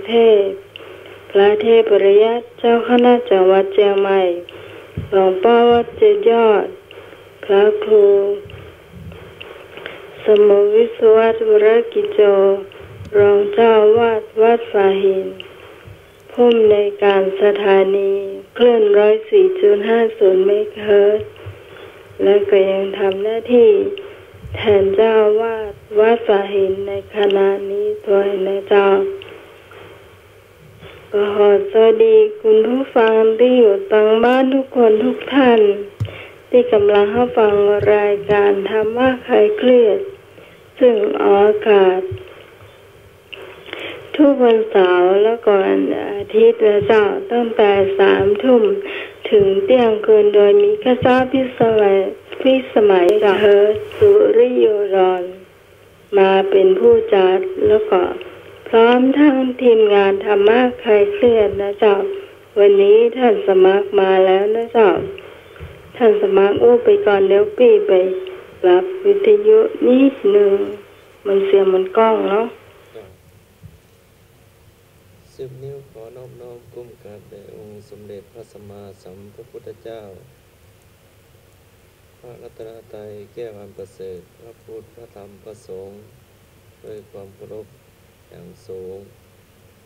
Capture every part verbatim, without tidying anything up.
เทพ พระเทพปริยัติ เจ้าคณะจังหวัดเจียงใหม่ หลวงป้อวัดเจ็ดยอด พระครู สมุทรวิศวัตร วรกิจโจ รองเจ้าอาวาสวัดฝาหิน ผู้อำนวยการสถานีคลื่น ร้อยสี่จุดห้าศูนย์ เมกะเฮิรตซ์ และก็ยังทำหน้าที่แทนเจ้าอาวาสวัดฝาหินในขณะนี้ด้วยนะเจ้า ก็ขอสวัสดีคุณผู้ฟังตี้อยู่ตางบ้านกู้คนกู้ต้าน ตี้ก่ำลังฮับฟังรายก๋านธรรมะคลายเครียด ซึ่งออกอากาศ กู้วันเสาร์และก็วันอาทิตย์นะเจ้า ตั้งแต่สามทุ่มเถิงเตี้ยงคืน โดยมีข้าพเจ้าพิสมัย พิสมัย จากเฮิรตซ์ สุริโยดร มาเป๋นผู้จัด และก็พร้อมตึงทีมงานธรรมะคลายเครียดนะเจ้า วันนี้ต้านสมัครมาแล้วนะเจ้า ต้านสมัครอู้ไปก่อน เดี๋ยวปี้ไปปรับวิทยุนิดนึ่ง มันเสียงมันก้องเนาะ สิบนิ้วขอนอบน้อมก้มกราบแด่องค์สมเด็จพระสัมมาสัมพุทธเจ้า พระรัตนตรัยแก้วอันประเสริฐ พระพุทธ พระธรรม พระสงฆ์ ด้วยความเคารพอย่างสูง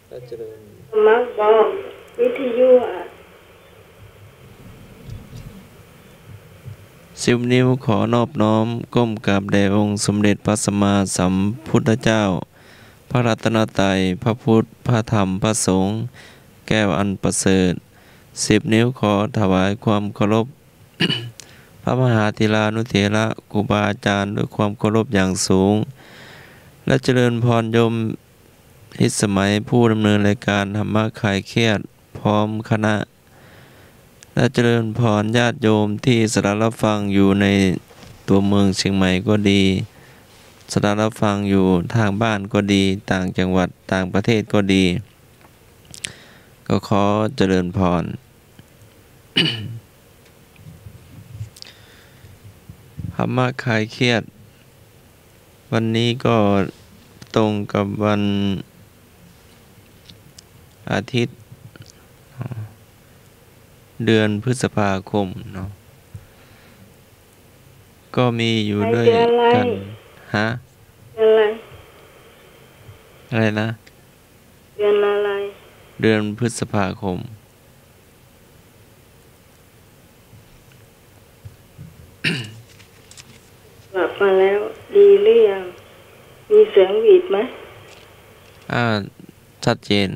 และเจริญ สมัครบอกวิทยุอะ สิบนิ้วขอนอบน้อมก้มกราบแด่องค์สมเด็จพระสัมมาสัมพุทธเจ้า พระรัตนตรัย พระพุทธ พระธรรม พระสงฆ์ แก้วอันประเสริฐ สิบนิ้วขอถวายความเคารพ พระมหาเถรานุเถระ ครูบาอาจารย์ ด้วยความเคารพอย่างสูง และเจริญพรโยมพิสมัย ผู้ดำเนินรายการธรรมะคลายเครียด พร้อมคณะ และเจริญพรญาติโยมตี้สดับฮับฟังอยู่ในตั๋วเมืองเจียงใหม่ก็ดี สดับฮับฟังอยู่ตางบ้านก็ดี ต่างจังหวัด ต่างประเทศก็ดี ก็ขอเจริญพร ธรรมะคลายเครียด วันนี้ก็ตรงกับวันอาทิตย์ เดือนพฤษภาคมเนาะ ก็มีอยู่ด้วยกั๋น เดือนอะไร ฮะ เดือนอะไร อะไรนะ เดือนอะไร เดือนพฤษภาคม กลับมาแล้ว ดีหรือยัง มีเสียงหวีดไหม อ่า ชัดเจน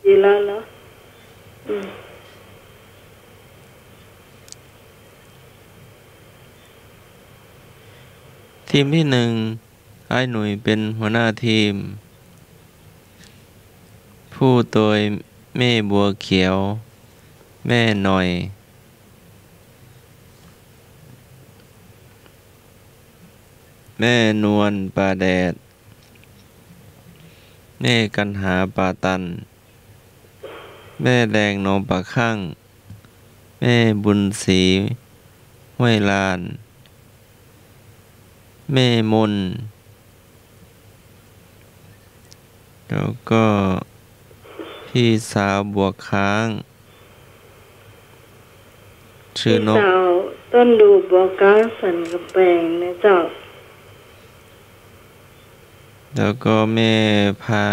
ดีแล้วเนาะ อืม ทีมตี้นึ่ง อ้ายหนุ่ยเป๋นหัวหน้าทีม ผู้โตยแม่บัวเขียว แม่หน่อย แม่นวลป่าแดด แม่กัณหาป่าตัน แม่แดงหนองป่าคั่ง แม่บุญศรีห้วยลาน แม่มน แล้วก็พี่สาวบัวค้าง ชื่อนก พี่สาวต้นดูบัวค้างสันกำแพงนะเจ้า แล้วก็แม่พา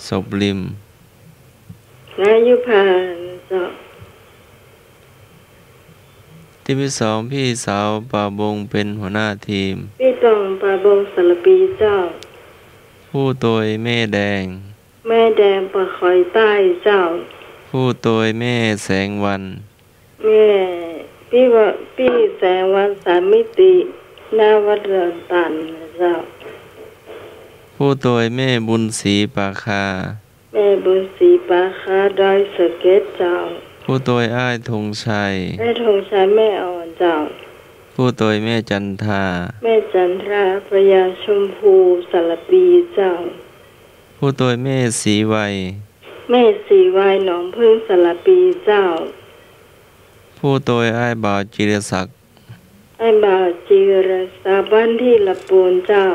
ศพริม และยุพานะเจ้า ทีมตี้สอง พี่สาวป่าบงเป๋นหัวหน้าทีม พี่ตองป่าบงสารภีเจ้า ผู้โตยแม่แดง แม่แดงป่าคอยใต้เจ้า ผู้โตยแม่แสงวัน แม่ พี่ว่า พี่แสงวันสามมิติ หน้าวัดดอนตันนะเจ้า ผู้โตยแม่บุญศรีป่าคา แม่บุญศรีป่าคาดอยสะเก็ดเจ้า ผู้โตยอ้ายธงชัย อ้ายธงชัยแม่อ่อนเจ้า ผู้โตยแม่จันทา แม่จันทราพญาชมพูสารภีเจ้า ผู้โตยแม่ศรีไวย แม่ศรีไวยหนองผึ้งสารภีเจ้า ผู้โตยอ้ายบ่าวจิรศักดิ์ อ้ายบ่าวจิรศักดิ์บ้านที่ละปูนเจ้า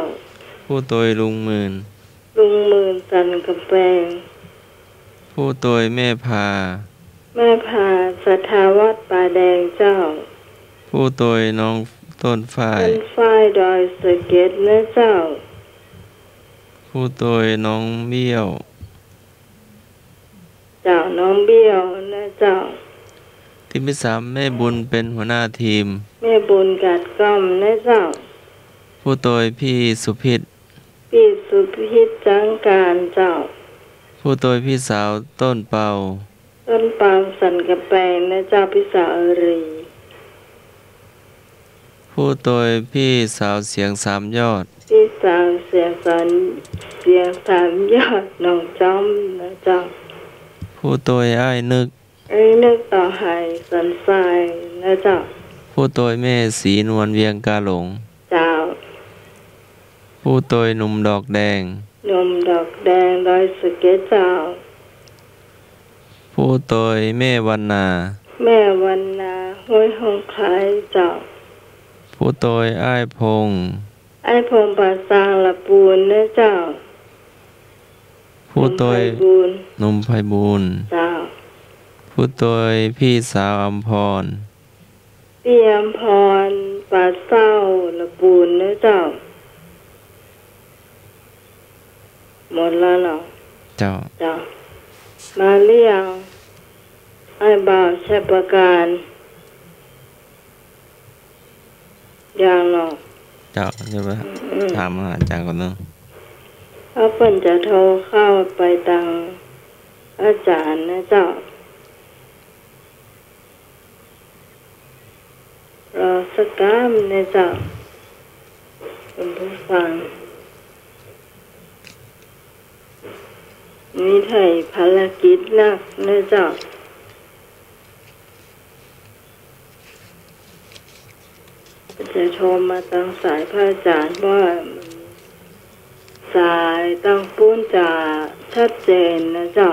ผู้โตยลุงหมื่น ลุงหมื่นสันกำแปง ผู้ตวยแม่พา แม่พาศรัทธาวัดป่าแดงเจ้า ผู้ตวยน้องต้นฝ้าย ต้นฝ้ายดอยสะเก็ดนะเจ้า ผู้ตวยน้องเบี้ยว เจ้า น้องเบี้ยวนะเจ้า ทีมตี้สาม แม่บุญเป๋นหัวหน้าทีม แม่บุญกัดก้อมนะเจ้า ผู้ตวยพี่สุพิษ พี่สุพิษจังการเจ้า ผู้ตวยพี่สาวต้นเปา ต้นเปาสันกำแปงนะเจ้า พี่สาวอารี ผู้ตวยพี่สาวเสียงสามยอด พี่สาวเสียงสาม เสียงสามยอดหนองจ้อมนะเจ้า ผู้ตวยอ้ายนึก อ้ายนึกต่อไหสันทรายนะเจ้า ผู้ตวยแม่ศรีนวลเวียงกาหลง เจ้า ผู้ตวยหนุ่มดอกแดง หนุ่มดอกแดงดอยสะเก็ดเจ้า ผู้ตวยแม่วรรณา แม่วรรณาห้วยห้องคล้ายเจ้า ผู้ตวยอ้ายพงษ์ อ้ายพงษ์ป่าซางละปูนนะเจ้า ผู้ตวยหนุ่มไพบูลย์ หนุ่มไพบูลย์ เจ้า ผู้ตวยพี่สาวอำพร พี่อำพรป่าเศร้าละปูนนะเจ้า หมดแล้วเหรอ เจ้า เจ้า มาหรือยัง อ้ายบ่าวชัยประการ ยังเหรอ เจ้า เดี๋ยวไป อืม ถามหาอาจารย์ก่อนเนาะ เพราะเปิ้นจะโทรเข้าไปตังอาจารย์นะเจ้า รอสักก้ำนะเจ้า คุณผู้ฟัง มีไถ่ภารกิจนักนะเจ้า จะโทรมาตังสายพระอาจารย์ เพราะว่าสายตังปู๊นจะชัดเจนนะเจ้า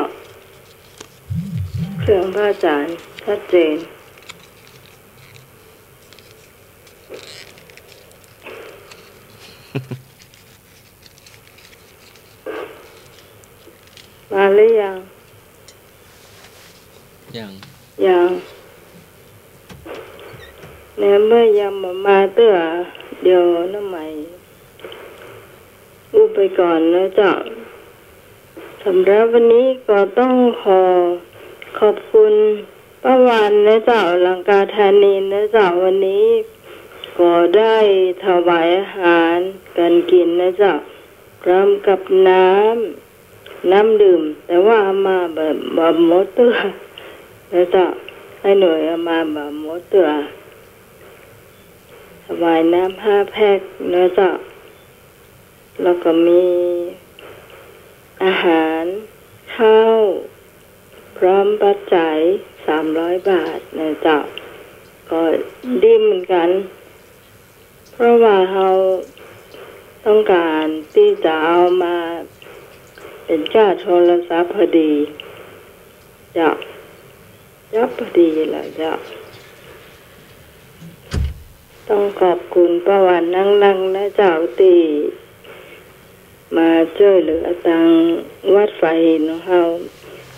เครื่องพระอาจารย์ชัดเจน มาหรือยัง ยัง ยัง ในเมื่อยังบ่มาเตื้อ เดี๋ยวน้องใหม่อู้ไปก่อนนะเจ้า สำหรับวันนี้ก็ต้องขอขอบคุณป้าวันนะเจ้า ลังกาธานีนะเจ้า วันนี้ก็ได้ถวายอาหารการกิ๋นนะเจ้า พร้อมกับน้ำ น้ำดื่ม แต่ว่าเอามาบ่ บ่หมดเตื้อนะเจ้า อ้ายหน่วยเอามาบ่หมดเตื้อ ถวายน้ำห้าแพ็คนะเจ้า แล้วก็มีอาหาร ข้าว พร้อมปัจจัยสามร้อยบาทนะเจ้า ก็ดีเหมือนกั๋น เพราะว่าเฮาต้องก๋านตี้จะเอามาเป๋นก้าโทรศัพท์พอดี เจ้า เจ้า พอดีแหละเจ้า ต้องขอบคุณป้าวันนักๆ นะเจ้า ตี้มาจ้วยเหลือตังวัดฝายหินของเฮา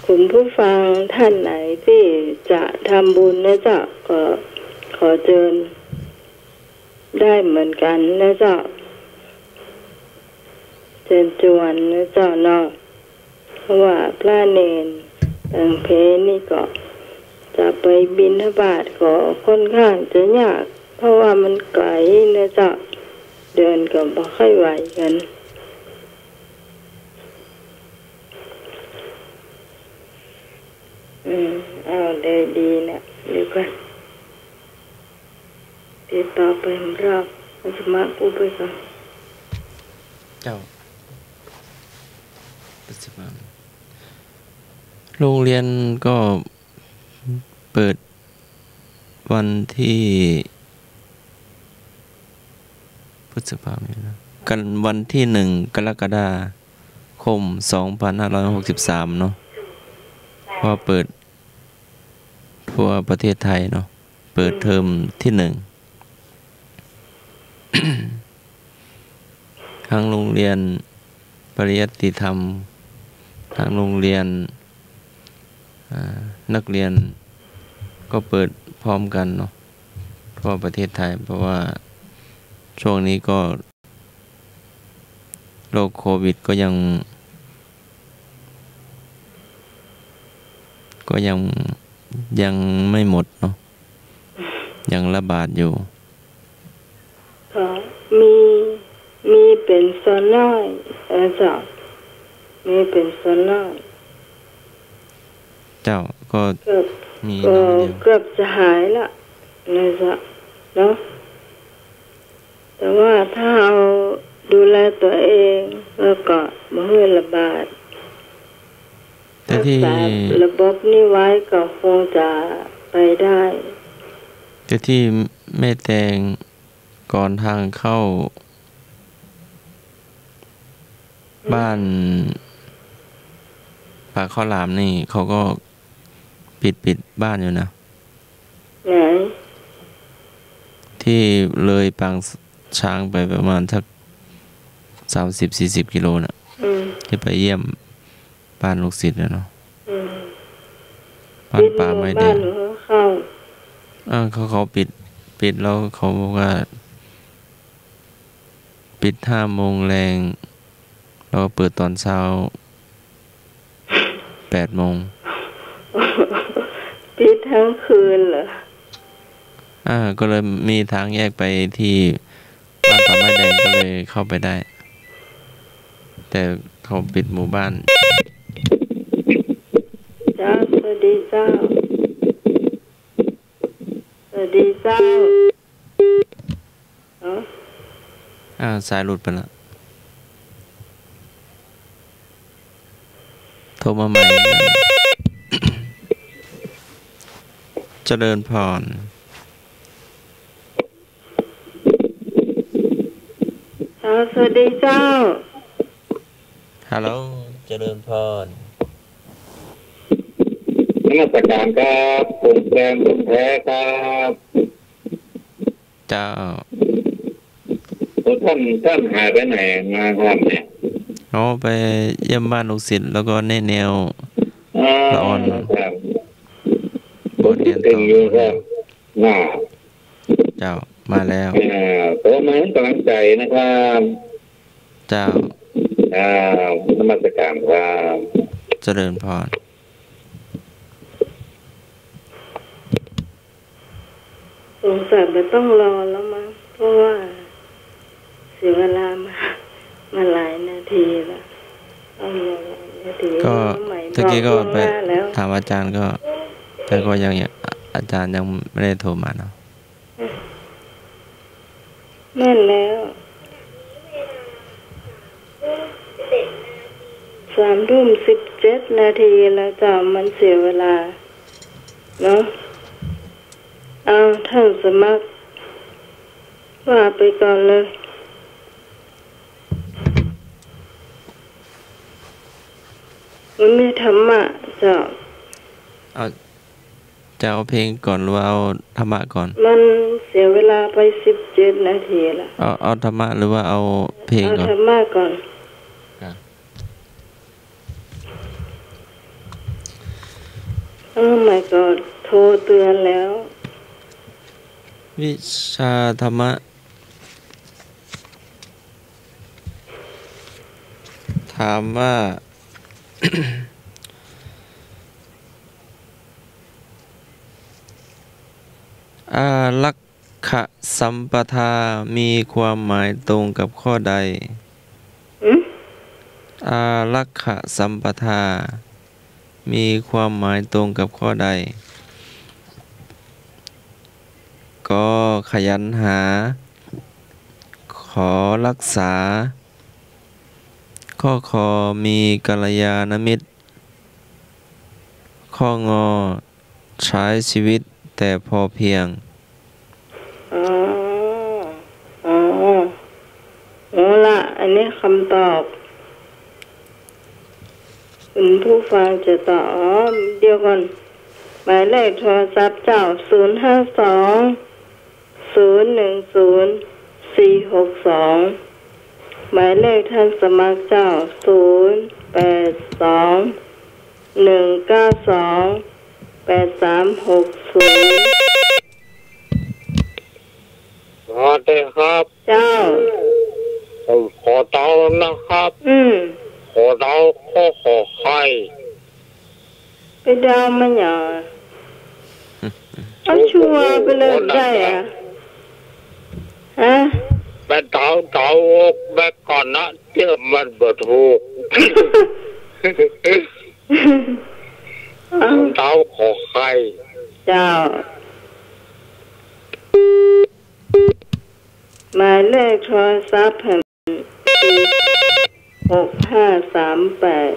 คุณผู้ฟังท่านไหนตี้จะทำบุญนะเจ้า ก็ขอเจิญ ได้เหมือนกั๋นนะเจ้า เจิญจวนนะเจ้าเนาะ เพราะว่าพระเณรต่างเพนี่ก็จะไปบิณฑบาตก็ค่อนข้างจะยาก เพราะว่ามันไก๋นะเจ้า เดินก็บ่ค่อยไหวกั๋น อืม เอา ได้ดีนะ เดี๋ยวก่อน ติดต่อไปรอบ สมัครอู้ไปก่อน เจ้า โรงเรียนก็เปิดวันที่ พฤษภา มีนา กั๋นวันที่หนึ่งกรกฎาคมสองพันห้าร้อยหกสิบสามเนาะ พอเปิดทั่วประเทศไทยเนาะ เปิดเทอมที่หนึ่ง ทางโรงเรียน ปริยัติธรรม ทางโรงเรียน อ่า นักเรียนก็เปิดพร้อมกันเนาะ ทั่วประเทศไทย เพราะว่าช่วงนี้ก็ โรคโควิดก็ยัง ก็ยัง ยังไม่หมดเนาะ ยังระบาดอยู่ ก็มี มีเป๋นส่วนน้อย เออเจ้า มีเป๋นส่วนน้อย เจ้า ก็ เกือบ มี ก็ น้อยเดียว เกือบจะหายละ นะเจ้า เนาะ แต่ว่าถ้าเฮาดูแลตั๋วเอง แล้วก็บ่หื้อระบาด แต่ที่ รักษาระบบนี้ไว้ก็คงจะไปได้ แต่ที่แม่แตงก่อนทางเข้า อืม บ้านปากข้าวหลามนี่ เขาก็ปิด ปิดบ้านอยู่นะ ไหน ที่เลยปางช้างไปประมาณสักสามสิบสี่สิบกิโลน่ะ อืม ที่ไปเยี่ยมบ้านลูกศิษย์น่ะเนาะ อืม บ้านป่าไม้แดง ปิดหมู่บ้านของเขา อ่า เขา เขาปิด ปิดแล้วเขาบอกว่า ปิดห้าโมงแลง แล้วก็เปิดตอนเช้าแปดโมง ปิดทั้งคืนเหรอ อ่า ก็เลยมีทางแยกไปที่บ้านป่าไม้แดง ก็เลยเข้าไปได้ แต่เขาปิดหมู่บ้าน เจ้า สวัสดีเจ้า สวัสดีเจ้า เอ้า อ้าว สายหลุดไปละ โทรมาใหม่ เจริญพร เจ้า สวัสดีเจ้า ฮัลโหล เจริญพร นมัสการครับ ผมแซมบุญแท้ครับ เจ้า โอ้ ท่าน ท่านหายไปไหนมาครับเนี่ย อ๋อ ไปเยี่ยมบ้านลูกศิษย์ แล้วก็แนะแนว อ๋อ ละอ่อน ครับ ผมคิดถึงอยู่ครับ น่า เจ้า มาแล้ว อ่า ขอมาให้กำลังใจนะครับ เจ้า อ่า นมัสการครับ เจริญพร สงสัยบ่ต้องรอแล้วมั้ง เพราะว่าเสียเวลามา มาหลายนาทีละ ต้องรอหลายนาที ก็ สมัย ตะกี้ก็ บอกล่วงหน้าแล้ว ไปถามอาจารย์ก็ แต่ก็ยัง อาจารย์ยังไม่ได้โทรมาเนาะ แม่นแล้ว สามทุ่มสิบเจ็ดนาทีแล้วเจ้า มันเสียเวลา เนาะ เอา ท่านสมัคร ว่าไปก่อนเลย มันมีธรรมะเจ้า เอา จะเอาเพลงก่อนหรือว่าเอาธรรมะก่อน มันเสียเวลาไปสิบเจ็ดนาทีละ เอา เอาธรรมะหรือว่าเอาเพลงก่อน เอาธรรมะก่อน อ่ะ เออ ไม่ก็โทรเตือนแล้ว วิชาธรรมะ ถามว่า อารักขสัมปทามีความหมายตรงกับข้อใด อืม อารักขสัมปทามีความหมายตรงกับข้อใด ก ขยันหา ข รักษา ข้อ ค มีกัลยาณมิตร ข้อ งอ ใช้ชีวิตแต่พอเพียง อ๋อ อ๋อ เอาละ อันนี้คำตอบ คุณผู้ฟังจะตอบ อ๋อ เดี๋ยวก่อน หมายเลขโทรศัพท์เจ้า ศูนย์ห้าสอง ศูนย์หนึ่งศูนย์ สี่หกสอง หมายเลขท่านสมัครเจ้า ศูนย์ แปด สอง หนึ่ง เก้า สอง แปด สาม หก ศูนย์ สวัสดีครับ เจ้า ผมขอเดานะครับ อืม ขอเดาข้อขอไข่ ไปเดามันหยัง เอาชัวร์ไปเลยได้อะ ฮะ ไปเดาเดาไปก่อนนะ เดี๋ยวมันบ่ถูก เอา เดาขอไข่ เจ้า หมายเลขโทรศัพท์แผ่น หกห้าสามแปด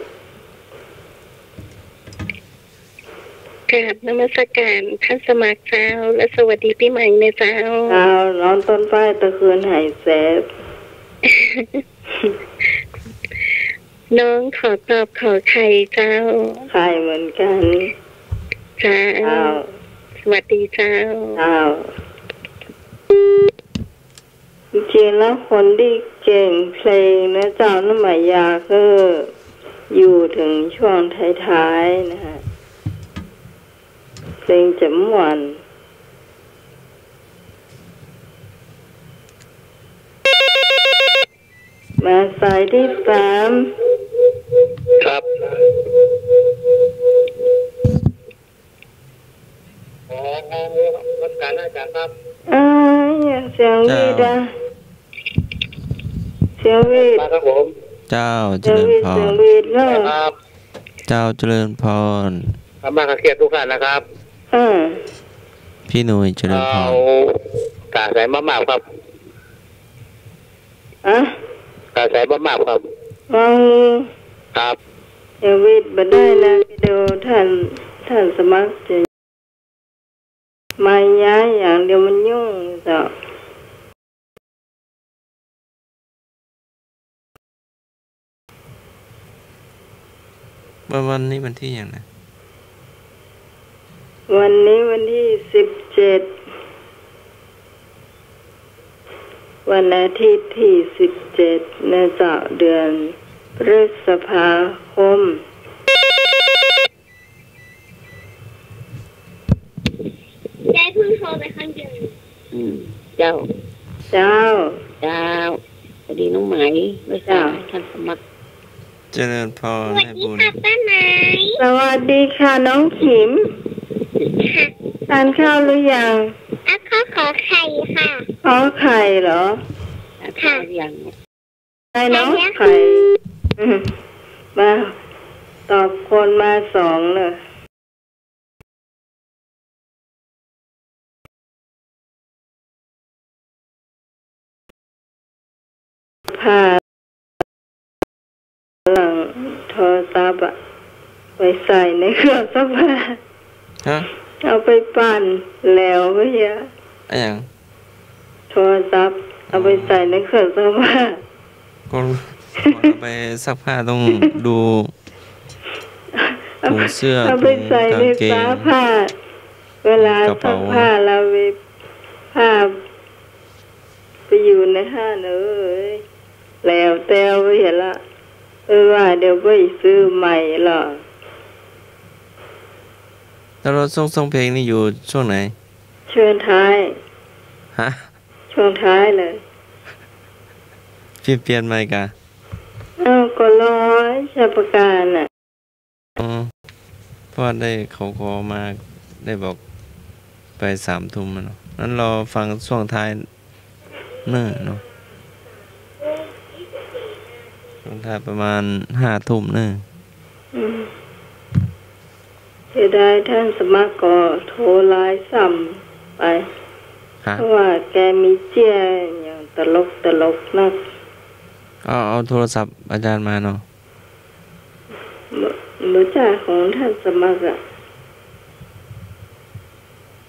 กราบนมัสการท่านสมัครเจ้า และสวัสดีปีใหม่นะเจ้า เจ้า นอนต้นฝ้ายตะคืนหายแสบ น้องขอตอบขอไข่เจ้า ไข่เหมือนกัน เจ้า เจ้า สวัสดีเจ้า เจ้า จริงๆ แล้วคนตี้เก่งเพลงนะเจ้า น้ำหมายาก็อยู่ถึงช่วงท้ายๆ นะฮะ เพลงจะม่วน มาสายตี้สาม ครับ ขอ ขอ ขอ นมัสการอาจารย์ครับ อ่า เสียงหวีดอะ เจ้า เสียงหวีด มาครับผม เจ้า เสียงหวีด เจริญพร เสียงหวีดเนาะ ครับ เจ้า เจริญพร ครับ มาเกียรติทุกท่านนะครับ อ่า พี่หนุ่ย เจริญพร เอา กาสายมาม่าครับ อะ กาสายมาม่าครับ เอา ครับ เดี๋ยววิทย์บ่ได้นะ เดี๋ยวท่าน ท่านสมัครจะมาย้ายอย่างเดียวมันยุ่งเจ้า วัน วันนี้วันตี้หยังนะ วันนี้วันตี้สิบเจ็ด วันอาทิตย์ตี้สิบเจ็ด นะเจ้า เดือนพฤษภาคม ยายเพิ่งโทรไปครั้งเดียว อืม เจ้า เจ้า เจ้า สวัสดีน้องไหม ไม่ทราบ เจ้า ท่านสมัคร เจริญพร สวัสดีค่ะ แม่บุญ ป้าไหม สวัสดีค่ะ น้องขิม ค่ะ ทานข้าวหรือยัง อ่ะ ขอ ขอไข่ค่ะ ขอไข่เหรอ ค่ะ ยัง ไข่เนาะ ไข่แล้ว ไข่ อืม มา ตอบคนมาสองเลย ผ้าหลังโทรศัพท์อะ ไปใส่ในเครื่องซักผ้า ฮะ เอาไปปั่นแล้วเมื่อกี้ อะหยัง โทรศัพท์ เอาไปใส่ในเครื่องซักผ้า ก็ ก่อนเอาไปซักผ้าต้องดู เอา ถุงเสื้อ เอาไปใส่ใน ถุงกางเกง ฟ้าผ้า เวลา กระเป๋า ซักผ้าแล้วมีผ้าไปอยู่ในหั้นเอ้ย แล้วแต่ว่าเหียละ เออ ว่าเดี๋ยวไปซื้อใหม่ละ แล้วเราส่ง ส่งเพลงนี่อยู่ช่วงไหน ช่วงท้าย ฮะ ช่วงท้ายเลย เปลี่ยน เปลี่ยนใหม่กะ เอ้า ก็รอไอ้ชัยประการน่ะ อ๋อ เพราะว่าได้เขาขอมา ได้บอกไปสามทุ่มอะเนาะ นั้นรอฟังช่วงท้ายเน่อเนาะ ช่วงท้ายประมาณห้าทุ่มเน่อ อืม เสียดายท่านสมัครก็โทรไลน์ซ้ำไป ฮะ เพราะว่าแกมีเจี้ยอย่างตลกตลกนัก เอา เอาโทรศัพท์อาจารย์มาเนาะ บ่ บ่จ้า ของท่านสมัครอะ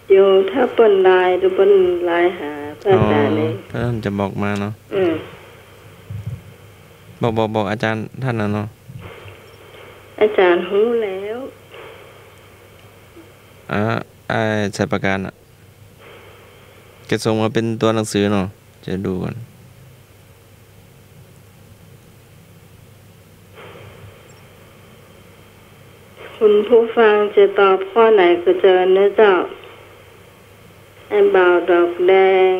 เดี๋ยวถ้าเปิ้นไลน์ เดี๋ยวเปิ้นไลน์หาพระอาจารย์เอง อ๋อ พระอาจารย์จะบอกมาเนาะ อืม บอก บอก บอกอาจารย์ท่านน่ะเนาะ อาจารย์ฮู้แล้ว อ่า ไอ้ชัยประการอะ แกส่งมาเป็นตัวหนังสือเนาะ จะดูก่อน คุณผู้ฟังจะตอบข้อไหนก็เจิญนะเจ้า ไอ้บ่าวดอกแดง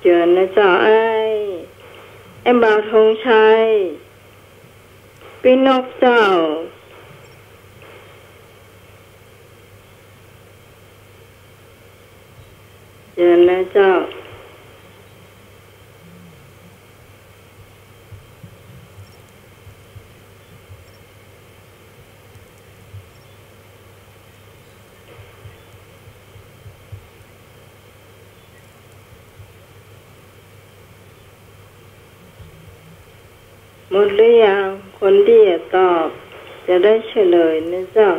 เจิญนะเจ้า ไอ้ ไอ้บ่าวธงชัย ปี้นกเจ้า เจิญนะเจ้า หมดหรือยัง คนตี้จะตอบ จะได้เฉลยนะเจ้า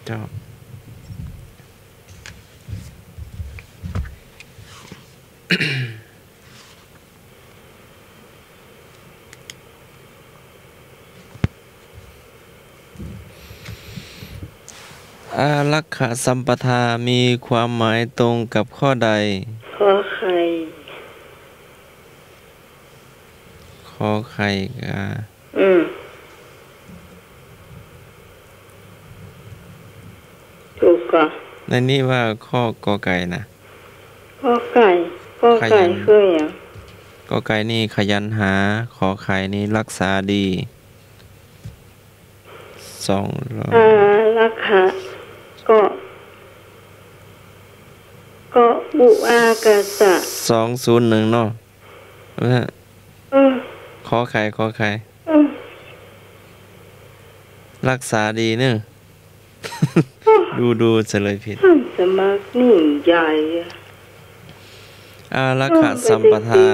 เจ้า อารักขสัมปทามีความหมายตรงกับข้อใด ขอไข่ ขอไข่กา อืม ถูกก่อ ในนี้ว่าข้อกอไก่นะ กอไก่ กอไก่ ขยัน คือหยัง กอไก่นี่ขยันหา ขอไข่นี่รักษาดี สองร้อย อารักขะ ก็ ก็อุอากาสะ สองศูนย์หนึ่งเนาะ เออ ขอไข่ ขอไข่ เออ รักษาดีเนอะ ดู ดูเฉลยผิด ท่านสมัครนี่ใหญ่อะ อารักขสัมปทา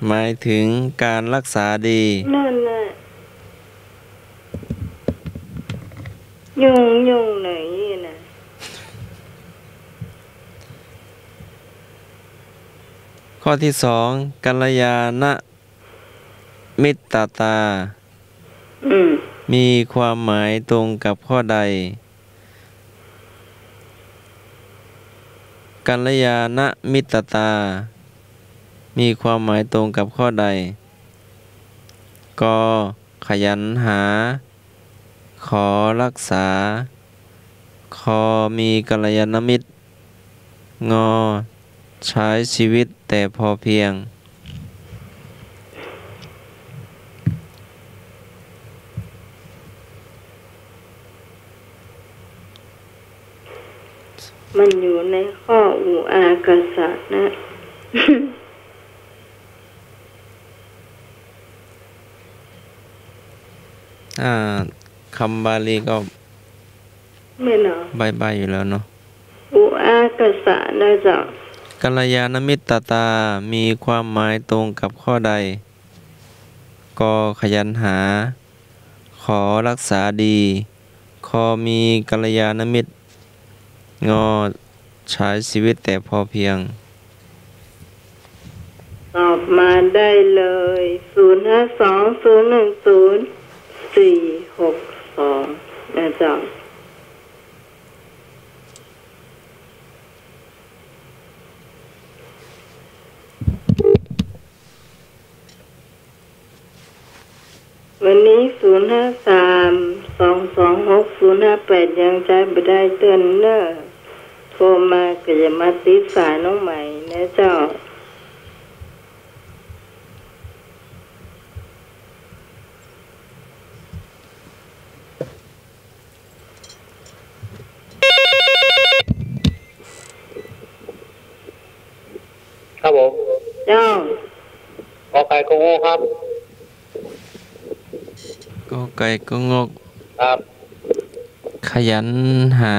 หมายถึงการรักษาดี นั่นแหละ ยุ่งๆ หน่อยนี่นะ ข้อที่สอง กัลยาณมิตตา อืม มีความหมายตรงกับข้อใด กัลยาณมิตตา มีความหมายตรงกับข้อใด กอ ขยันหา ขอรักษา คอ มีกัลยาณมิตร งอ ใช้ชีวิตแต่พอเพียง มันอยู่ในข้ออุอากาสะนะ อ่า คำบาลีก็ แม่นเหรอ ใบ้ๆ อยู่แล้วเนาะ อุอากาสะนะเจ้า กัลยาณมิตตา มีความหมายตรงกับข้อใด กอ ขยันหา ขอ รักษาดี คอ มีกัลยาณมิตร งอ ใช้ชีวิตแต่พอเพียง ตอบมาได้เลย ศูนย์ห้าสอง ศูนย์หนึ่งศูนย์ สี่หกสอง นะเจ้า วันนี้ ศูนย์ห้าสาม สองสองหก ศูนย์ห้าแปด ยังใจ๊บ่ได้เตื้อเน้อ โทรมาก็อย่ามาติดสายน้องใหม่นะเจ้า ครับผม เจ้า กอไก่กองก ครับ กอไก่กองก ครับ ขยันหา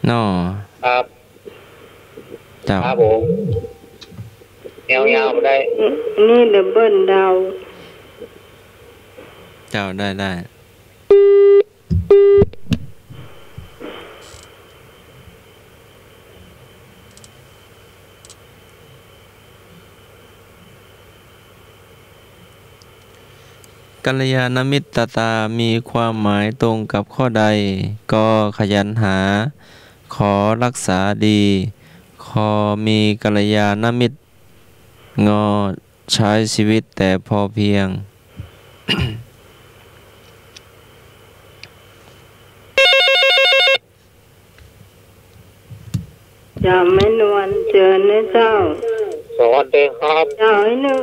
เนาะ ครับ เจ้า ครับผม แนวยาวได้ นี่ดับเบิลดาว เจ้า ได้ ได้ กัลยาณมิตตา มีความหมายตรงกับข้อใด ก ขยันหา ข รักษาดี ค มีกัลยาณมิตร งอ ใช้ชีวิตแต่พอเพียง เจ้า แม่นวล เจิญนะเจ้า สวัสดีครับ เจ้า ไอ้หนึ่ง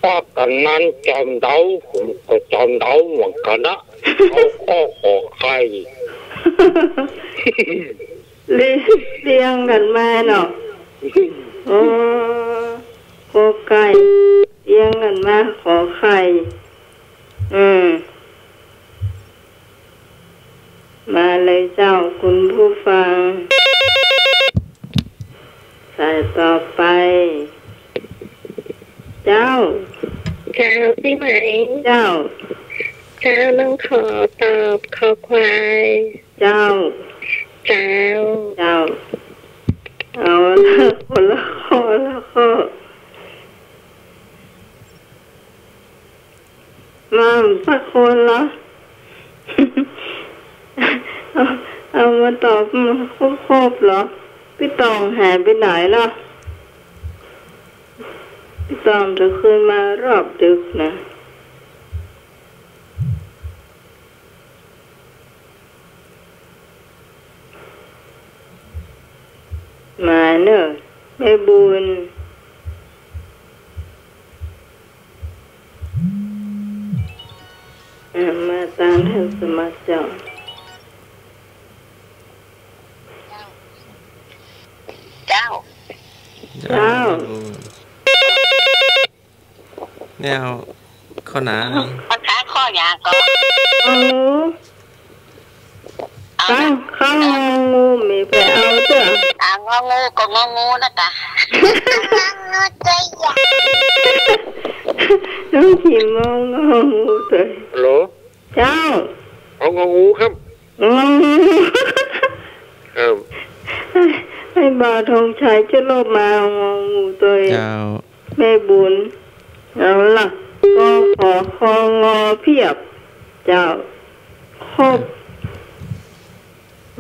ว่ากั๋นนั้นจอมเดา ผมก็จอมเดาเหมือนกั๋นนะ เอาข้อขอไข่ เรียง เรียงกั๋นมาเนาะ อ๋อ ขอไข่ เรียงกั๋นมา ขอไข่ อืม มาเลยเจ้า คุณผู้ฟัง สายต่อไป เจ้า เจ้า ปี้ไหม เจ้า เจ้า น้องขอตอบคอควาย เจ้า เจ้า เจ้า เอาละ คนละข้อ คนละข้อ มาสักคนละ เอา เอามาตอบมาครบๆ เหรอ ปี้ตองหายไปไหนล่ะ ปี้ตองจะคืนมารอบดึกนะ มาเน่อ แม่บุญ อ่ะ มาตามต้านสมัครเจ้า เจ้า เจ้า เจ้า แม่บุญ เนี่ย ข้อหนา ข้อหนา ข้อหยังก่อ เออ เอา ข้าง ข้างงองู มีไปเอาเตื้อ อ่ะ งองูก็งองูนะกะ น้องขีมองงองูเตื้อ ฮัลโหล เจ้า เอางองูครับ งองู ครับ ไอ้บ่าวธงชัยจะลบมาเอางองูเตื้อ เจ้า แม่บุญ เอาล่ะ ก ข ค ง เพียบ เจ้า ครบ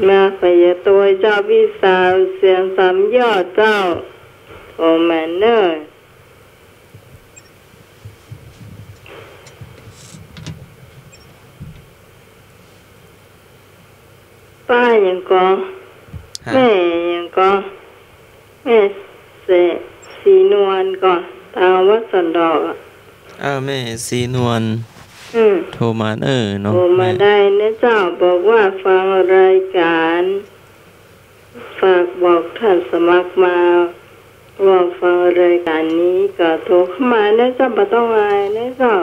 มาขยายตัวเจ้า พี่สาวเสียงสามยอดเจ้า โอแมนเนอร์ ป้าหยังก่อ ฮะ แม่หยังก่อ แม่เส ศรีนวลก่อ ตางวัดสันดอกอะ เออ แม่ศรีนวล อืม โทรมา เออ เนาะ โทรมา แม่ ได้นะเจ้า บอกว่าฟังรายการ ฝากบอกท่านสมัครมาว่าฟังรายการนี้ก็โทรเข้ามานะเจ้า บ่ต้องอายนะเจ้า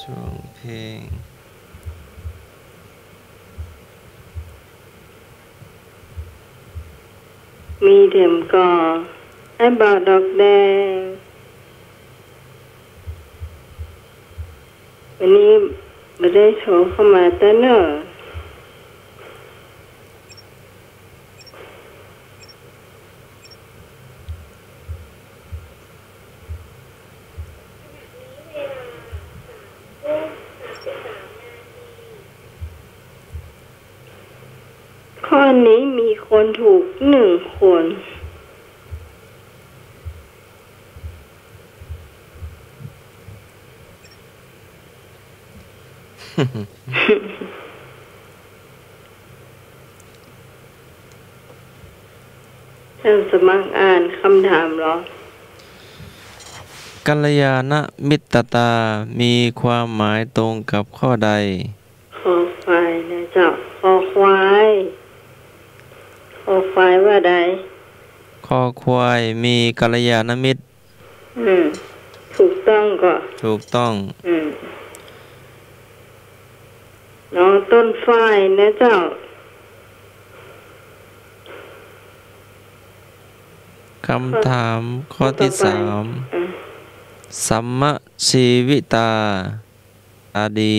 ช่วงเพลง มีแถมก่อ ไอ้บ่าวดอกแดง วันนี้บ่ได้โทรเข้ามาเต๊อะเน่อ ข้อนี้มีคนถูกหนึ่งคน ท่านสมัครอ่านคำถามเหรอ กัลยาณมิตรตามีความหมายตรงกับข้อใด คอควายนะเจ้า คอควาย คอควายว่าใด คอควายมีกัลยาณมิตร อืม ถูกต้องก่อ ถูกต้อง อืม น้องต้นฝ้ายนะเจ้า คำถามข้อที่สาม ข้อต่อไป อ่ะ สัมมชีวิตา ตาดี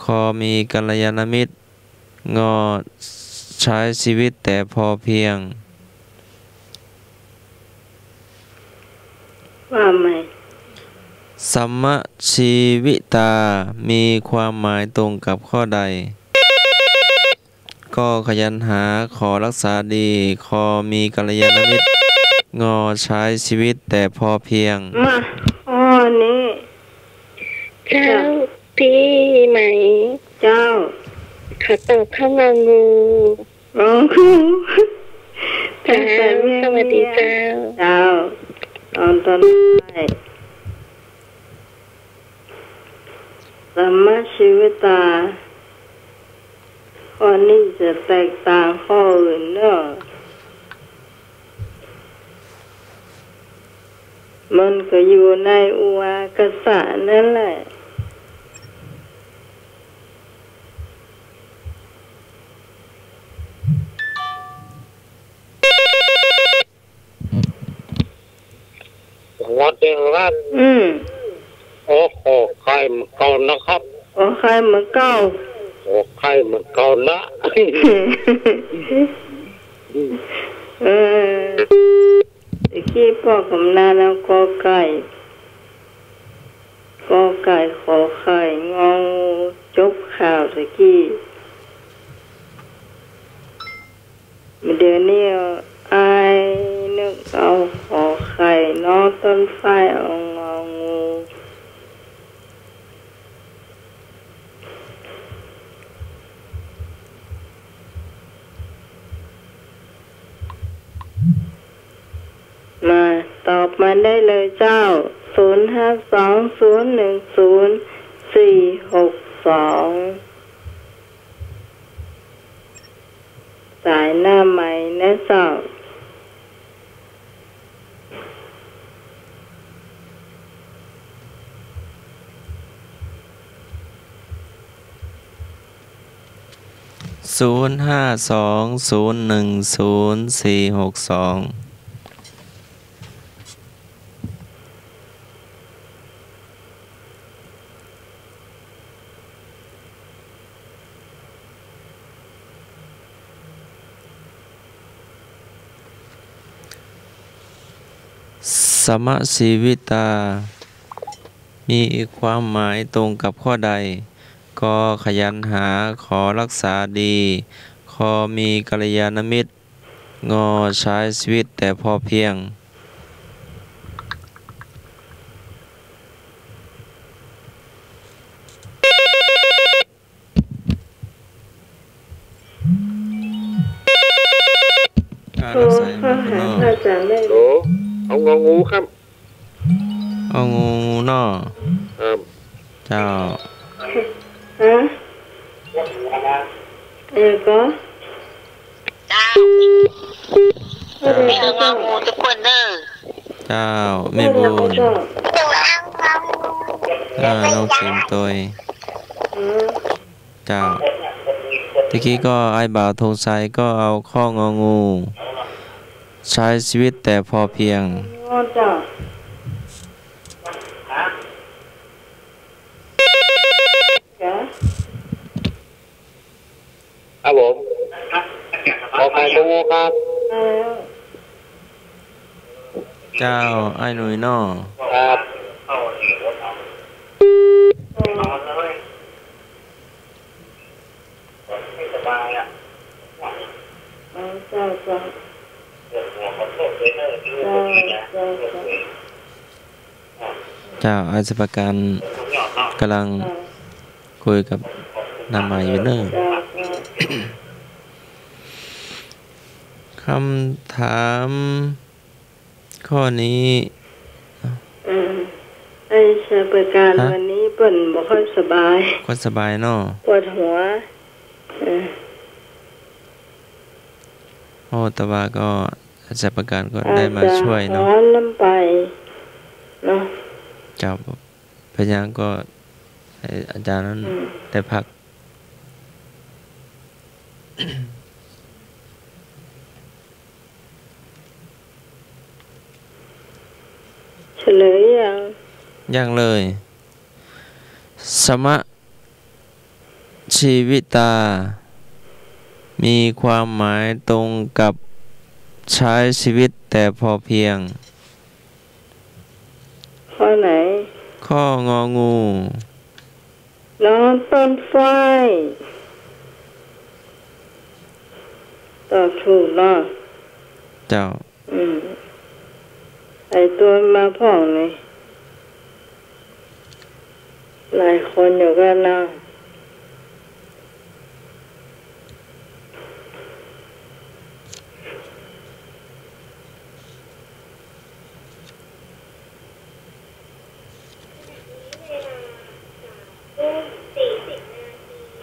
คอมีกัลยาณมิตร งอ ใช้ชีวิตแต่พอเพียง ว่าใหม่ สัมมชีวิตา มีความหมายตรงกับข้อใด ก ขอขยันหา ขอรักษาดี คอมีกัลยาณมิตร งอใช้ชีวิตแต่พอเพียง มา ข้อนี้ เจ้า เจ้า ปีใหม่ เจ้า ขอตอบข้ององู งองู เจ้า ตั้งแต่เวียง สวัสดีเจ้า เจ้า ตอนต้นไป สัมมาชีวิตา ข้อนี้จะแตกต่างข้ออื่นเนาะ มันก็อยู่ในอุอากาสะนั่นแหละ หัวเตียงรัด อืม โอ้ ขอไข่เหมือนเก่านะครับ ขอไข่เหมือนเก่า ขอไข่เหมือนเก่านะ เออ ตะกี้ป้อกำนันเอากอไก่ กอไก่ ขอไข่ งองู จบข่าวตะกี้ เดี๋ยวนี้อ้ายนึกเอาขอไข่ นอต้นฝ้ายเอางองู มา ตอบมาได้เลยเจ้า ศูนย์ห้าสอง ศูนย์หนึ่งศูนย์ สี่หกสอง สายหน้าไมค์นะเจ้า ศูนย์ห้าสอง ศูนย์หนึ่งศูนย์ สี่หกสอง สมะชีวิตา มีความหมายตรงกับข้อใด กอ ขยันหา ขอ รักษาดี คอ มีกัลยาณมิตร งอ ใช้ชีวิตแต่พอเพียง อ่า ฮัลโหล รับสายมา ค่ะ คุณน้อง พระอาจารย์ได้ ฮัลโหล เอางองูครับ เอางองูเนาะ ครับ เจ้า ฮะ เออ ก็ เจ้า เจ้า แม่เอางองูทุกคนเด้อ เจ้า แม่บุญ เจ้า อ่า น้องเข็มตวย อืม เจ้า ตะกี้ก็อ้ายบ่าวธงชัยก็เอาข้ององู ใช้ชีวิตแต่พอเพียง อ๋อ เจ้า ครับผม ขอไข่งองูครับ มาแล้ว เจ้า อ้ายหนุ่ยเนาะ ครับ อ๋อ เจ้า เจ้า เจ้า เจ้า เจ้า เจ้า อ้ายสมุทรปราการกำลัง อ่า คุยกับน้าใหม่อยู่เนอะ เจ้า เจ้า คำถามข้อนี้ อืม อ้ายสมุทรปราการ ฮะ วันนี้เปิ้นบ่ค่อยสบาย ค่อยสบายเนาะ ปวดหัว เออ โอ้ แต่ว่าก็ อ้ายสมุทรปราการก็ได้มาช่วยเนาะ อาจจะฮ้อนลำไปเนาะ เจ้า เป็นหยังก็ให้อาจารย์นั้น อืม ได้พัก เฉลยยัง ยังเลย สมะ ชีวิตา มีความหมายตรงกับใช้ชีวิตแต่พอเพียง ข้อไหน ข้ององู นอต้นฝ้าย ตอบถูกเนาะ เจ้า อืม ไอ้ตัวมาพ่องนี่ หลายคนอยู่กั๋นนะ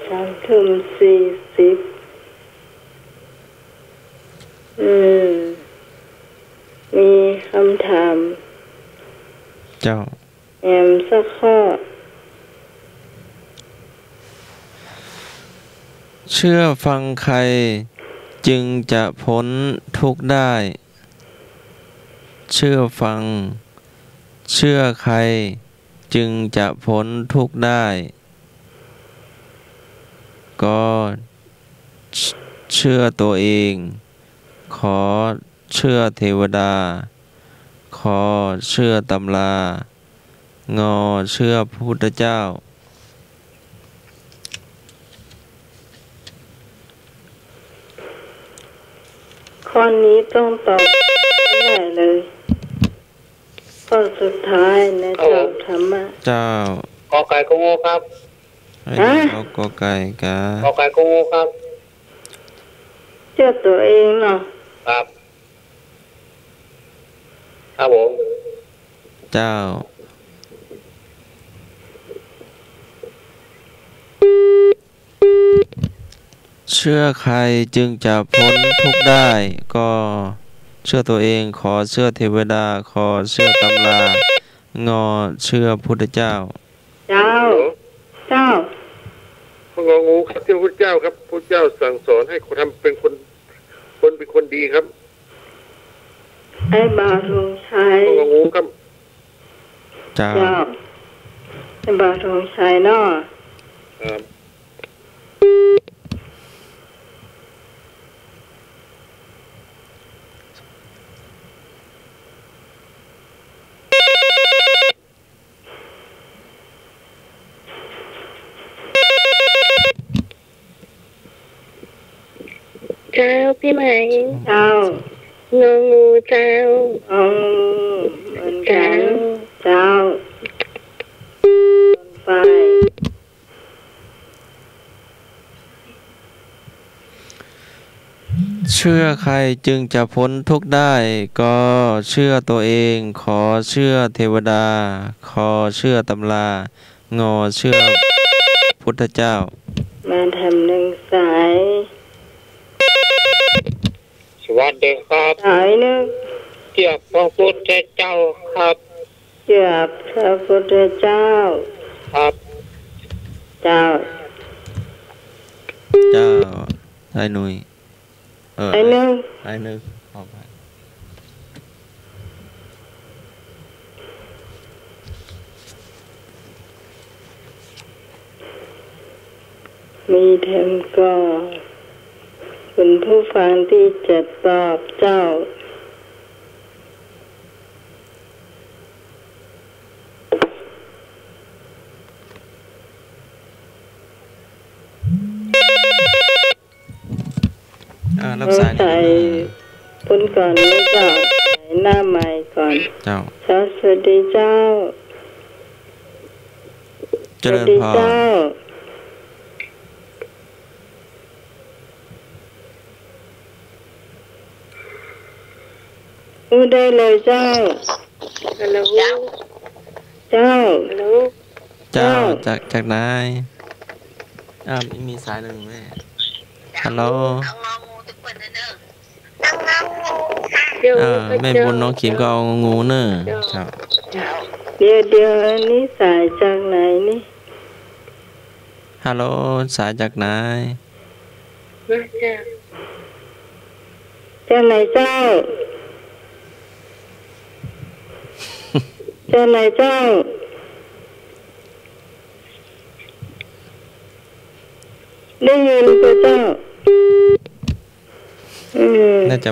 สามทุ่มสี่สิบ อืม มีกำถาม เจ้า แหมสักข้อ เชื่อฟังใครจึงจะพ้นทุกข์ได้ เชื่อฟัง เชื่อใครจึงจะพ้นทุกข์ได้ ก็ เชื่อตัวเอง ขอเชื่อเทวดา คอเชื่อตำรา งอเชื่อพระพุทธเจ้า ข้อนี้ต้องตอบแน่เลย ข้อสุดท้ายนะ ครับผม เจ้าธรรมะ เจ้า กอไก่กองูครับ ไอ้ ฮะ เจ้า กอไก่กา กอไก่กองูครับ เชื่อตัวเองเนาะ ครับ ครับผม เจ้า เชื่อใครจึงจะพ้นทุกข์ได้ ก็เชื่อตัวเอง ขอเชื่อเทวดา คอเชื่อตำรา งอเชื่อพุทธเจ้า เจ้า ฮัลโหล เจ้า งองูครับ เชื่อพุทธเจ้าครับ พุทธเจ้าสั่งสอนให้คนทำเป็นคน คนเป็นคนดีครับ ไอ้บ่าวธงชัย งองูครับ เจ้า เจ้า ไอ้บ่าวธงชัยเนาะ ครับ เจ้า ปี้ใหม่ เจ้า งองูเจ้า งองูเหมือนกั๋น เจ้า เจ้า ไป เชื่อใครจึงจะพ้นทุกข์ได้ กอเชื่อตัวเอง ขอเชื่อเทวดา คอเชื่อตำรา งอเชื่อพุทธเจ้า มาแถมหนึ่งสาย สวัสดีครับ สายหนึ่ง เชื่อพระพุทธเจ้าครับ เชื่อพระพุทธเจ้า ครับ เจ้า เจ้า ไอ้หนุ่ย เออ ไอ้หนึ่ง ไอ้หนึ่ง ขออภัย มีแถมก่อ คุณผู้ฟังตี้จะตอบเจ้า อ่า รับสาย รับสาย หนึ่ง คนก่อนนะเจ้า สายหน้าไมค์ก่อน เจ้า เจ้า สวัสดีเจ้า เจริญพร สวัสดีเจ้า อู้ได้เลยเจ้า ฮัลโหล เจ้า ฮัลโหล เจ้า เจ้า จาก จากไหน อ่า มีสายหนึ่งแม่ ฮัลโหล เดี๋ยว อ่า แม่บุญน้องขิมก็เอางองูเน่อ เจ้า เดี๋ยว เดี๋ยว อันนี้สายจากไหนนี่ ฮัลโหล สายจากไหน มาจาก จากไหนเจ้า จากไหนเจ้า ได้ยินบ่เจ้า อืม น่าจะ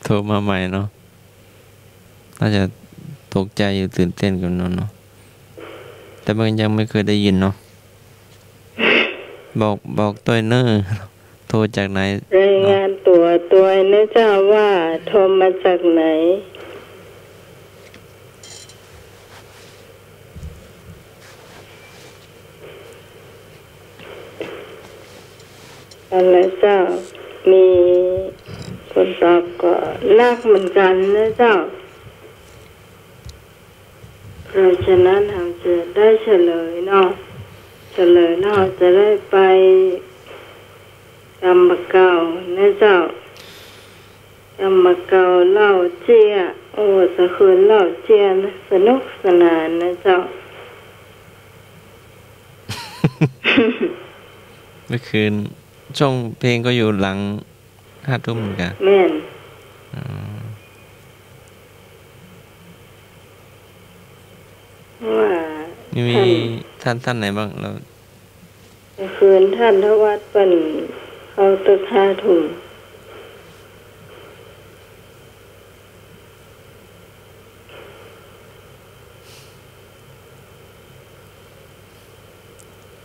โทรมาใหม่เนาะ น่าจะตกใจอยู่ ตื่นเต้นกับนนท์เนาะ แต่มันยังไม่เคยได้ยินเนาะ บอก บอกตวยเน่อ โทรจากไหน รายงานตั๋วตวยนะเจ้า ว่าโทรมาจากไหน เอาละเจ้า มีคนตอบก็นักเหมือนกั๋นนะเจ้า เพราะฉะนั้นเฮาจะได้เฉลยเนาะ เฉลยแล้วเฮาจะได้ไปกำบ่าเก่านะเจ้า กำบ่าเก่าเล่าเจี้ย โอ้ ตะคืนเล่าเจี้ยนะ สนุกสนานนะเจ้า เมื่อคืนช่วงเพลงก็อยู่หลังห้าทุ่มเหมือนกั๋น แม่น อ๋อ ว่า นี่มี ท่าน ท่าน ท่านไหนบ้าง แล้ว เมื่อคืนท่านทวัฒน์เปิ้นเข้าตึกห้าทุ่ม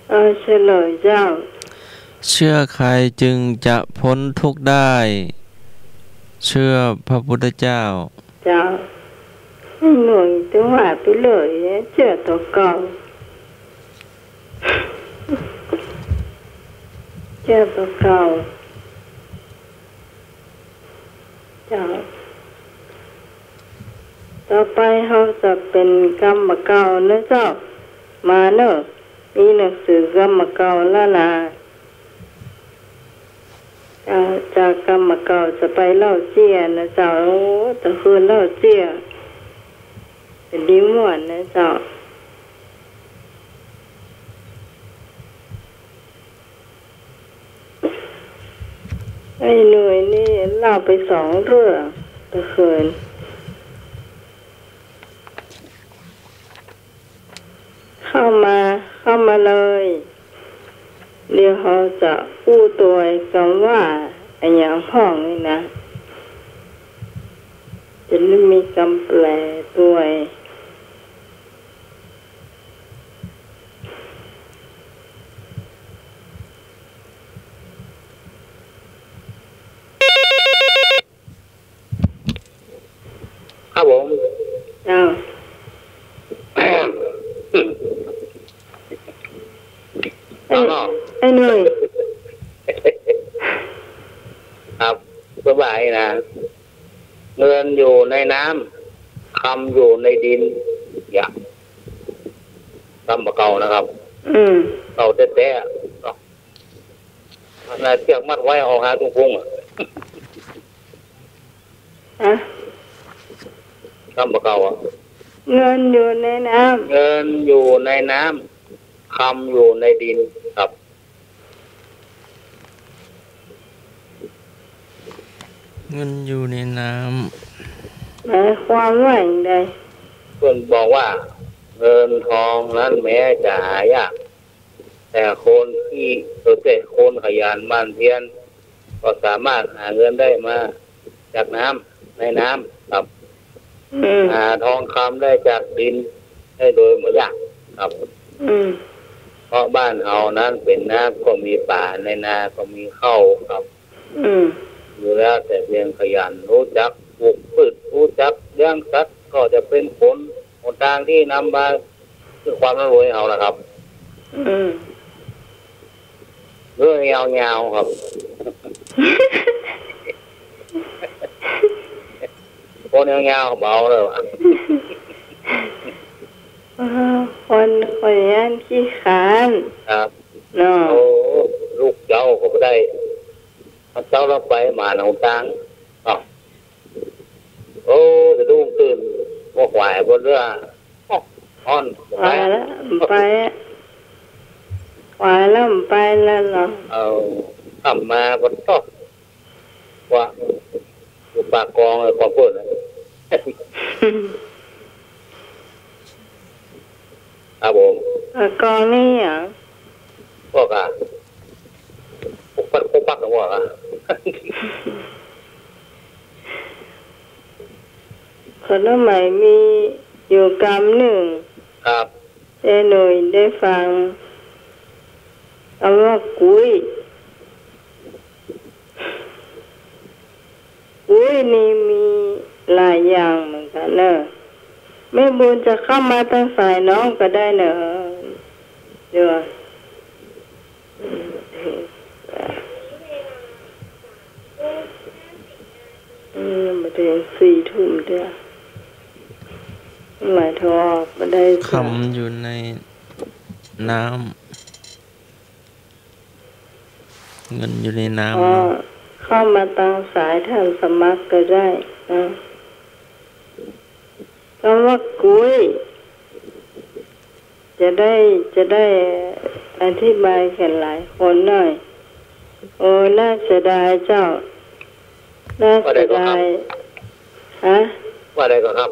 เอาเฉลยเจ้า เชื่อใครจึงจะพ้นทุกข์ได้ เชื่อพระพุทธเจ้า เจ้า ไอ้หน่วยตึงว่าไปเลย เชื่อตั๋วเก่า เชื่อตั๋วเก่า เจ้า ต่อไปเฮาจะเป๋นกำบ่าเก่านะเจ้า มาเน่อ มีหนังสือกำบ่าเก่าแล้วนะ เจ้า จากกำบ่าเก่าจะไปเล่าเจี้ยนะเจ้า โอ้ ตะคืนเล่าเจี้ย เป๋นดีม่วนนะเจ้า ไอ้หน่วยนี่เล่าไปสองเรื่องตะคืน เข้ามา เข้ามาเลย เดี๋ยวเฮาจะอู้ตวยกำว่าอะหยังพ่องนี่นะ จะได้มีกำแปลตวย ครับผม อ้าว เอาเนาะ ไอ้หน่วย ครับ สบายนะ เงินอยู่ในน้ำ คำอยู่ในดิน อย่า กำบ่าเก่านะครับ อืม เก่าแต๊ๆ เนาะ ขนาดเจือกมัดไว้ออกหาทุ่งพุงอะ ฮะ กำบ่าเก่าอะ เงินอยู่ในน้ำ เงินอยู่ในน้ำ คำอยู่ในดิน ครับ เงินอยู่ในน้ำ หมายความว่าอย่างใด เปิ้นบอกว่า เงินทองนั้นแม้จะหายาก แต่คนที่ เออ แต่คนขยันหมั่นเพียร ก็สามารถหาเงินได้มาจากน้ำ ในน้ำ ครับ อืม หาทองคำได้จากดินได้โดยบ่ยาก ครับ อืม เพราะบ้านเฮานั้นเป๋นนาก็มีป๋า ในนาก็มีข้าวครับ อืม อยู่แล้วแต่เพียงขยัน ฮู้จักปลูกพืช ฮู้จักเลี้ยงสัตว์ ก็จะเป๋นผล หนตางที่นำมาซึ่งความร่ำรวยเฮานะครับ อืม เรื่องยาวๆ ครับ คนยาวๆ เบาเลยว่ะ เออ คน คนยันขี้คร้าน ครับ เนาะ โอ้ ลูกเจ้าก็บ่ได้ เจ้าละไปมาหนองตาง อ้าว โอ้ สะดุ้งตื่น ว่าขวายบนเรือ อ้อ ฮ้อน ไป ไปละ ไปละ ขวายแล้ว ไปแล้วเหรอ เอา ค่ำมาบนตอก ว่า อยู่ปากกองเลย ของเปิ้นน่ะ ครับผม ปากกองนี่หยัง พวกอะ พวกปัก พวกปัก พวกอะ ขอน้ำใหม่มีอยู่กำนึ่ง ครับ แต่หน่วยได้ฟังกำว่ากุ้ย นี่มีหลายอย่างเหมือนกั๋นเน่อ แม่บุญจะเข้ามาตางสายน้องก็ได้เน่อ เดี๋ยว อืม บ่เถิงสี่ทุ่มเตื้อ หมายถึงว่าบ่ได้ คำอยู่ในน้ำ เงินอยู่ในน้ำ อ๋อ เนาะ เข้ามาตางสายท่านสมัครก็ได้นะ กำว่ากุ้ย จะได้ จะได้อธิบายแก่หลายคนหน่อย โอ้ น่าเสียดายเจ้า น่าเสียดาย ว่าใดก็ครับ ฮะ ว่าใดก็ครับ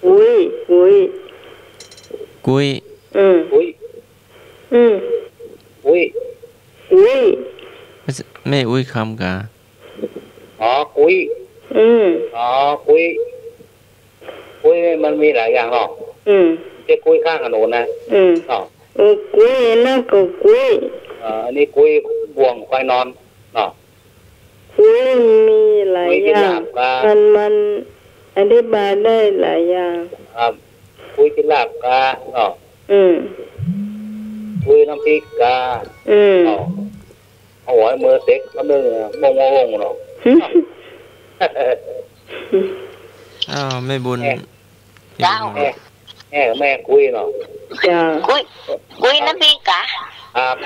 กุ้ย กุ้ย กุ้ย อืม กุ้ย อืม กุ้ย กุ้ย แม่อุ๊ยคำกา อ๋อ กุ้ย อืม อ๋อ กุ้ย กุ้ยมันมีหลายอย่างเนาะ อืม เจ๊กุ้ยข้างถนนนะ อืม เนาะ เออ กุ้ย อันนั้นก็กุ้ย อ่า อันนี้กุ้ยบ่วงควายนอนเนาะ กุ้ยมีหลายอย่าง กุ้ยกินลาบกา มัน มันอธิบายได้หลายอย่าง ครับ กุ้ยกินลาบกาเนาะ อืม กุ้ยน้ำพริกกา อืม เนาะ เอาไว้เมื่อเต็กก็นึ่งโป่งๆเนาะ อ้าว แม่บุญ แม่ เจ้า แม่ แม่ แม่กุ้ยเนาะ เจ้า กุ้ย กุ้ยน้ำพริกกา ครับ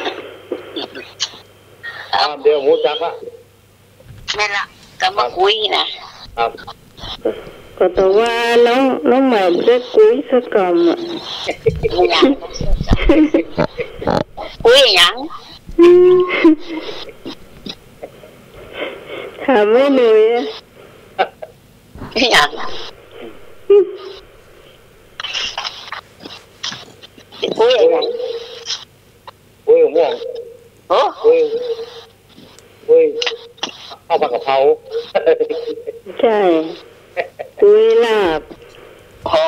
ครับ เดี๋ยวฮู้จักละ แม่นละ กำว่ากุ้ยนะ ครับ ก็แต่ว่าน้อง น้องใหม่บ่ได้กุ้ยสักกำอะ ไม่อยาก กุ้ยหยัง ถามแม่หนุ่ยอะ ไม่อยาก กุ้ยหยัง กุ้ยม่วง โอ้ กุ้ย กุ้ย ข้าวผัดกะเพรา ใช่ กุ้ยลาบ อ๋อ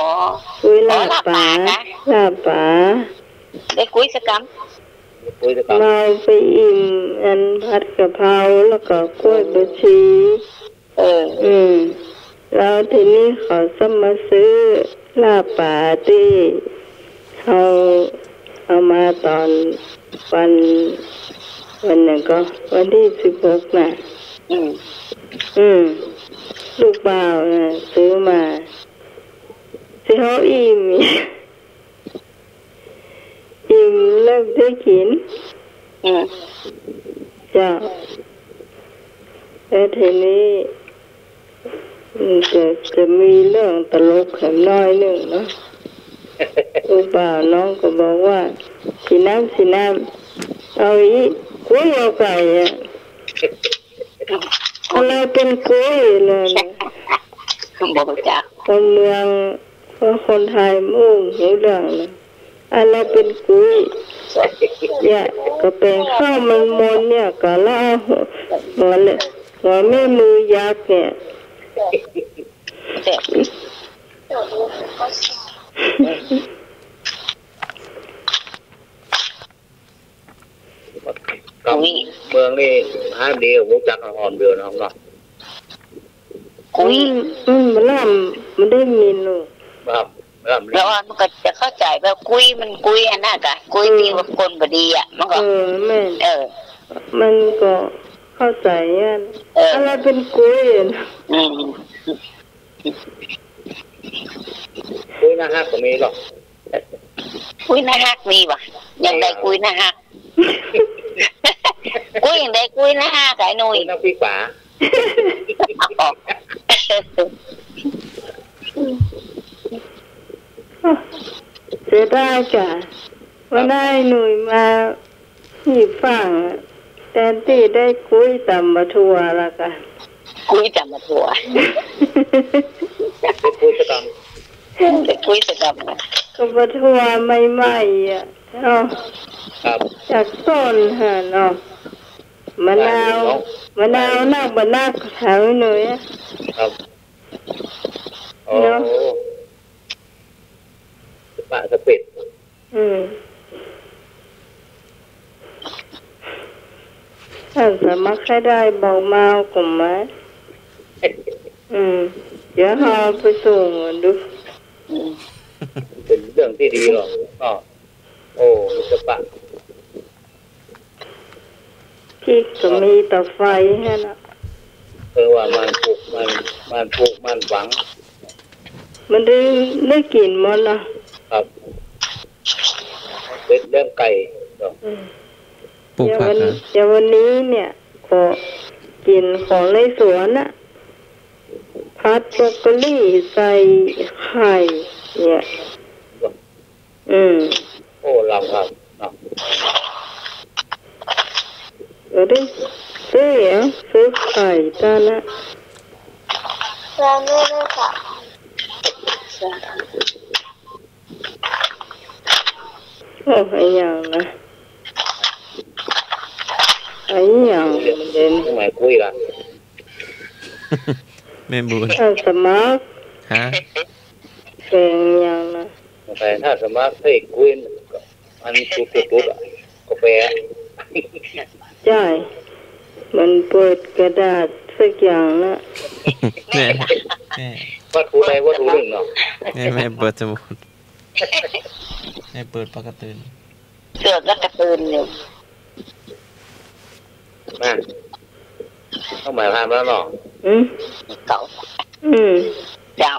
กุ้ยลาบ อ๋อ ลาบป๋า ป๋านะ ลาบป๋า ได้กุ้ยสักกำ ได้กุ้ยสักกำ เฮาไปอิ่มอันผัดกะเพรา แล้วก็ก้วยบวชชี เออ อืม แล้วทีนี้เขาจะมาซื้อลาบป๋าตี้เขาเอามาตอนวัน วันหนึ่งก็วันตี้สิบหกน่ะ อืม อืม ลูกบ่าวน่ะซื้อมา สิเฮาอิ่ม อิ่มแล้วได้กิ๋น อืม เจ้า แล้วทีนี้ อืม จะ จะมีเรื่องตลกแหมน้อยนึ่งเนาะ ลูกบ่าวน้องก็บอกว่า "สีน้ำ สีน้ำ เอาอีก กุ้ยเอาไก่อะ อะไรเป๋นกุ้ย" เลย บอกจ้ะ คนเมือง เพราะคนไทยบ่ฮู้เรื่องนะ อันนั้นเป๋นกุ้ย เนี่ย ก็เป๋นข้าวมันมนเนี่ย ก็ละหัว หัวเลย หัวแม่มือยักษ์เนี่ย ครับ กุ้ย เมืองนี่หาเดียวฮู้จักอ่อนเดียวนะครับเนาะ กุ้ย อืม อืม บ่ล่ำ บ่ได้ยินลูก ครับ ครับ แล้วมันก็จะเข้าใจ๋ว่ากุ้ยมันกุ้ยอันนั้นกะ กุ้ย เออ ตี้ว่าคนบ่ดีอะ มันก็ เออ แม่น เออ มันก็เข้าใจ๋อัน เออ อะไรเป๋นกุ้ยอะ อืม กุ้ยน่าฮักก็มีหรอก กุ้ยน่าฮักมีบ่ อยากได้กุ้ยน่าฮัก กุ้ยอยากได้กุ้ยน่าฮัก ไอ้หนุ่ย กุ้ยน้ำพริกป๋า เสียดายจ้ะ ว่าได้หนุ่ยมา ที่ฟั่งอะ แตนตี้ได้กุ้ยต๋ำบักถั่วละกะ กุ้ยต๋ำบักถั่ว ได้กุ้ยสักกำ ได้กุ้ยสักกำนะ ก็บักถั่วใหม่ๆ อะ เอ้า ครับ จากสวนหั้นเนาะ มะนาว ได้เนาะ มะนาวนักบ่นัก ถามหน่อยอะ ครับ อ๋อ เนาะ ปะสะเก็ด อืม ถ้าสมัครใค่ได้บอกมาก็มา อืม เดี๋ยวเฮาไปส่งมันดู อืม เป๋นเรื่องตี้ดีเนาะ อ้อ โอ้ มีสปะ พริกก็มีต่อไฟหั้นน่ะ เออ ว่ามันปลูก มัน มันปลูก มันฝัง มันได้ ได้กิ๋นหมดเนาะ ครับ เป็ดเลี้ยงไก่เนาะ อืม ปลูกผัก เดี๋ยววัน ฮะ เดี๋ยววันนี้เนี่ย ก็กิ๋นของในสวนน่ะ ผัดบรอกโคลีใส่ไข่เนี่ย อืม โอ้ ลำครับ เนาะ เดี๋ยวดิ ซื้อ ซื้อไข่จ้านะ โอ้ อะหยังนะ อะหยังเด่น ทำไมคุยล่ะ แม่บุญ อาสาสมัคร ฮะ แปลงอะหยังนะ แต่ถ้าอาสาสมัครให้คุย อันสุดๆ อะ กาแฟ ใจ้ มันเปิดกระดาษสักอย่างนะ แม่ แม่ วัตถุใดวัตถุนึ่งเนาะ แม่ แม่เปิดสมุด แม่เปิดปากกาตื่น เปิดปากกาตื่นอยู่ มา เข้าหมายความแล้วเนาะ อืม เก่า อืม เจ้า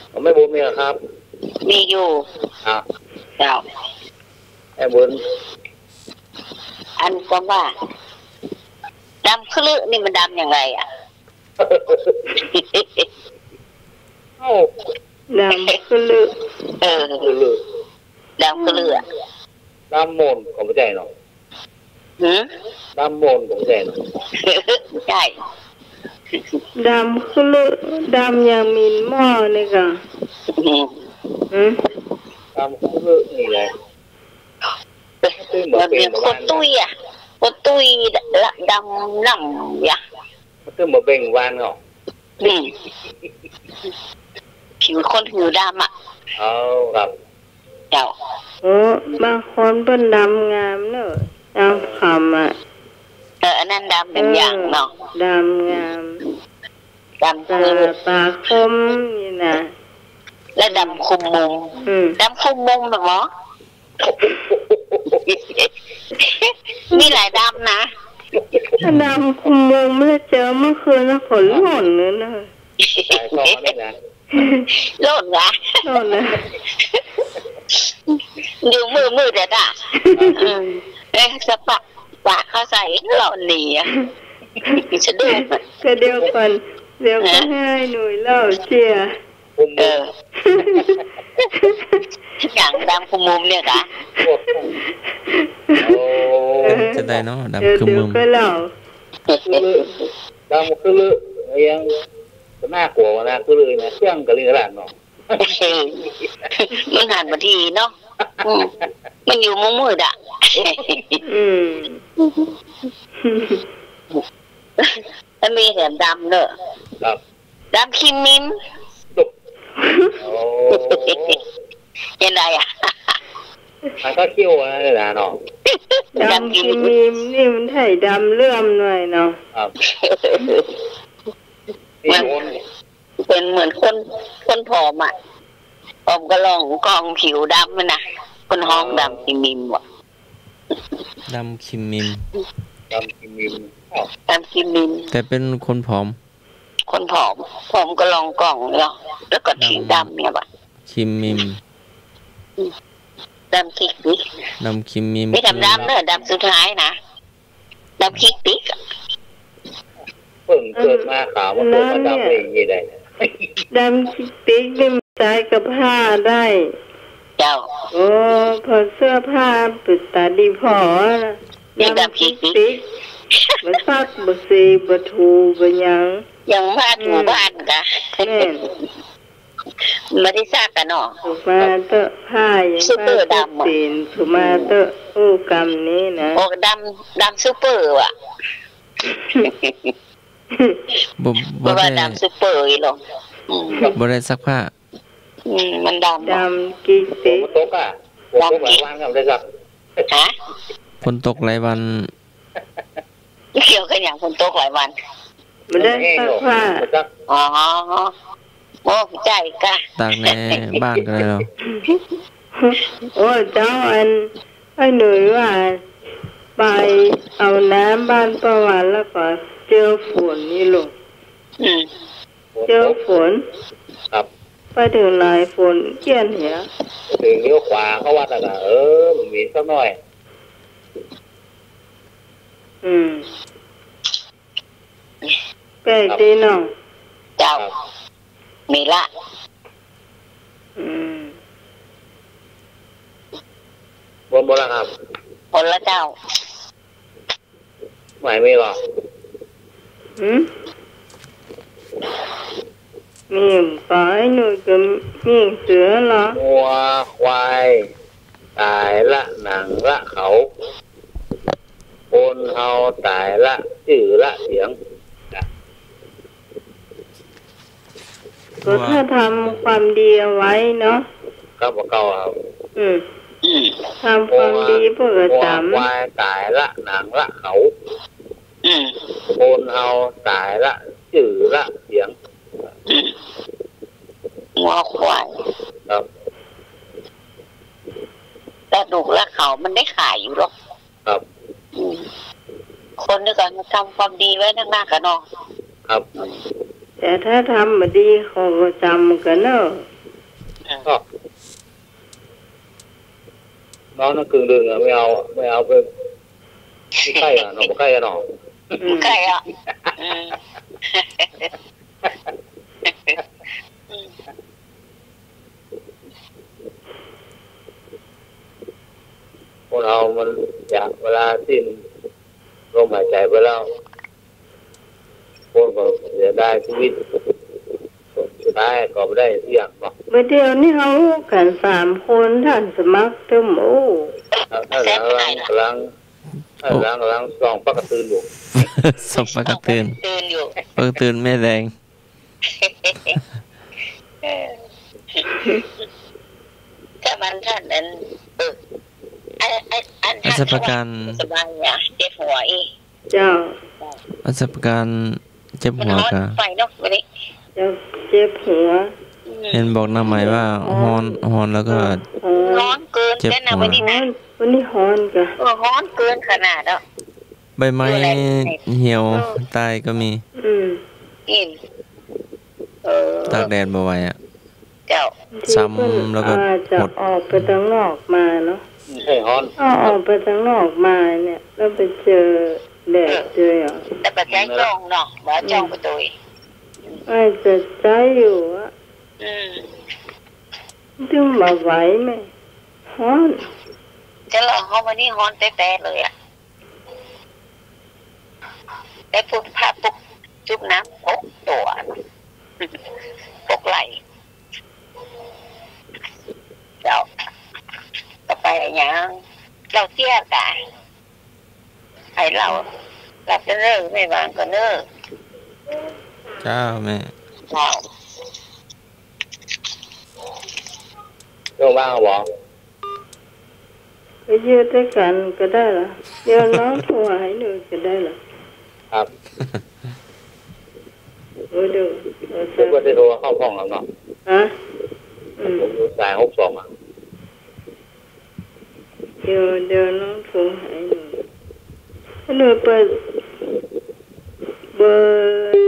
เอาแม่บุญมีเหรอครับ มีอยู่ อ่ะ เจ้า แม่บุญ อันก็ว่า ดำคลึนี่มันดำยังไงอะ เอ้า ดำคลึ เออ คลึ ดำคลึอะ ดำหม่นก็บ่ใจ้เนาะ หือ ดำหม่นก็บ่ใจ้เนาะ ใจ้ ดำคลึ ดำอย่างหมิ่นหม้อนี่ก่ะ อืม หือ ดำคลึนี่แหละ มันเป๋นคนตุ้ยอะ คนตุ้ยละดำน้ำยะ มันตึงบ่เบ่งวานเนาะ อืม ผิวคนผิวดำอะ อ๋อ ครับ เจ้า โอ้ บางคนเปิ้นดำงามเนอะ ดำคล้ำอะ เออ อันนั้นดำเป๋นอย่างเนาะ เออ ดำงาม ดำ ต๋า คือ ต๋าคมนี่นะ และดำคุมมุม อืม ดำคุมมุมน่ะหมอ มีหลายดำนะ ถ้าดำคุมมุมแล้วเจอเมื่อคืนแล้วขนล่นเลยนะ สายคอนี่นะ ล่นหวา ล่นนะ อยู่มืดๆ เดี๋ยวจ้ะ อืม เอ๊ะ สปะ ปะเข้าใส่ล่นหนีอะ สะดุ้ง ก็เดี๋ยวก่อน เดี๋ยวก็ ฮะ ให้หนุ่ยเล่าเจีย เออ อย่างดำคุมมุมเนี่ยกะ โอ้ เออ จะได้เนาะ ดำคุมมุม เดี๋ยว เดี๋ยวก็เล่า ดำคือลือ ยังน่ากลัวนะ คือลือนะ เสี่ยงกับลิงกะลาดเนาะ มันหันมาทีเนาะ อืม มันอยู่มุมมืดอะ อืม แล้วมีแถมดำเนอะ ครับ ดำคิมมิม โอ้ ยังไงอะ มันก็เขี้ยวนะเนาะ ดำคิมมิมนี่มันไถ่ดำเลื่อมหน่อยเนาะ ครับ มัน เป๋นเหมือนคน คนผอมอะ ผอมกะล่องกองผิวดำอะนะ คนฮ้อง อ๋อ ดำคิมมิมว่ะ ดำคิมมิม ดำคิมมิม อ้าว ดำคิมมิม แต่เป๋นคนผอม คนผอม ผอมกะล่องกองเนาะ แล้วก็ผิวดำเนี่ยว่ะ คิมมิม ดำคิกดิก ดำคิมมิม ไม่ธรรมดาเนอะ ดำสุดท้ายนะ ดำคิกดิกอะ เปิ้นเกิดมาขาว มาเกิดมาดำได้ยังไงได้ ดำคิกดิกนี่มันใจ๊กับผ้าได้ เจ้า โอ้ ผ่อเสื้อผ้าเป๋นต๋าดีผ่อนะ นี่ดำคิกดิก ดำคิกดิก บ่ซัก บ่สี บ่ถู บ่หยัง ยังผ้าถูบ้านกะ แม่น บ่ได้ซักอะเนาะ ถูมาเต๊อะ ผ้ายัง ซูเปอร์ดำอะ ผ้าเช็ดตี๋น ถูมาเต๊อะ โอ้ กำนี้นะ ออกดำ ดำซูเปอร์ว่ะ บ่ บ่ บ่ว่า ได้ ดำซูเปอร์อีหรอก อืม บ่ได้ซักผ้า อืม มันดำว่ะ ดำกิกติก ฝนตกอะ ฝนตกหลายวันก็บ่ได้ซัก ฮะ ฝนตกหลายวัน เกี่ยวกันหยัง ฝนตกหลายวัน บ่ได้ซักผ้า บ่ซัก อ๋อ โอ้ ใจ้ก่ะ ตากในบ้านก็ได้เหรอ โอ้ เจ้า อัน ไอ้หนุ่ยว่า ไปเอาน้ำบ้านป้าวันแล้วก็เจอฝนนี่ลูก อืม เจอฝน ครับ ไปเถิงไหนฝนเอี้ยนเหีย ไปเถิงเลี้ยวขวาเข้าวัดน่ะนะ เออ มันมีสักหน่อย อืม แปลกดีเนาะ เจ้า ครับ มีละ อืม หมด หมดแล้วครับ หมดแล้วเจ้า ไหวไหมหรอ หืม มีก็ไอ้หนุ่ยก็มีเสือเหรอ งัวควายต๋ายละหนังละเขา คนเฮาต๋ายละจื้อละเสียง ก็ถ้าทำความดีเอาไว้เนาะ ครับ บ่าเก่าครับ อืม ทำความดีเปิ้นก็จ๋ำ งัวควายต๋ายละหนังละเขา อืม คนเฮาต๋ายละจื้อละเสียง อืม งัวควาย ครับ กระดูกละเขามันได้ขายอยู่หรอก ครับ อืม คนนี่ก็ทำความดีไว้นักๆ กะเนาะ ครับ แต่ถ้าทำบ่ดีเขาก็จ๋ำกั๋นเนาะ ก็ นอนตั้งกึ่งดึงอะ ไม่เอา ไม่เอาไป ไม่ใกล้อะเนาะ ไม่ใกล้อะเนาะ อืม ไม่ใกล้อะ อืม อืม คนเฮามันจะ เวลาสิ้นลมหายใจไปแล้ว คนก็เสียดายชีวิต สุดท้ายก็บ่ได้สักอย่างเนาะ บ่าเดี่ยวนี้เฮากั๋นสามคน ต้านสมัครเถิง โอ้ ต้านหลังกำลัง ต้านหลังกำลังส่องปลากระตื่นอยู่ ส่องปลากระตื่น ส่องปลากระตื่นอยู่ ปลากระตื่นแม่แดง เออ ถ้ามันต้านนั้น เออ อัน อัน อัน อัศปการ สบายอะ เจ็บหัวอีก เจ้า อัศปการเจ็บหัวก่ะ มันฮ้อนไปเนาะวันนี้ เจ้า เจ็บหัว อืม เห็นบอกน้าไหมว่าฮ้อน ฮ้อนแล้วก็ เออ ฮ้อนเกิน เจ็บหัว แต่นะวันนี้นะ ฮ้อน วันนี้ฮ้อนก่ะ เออ ฮ้อนเกินขนาดอะ ใบไม้เหี่ยวต๋ายก็มี อืม นี่ เออ ตากแดดบ่ไหวอะ เจ้า ซ้ำแล้วก็ อาจจะ หด ออกไปตังนอกมาเนาะ ใช่ ฮ้อน อ้อ ออกไปตังนอกมาเนี่ย แล้วไปเจอแดด เออ เจออะ แล้วก็ใจ๊จ้องเนาะ บ่าจ้องไปโตย อาจจะใจ๊อยู่อะ อืม ตึงบ่ไหวแม่ ฮ้อน จะลองเข้ามานี่ฮ้อนแต๊ๆ เลยอะ ได้ปลุกผ้าปลุกจุ๊บน้ำหกตั๋ว ปลุกไหล่ เจ้า ต่อไปอะหยัง เหล้าเตี้ยก่ะ ไอ้เหล้า หลับเด้อ แม่วางก่อนเน้อ เจ้าแม่ เจ้า เจ้าว่างบ่ ไปอยู่ตวยกั๋นก็ได้ละ เดี๋ยวน้องโทรหาหนูก็ได้ละ ครับ โอ้ย เดี๋ยว เดี๋ยวเปิ้นได้โทรเข้าห้องแล้วเนาะ ฮะ อืม ผมอยู่สายหกสองอะ เดี๋ยว เดี๋ยวน้องโทรหาหนู หนูเปิดเบอร์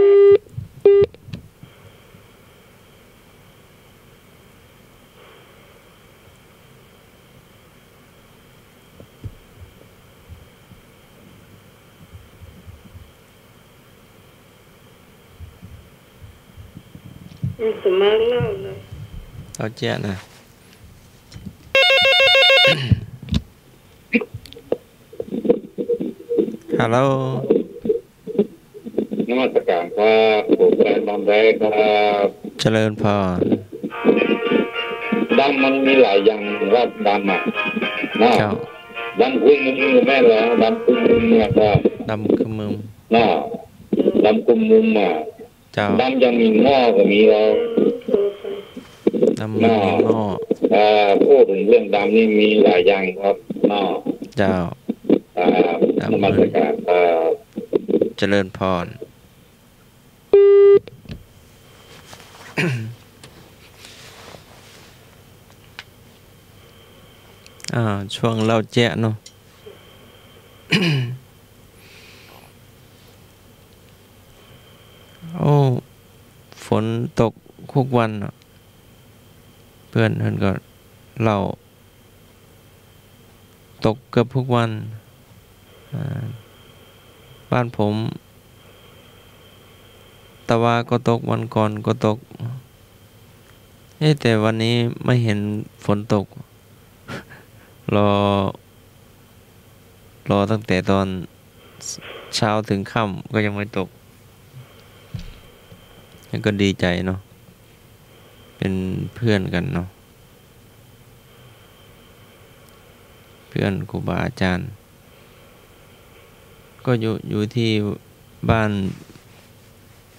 สมัครแล้วนะ เอาเจ้านะ ฮัลโหล นมัสการครับ ผมแฟนดำแดงครับ เจริญพร ดำมันมีหลายอย่างครับ ดำอะ นะ เจ้า ดำคือมึมแม่นแล้ว ดำคือมึมนะครับ ดำคือมึม นะ ดำคือมึมอะ เจ้า ดำอย่างมีหม้อก็มีแล้ว ดำอย่างมีหม้อ เอ่อ พูดถึงเรื่องดำนี่มีหลายอย่างครับ นะ เจ้า ครับ ดำ นมัสการครับ เจริญพร อ่า ช่วงเล่าเจ๊ยะเนาะ โอ้ ฝนตกทุกวันน่ะ เปื้อนเปิ้นก็เล่า ตกเกือบทุกวัน อ่า บ้านผม ตะวาก็ตก วันก่อนก็ตก เอ๊ะ แต่วันนี้ไม่เห็นฝนตก รอ รอตั้งแต่ตอนเช้าถึงค่ำก็ยังไม่ตก แล้วก็ดีใจเนาะ เป็นเพื่อนกันเนาะ เพื่อนครูบาอาจารย์ ก็อยู่ อยู่ที่บ้าน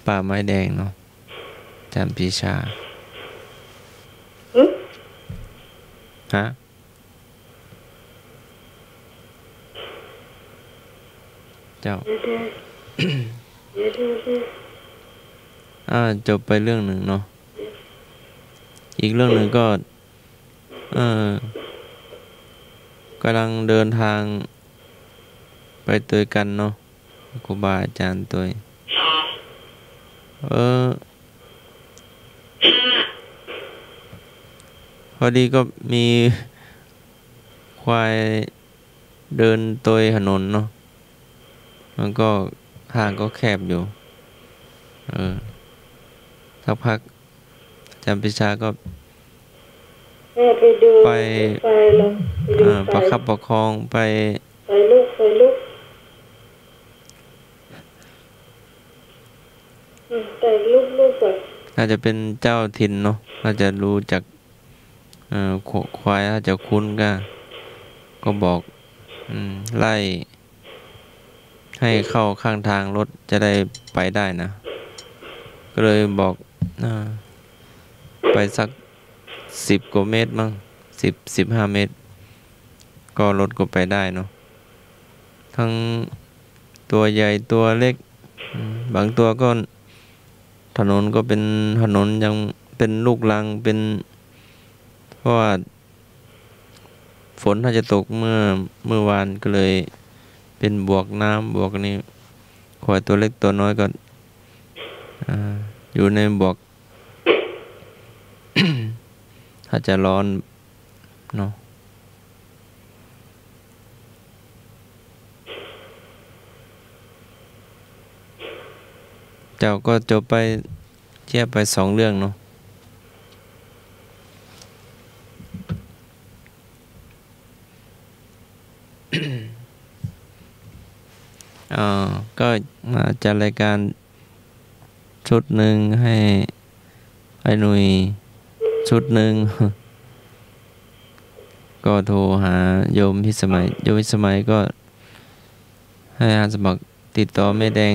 ป่าไม้แดงเนาะ อาจารย์ปรีชา หึ ฮะ เจ้า เดี๋ยวๆ เดี๋ยวๆ อ่า จบไปเรื่องหนึ่งเนาะ อีกเรื่องหนึ่งก็ เอ่อ กำลังเดินทางไปตวยกั๋นเนาะ ครูบาอาจารย์ตวย เออ พอดีก็มีควายเดินตวยถนนเนาะ มันก็ทางก็แคบอยู่ เออ สักพักอาจารย์ปรีชาก็ เออ ไปดู ไป ไปลอง ไปดู อ่า ไป ประคับประคองไป ไปลูก ไปลูก อืม ไปลูกๆ ก่อน น่าจะเป็นเจ้าถิ่นเนาะ น่าจะรู้จัก เอ่อ ข- ควายน่าจะคุ้นก็ ก็บอก อืม ไล่ให้เข้าข้างทางรถจะได้ไปได้นะ ก็เลยบอก อ่า ไปสักสิบกว่าเมตรมั้ง สิบ สิบห้าเมตร ก็รถก็ไปได้เนาะ ทั้งตัวใหญ่ตัวเล็ก อืม บางตัวก็ ถนนก็เป็นถนนยังเป็นลูกรัง เป็น เพราะว่าฝนน่าจะตกเมื่อ เมื่อวานก็เลยเป็นบวกน้ำ บวกนี่ ควายตัวเล็กตัวน้อยก็ อ่า อยู่ในบวก อาจจะร้อนเนาะ เจ้าก็จบไป เจ๊ยะไปสองเรื่องเนาะ อ่า ก็มาจัดรายการชุดหนึ่งให้ไอ้หนุ่ยชุดหนึ่ง ก็โทรหาโยมพิสมัย โยมพิสมัยก็ให้อาสาสมัครติดต่อแม่แดง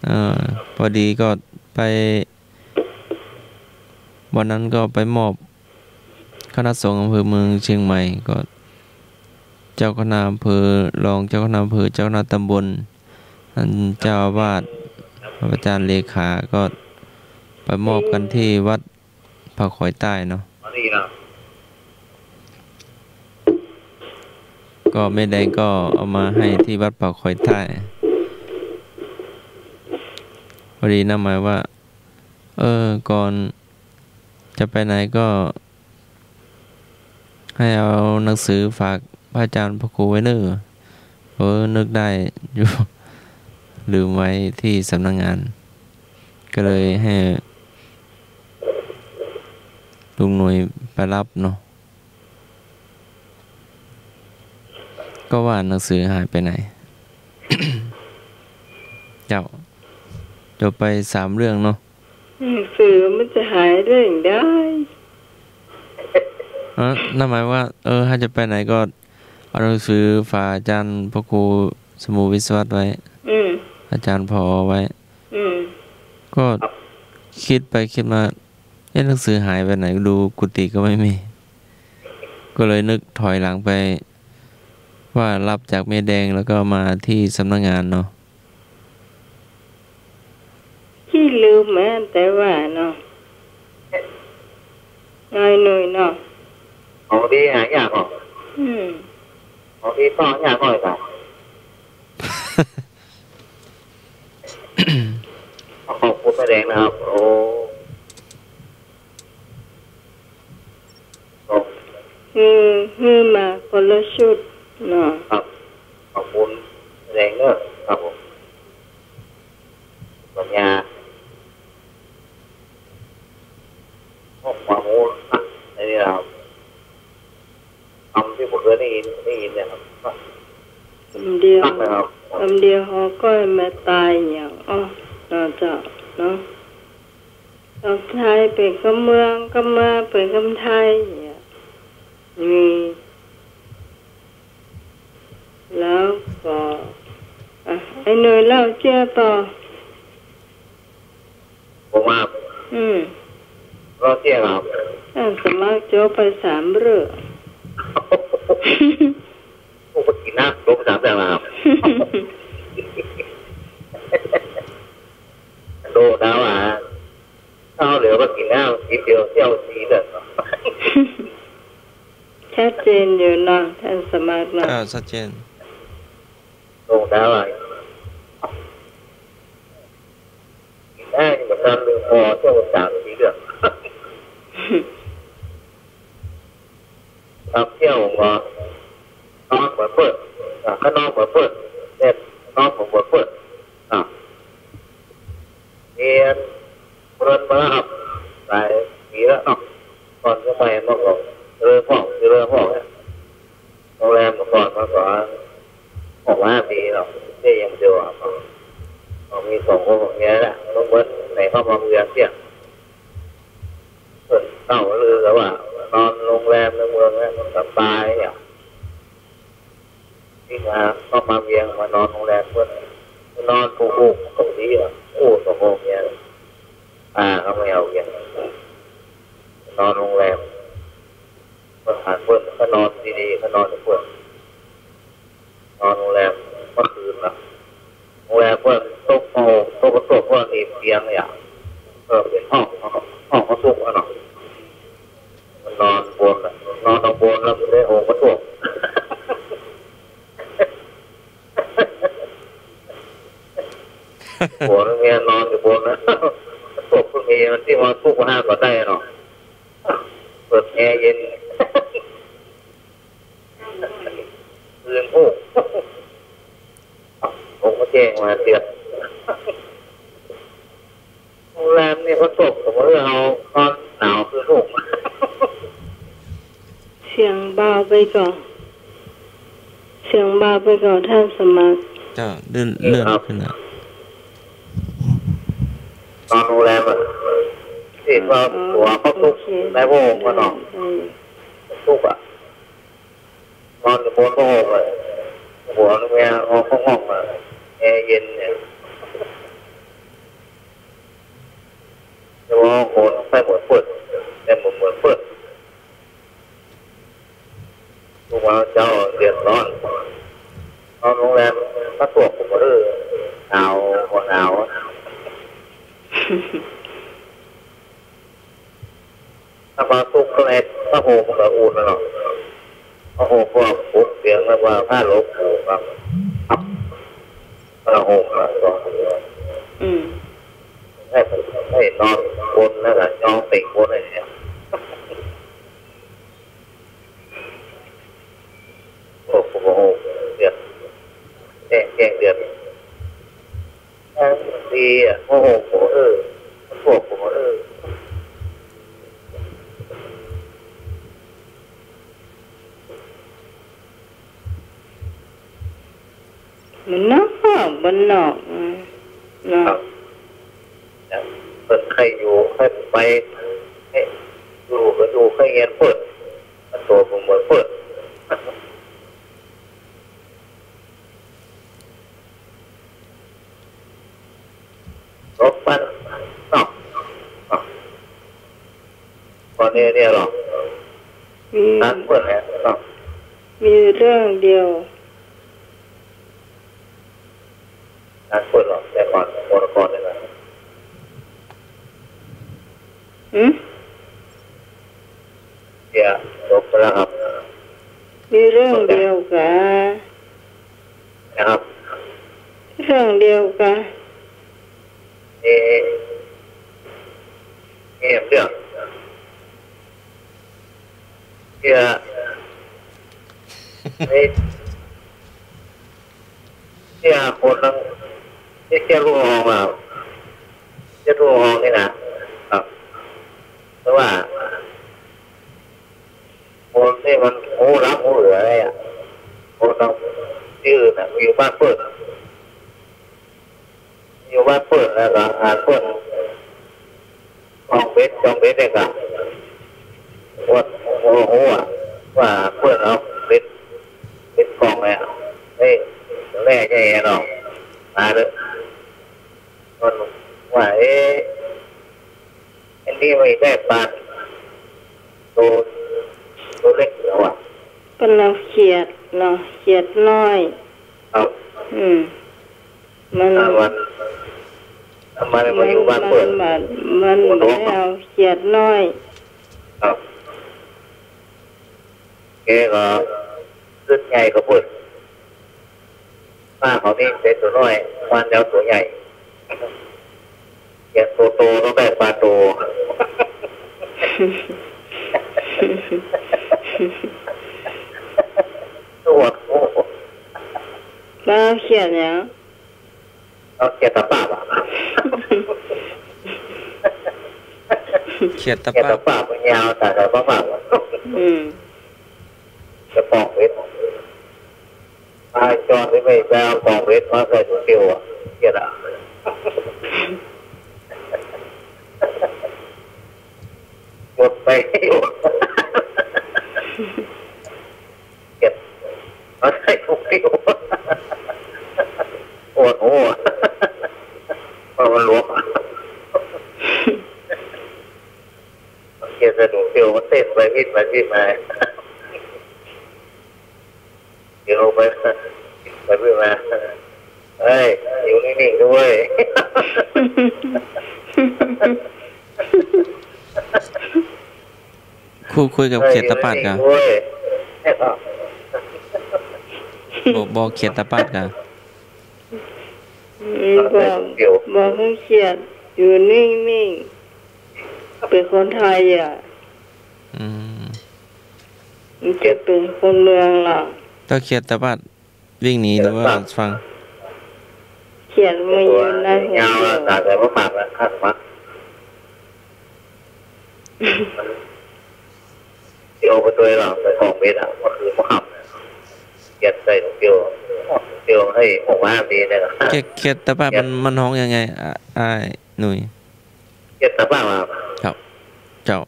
เอ่อ พอดีก็ไป วันนั้นก็ไปมอบคณะสงฆ์อำเภอเมืองเชียงใหม่ ก็เจ้าคณะอำเภอ รองเจ้าคณะอำเภอ เจ้าคณะตำบล ท่านเจ้าอาวาส อาจารย์เลขา ก็ไปมอบกันที่วัดผาขอยใต้เนาะ ก็แม่แดงก็เอามาให้ที่วัดผาขอยใต้ พอดีน้าหมายว่า เออ ก่อนจะไปไหนก็ให้เอาหนังสือฝากพระอาจารย์พระครูไว้เน่อ เออ นึกได้อยู่ ลืมไว้ที่สำนักงาน ก็เลยให้ลุงหน่วยไปรับเนาะ ก็ว่าหนังสือหายไปไหน เจ้า จบไปสามเรื่องเนาะ หนังสือมันจะหายได้อย่างใด เออ น้าหมายว่า เออ ถ้าจะไปไหนก็เอาหนังสือฝากอาจารย์พระครูสมุวิศวัตไว้ อืม อาจารย์ผอไว้ อืม ก็ ครับ คิดไปคิดมา เอ๊ะ หนังสือหายไปไหน ดูกุฏิก็ไม่มี ก็เลยนึกถอยหลังไป ว่ารับจากแม่แดงแล้วก็มาที่สำนักงานเนาะ ขี้ลืมแม้แต่ว่าเนาะ น้อยหน่อยเนาะ ของดีหายากเหรอ อืม ของตี้ต้องยากหน้อยกว่า ขอบคุณแม่แดงนะครับ โอ้ อืม หื้อมาคนละชุดเนาะ ครับ ขอบคุณแม่แดงเนอะ ครับผม ปัญญา ข้อความโอ้ อันนี้นะครับ กำตี้บ่เคยได้ยิน ได้ยินเนี่ยครับ กำเดียว ครับ กำเดียวเขาก็มาตายอย่าง อ้อ เนาะเจ้า เนาะ ดอกไทยเป๋นกำเมือง กำเมืองเป๋นกำไทยเนี่ย มี แล้วก็ อ่ะ ไอ้หน่วยเล่าเจี้ยต่อ ผมว่า อืม เล่าเจี้ยครับ ท่านสมัครจบไปสามเรื่อง โอ้ ไปกิ๋นน้ำ จบไปสามเรื่องแล้วครับ โดดาวอ่ะ ถ้าเอาเหลือไปกิ๋นน้ำ กิ๋นเดียวเที่ยวสี่เรื่อง ชัดเจนอยู่เนาะ ท่านสมัครเนาะ อ่า ชัดเจน โดดาวอ่ะ ได้เหมือนกัน ลืมพอเที่ยวสามสี่เรื่อง ครับ เที่ยวก็นอนเหมือนเปิ้น อ่ะ ก็นอนเหมือนเปิ้น แต่นอนเหมือนเปิ้น อ่ะ เรียนเปิ้นมาแล้วครับ หลายปี๋แล้วเนาะ ต๋อนสมัยเมื่อก่อน เจริญพร เจริญพรเนี่ย โรงแรมเมื่อก่อนมันก็หกห้าปี๋เนาะ เจ๊ยังเดียวอ่ะ ก็มีสองคนผัวเมียแหละ เปิ้นไหนเข้ามาเมืองเสี้ย เปิ้นเล่าลือกั๋นว่า นอนโรงแรมในเมืองเนี่ยมันสบายอ่ะ ตี้มา เข้ามาเวียงมานอนโรงแรมเปิ้น นอนถูกอกถูกดีอ่ะ โอ้ สองผัวเมีย อ่า เขาไม่เอาเวียง นอนโรงแรม เปิ้นหาเปิ้น ก็นอนดีๆ ก็นอนเปิ้น นอนโรงแรมเมื่อคืนน่ะ โรงแรมเปิ้นตก โอ้ ตก ตก เปิ้นมีเตียงเนี่ย เออ เป๋นห้อง ห้องกระตุกอะเนาะ มันนอนบนน่ะ นอนตางบนแล้วมันได้โอ้ กระตุก ผัวเมียนอนอยู่บนน่ะ กระตุกก็มี มันตี้มาทุกข์มาห้ามก็ได้เนาะ เปิดแอร์เย็น คืนโอ้ ผมก็แจ้งมาเสีย โรงแรมนี่เขาตก ผมว่าเอาตอนหนาวคืนโอ้ เสียงเบาไปก่อ เสียงเบาไปก่อ ท่านสมัคร เจ้า เลื่อน เลื่อนขึ้นนะ นอนโรงแรมอ่ะ ตี้ว่า อ๋อ ผัวเขาทุกข์ โอเค ในผ้าห่มก็นอน ได้ ได้ ทุกข์อ่ะ นอนอยู่บนผ้าห่มเลย ผัวเมียนอนห้องๆ อ่ะ แอร์เย็นเนี่ย แต่ว่าคนไปเหมือนเปิ้น แต่เหมือน เหมือนเปิ้น ลูกว่าเจ้าเดือดร้อน นอนโรงแรม ผ้าตวกผมก็เออ หนาว หัวหนาว ถ้ามาซุกข้างในผ้าห่มมันก็อุ่นแล้วเนาะ ผ้าห่มก็ปลุกเสียงแล้วว่าผ้าหลวงปู่ครับ ครับ ผ้าห่มอะ สองคน อืม ให้ผม ให้นอนบนแล้วก็ยองเต่งบนอะไรเนี่ย โอ้โห เดือด แจ้ง แจ้งเดือด แจ้งดีอะ โอ้โห เออ พวกผม เออ มันนอก บ้านนอก อืม เนาะ ครับ เปิ้นใค่อยู่ ใค่ไป ใค่อยู่ก็อยู่ ใค่เฮียนเปิ้น ตัวผมเหมือนเปิ้น ลบปันเนาะ ตอนนี้เนี่ยเหรอ มี นัดเปิ้นแล้วเนาะ มีเรื่องเดียว นัดเปิ้นเหรอ แต่ก่อน วรกรเนี่ยนะ หืม เดี๋ยว ลบไปแล้วครับ เรื่องเดียวกา นะครับ เรื่องเดียวกา เอ่อ เอ่อ เรื่อง เอ่อ เอ่อ เอ่อ คนนึง เอ่อ เอ่อ ลูกน้องอะ เอ่อ ลูกน้องนี่นะ ครับ เพราะว่า คนนี่มันฮู้ล้ำฮู้เหลือเลยอะ คนนึงตี้อื่นอะ อยู่บ้านเปิ้น อยู่บ้านเปิ้นแล้วก็หาเปิ้น จ่องเบ็ด จ่องเบ็ดเนี่ยก็ ว่า ฮู้ ฮู้อะ ว่าเปิ้นเอาเบ็ด เบ็ดจ่องเนี่ย เฮ้ย แล่ใหญ่เนาะ มาเถอะ เปิ้นว่า เอ๊ะ อันนี้ไม่ได้ปลา โต โตเล็กแล้วอะ เปิ้นเอาเขียดเนาะ เขียดน้อย ครับ อืม มัน อ่า มัน มันมาอยู่บ้านเปิ้น มัน มัน มัน โอ้โห บ่ได้เอาเขียดน้อย ครับ แกก็ขึ้นใหญ่กว่าเปิ้น ป้าเขานี่เขียดตัวน้อย มันเอาตัวใหญ่ เขียดโตๆ ต้องได้ปลาโต ตัวโต แล้วเขียดเนี่ย เอาเขียดตะปาบอะ เขียดตะปาบ เขียดตะปาบมันยาว แต่ตะปาบอะ อืม จะปอกเบ็ด ปลาจอนที่ไม่ไปเอาปอกเบ็ดมาใส่ถุงเดียวอะ เขียดอะ หมดไป เก็บมาใส่ถุงเดียว ปวดหัว เพราะมันหลวม เก็บใส่ถุงเดียว มันเต้นไปวิ่งไปวิ่งมา เดี๋ยวไป ไปวิ่งมา เฮ้ย อยู่นิ่งๆ ด้วย คุย คุยกับเขียดตะปาดก่อน เฮ้ย อยู่นิ่งๆ ด้วย บอก บอกเขียดตะปาดก่อน อืม บอก บอกให้เขียดอยู่นิ่งๆ เป๋นคนไทยอะ อืม มันจะเป๋นคนเมืองละ ถ้าเขียดตะปาดวิ่งหนีหรือว่าฟัง เขียดมันอยู่ในหัวเขียว ตายแต่ว่าปากมันคันมาก เดี๋ยวไปด้วยหรอ ไปของเบ็ดอะ เมื่อคืนเมื่อค่ำเนี่ย เขียดใส่เดียว เดียวให้ออกมาดีเนี่ย เขียด เขียดตะปาดมัน มันฮ้องยังไง อ่ะ อ้ายหนุ่ย เขียดตะปาดอะ ครับ เจ้า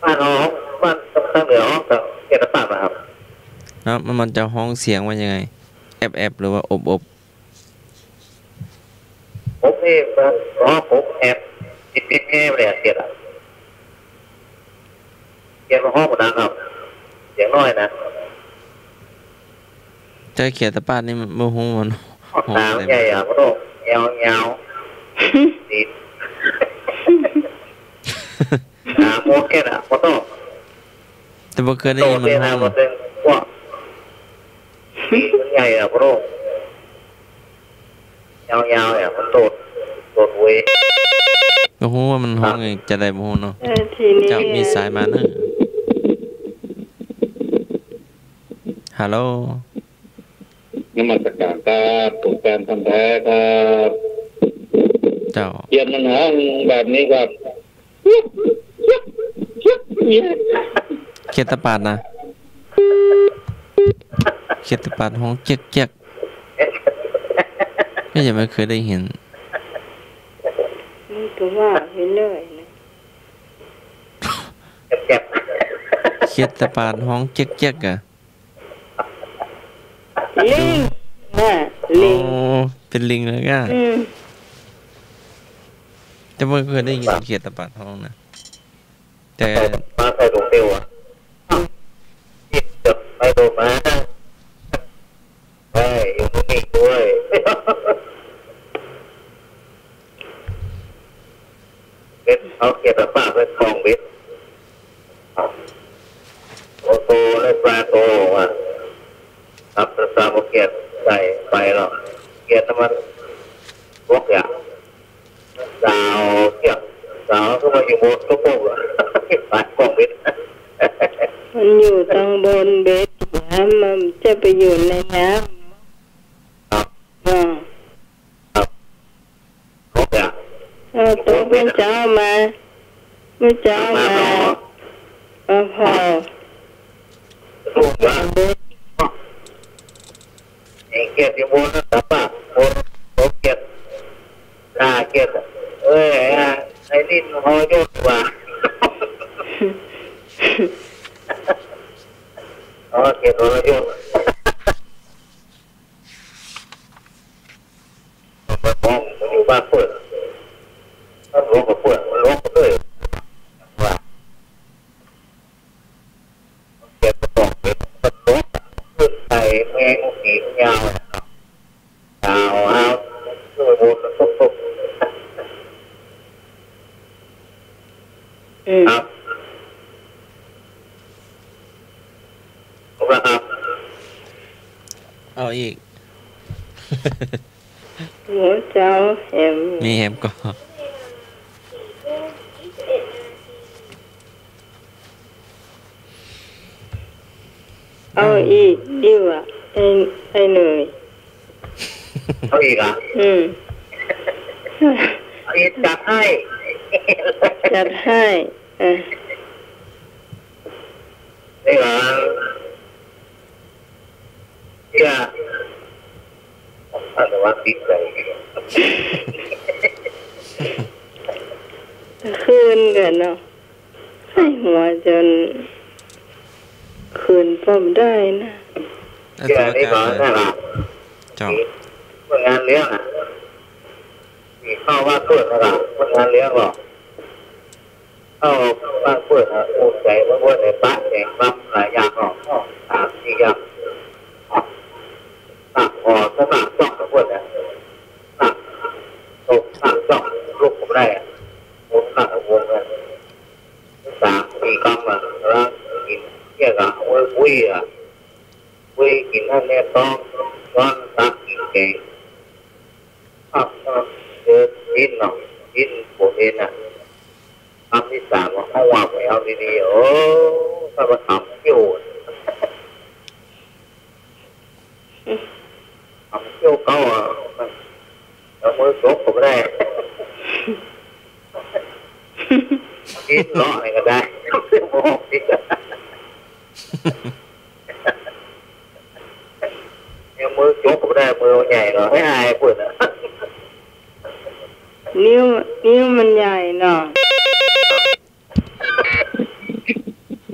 บ้านฮ้อง บ้านทางเหนือฮ้องก็เขียดตะปาดอะครับ แล้วมัน มันจะฮ้องเสียงว่ายังไง แอบๆ หรือว่าอบๆ ผมนี่มันฮ้อง ผมแอบ ปิดๆ แง่เลยอะ เขียดอะ เขียดมันฮ้องบ่ดังครับ เสียงน้อยนะ แต่เขียดตะปาดนี่มันบ่ฮู้มันฮ้อง ตามันใหญ่อะ บ่ต้อง ยาวๆ ดี ตาโมแค่น่ะ บ่ต้อง แต่บ่เคยได้ยินมันฮ้อง โตเตี้ยนะ บ่เต็มพวก ดีมันใหญ่อะ บ่ต้อง ยาวๆ เนี่ย มันโตด โตดเว้ย บ่ฮู้ว่ามันฮ้องจะใดบ่ฮู้เนาะ เออ ทีนี้ เจ้า มีสายมาเนาะ ฮัลโหล นมัสการครับ ผมแฟนพันธุ์แท้ครับ เจ้า เขียดมันฮ้องแบบนี้ครับ เขียดตะปาดนะ เขียดตะปาดฮ้องเจ๊ยกๆ ก็ยังไม่เคยได้เห็น มันก็ว่าไปเรื่อยนะ เขียดตะปาดฮ้องเจ๊ยกๆ อะ ลิง น่ะ ลิง อ๋อ เป๋นลิงเลยอะ อืม แต่บ่เคยได้ยินเขียดตะปาดฮ้องนะ แต่ มาใส่ถุงเดียวอะ อ้าว นี่จะไปโดนมา เฮ้ย อยู่นิ่งๆ ด้วย เบ็ด เอาเขียดตะปาดไปคล้องเบ็ด โอ้โต ได้ปลาโตว่ะ เกียรติใส่ไปหรอก เกียรติมันบอกอย่าง สาวเกียรติ สาวก็มาอยู่บนตุ๊กตุ๊กอะ ไปกองบิน มันอยู่ตังบนเบสนะ มันจะไปอยู่ในน้ำ ครับ อ่า ครับ เออ ตกเมื่อเจ๊ามา เมื่อเจ๊ามา มาพอ ลูกหลาน ไอ้เกียรติอยู่บนนะ ตาป้า บน โอ้ เกียรติ หน้าเกียรติ เอ้ย ไอ้นี่มันทรยศว่ะ อ๋อ เกียรติทรยศ มันมองมันอยู่บ้านเปิ้น มันหลวงกับเปิ้น มันหลวงกับเปิ้น ว่า เก็บกระป๋องเก็บกระป๋อง ขึ้นไปแมงสียาวอะ ยาว เอา ขึ้นบน อืม ครับ ครบแล้วครับ เอาอีก หัวเจ้าแหม มีแหมก่อ เอาอีกดีกว่า ไอ้ ไอ้หน่อย เอาอีกเหรอ อืม เอาอีก จัดให้ จัดให้ เออ นี่เหรอ เนี่ย อาตมาติดใจ คืนกันเนาะ ใส่หัวจนคืนป้อมได้นะ เนี่ย นี่ก่อนนั่นล่ะ เจ้า เปิ้นงานเลี้ยงอะ นี่เข้าว่าเปิ้นนั่นล่ะ เปิ้นงานเลี้ยงหรอก เข้าบ้านเปิ้นอะ อุ่นใจเปิ้น เปิ้นได้ปะแสงลำหลายอย่างออก ออกสามสี่อย่าง หนักพอสมัครจ้องกับเปิ้นอะ หนักตกหนักจ้อง ลุกก็บ่ได้อะ วงหนักวงอะ สามสี่กำอะ แล้วกิ๋นเตี้ยกะ เอาไว้ปุ้ยอะ ปุ้ยกิ๋นอันเนี้ยต้อง ย้อนตักกิ๋นแกง ครับ ครับ เออ ดิ้นเนาะ ดิ้นโผเอนน่ะ คำตี้สามว่า เขาว่าไปเอาดีๆ โอ้ ถ้ามาทำเขี้ยว ทำเขี้ยวเก่าอะ เอามือสกก็บ่ได้ ดิ้นเลาะไหนก็ได้ บ่ออกดิ เนี่ยมือจกก็บ่ได้ มือมันใหญ่เนาะ ให้อายเปิ้นอะ นิ้ว นิ้วมันใหญ่เนาะ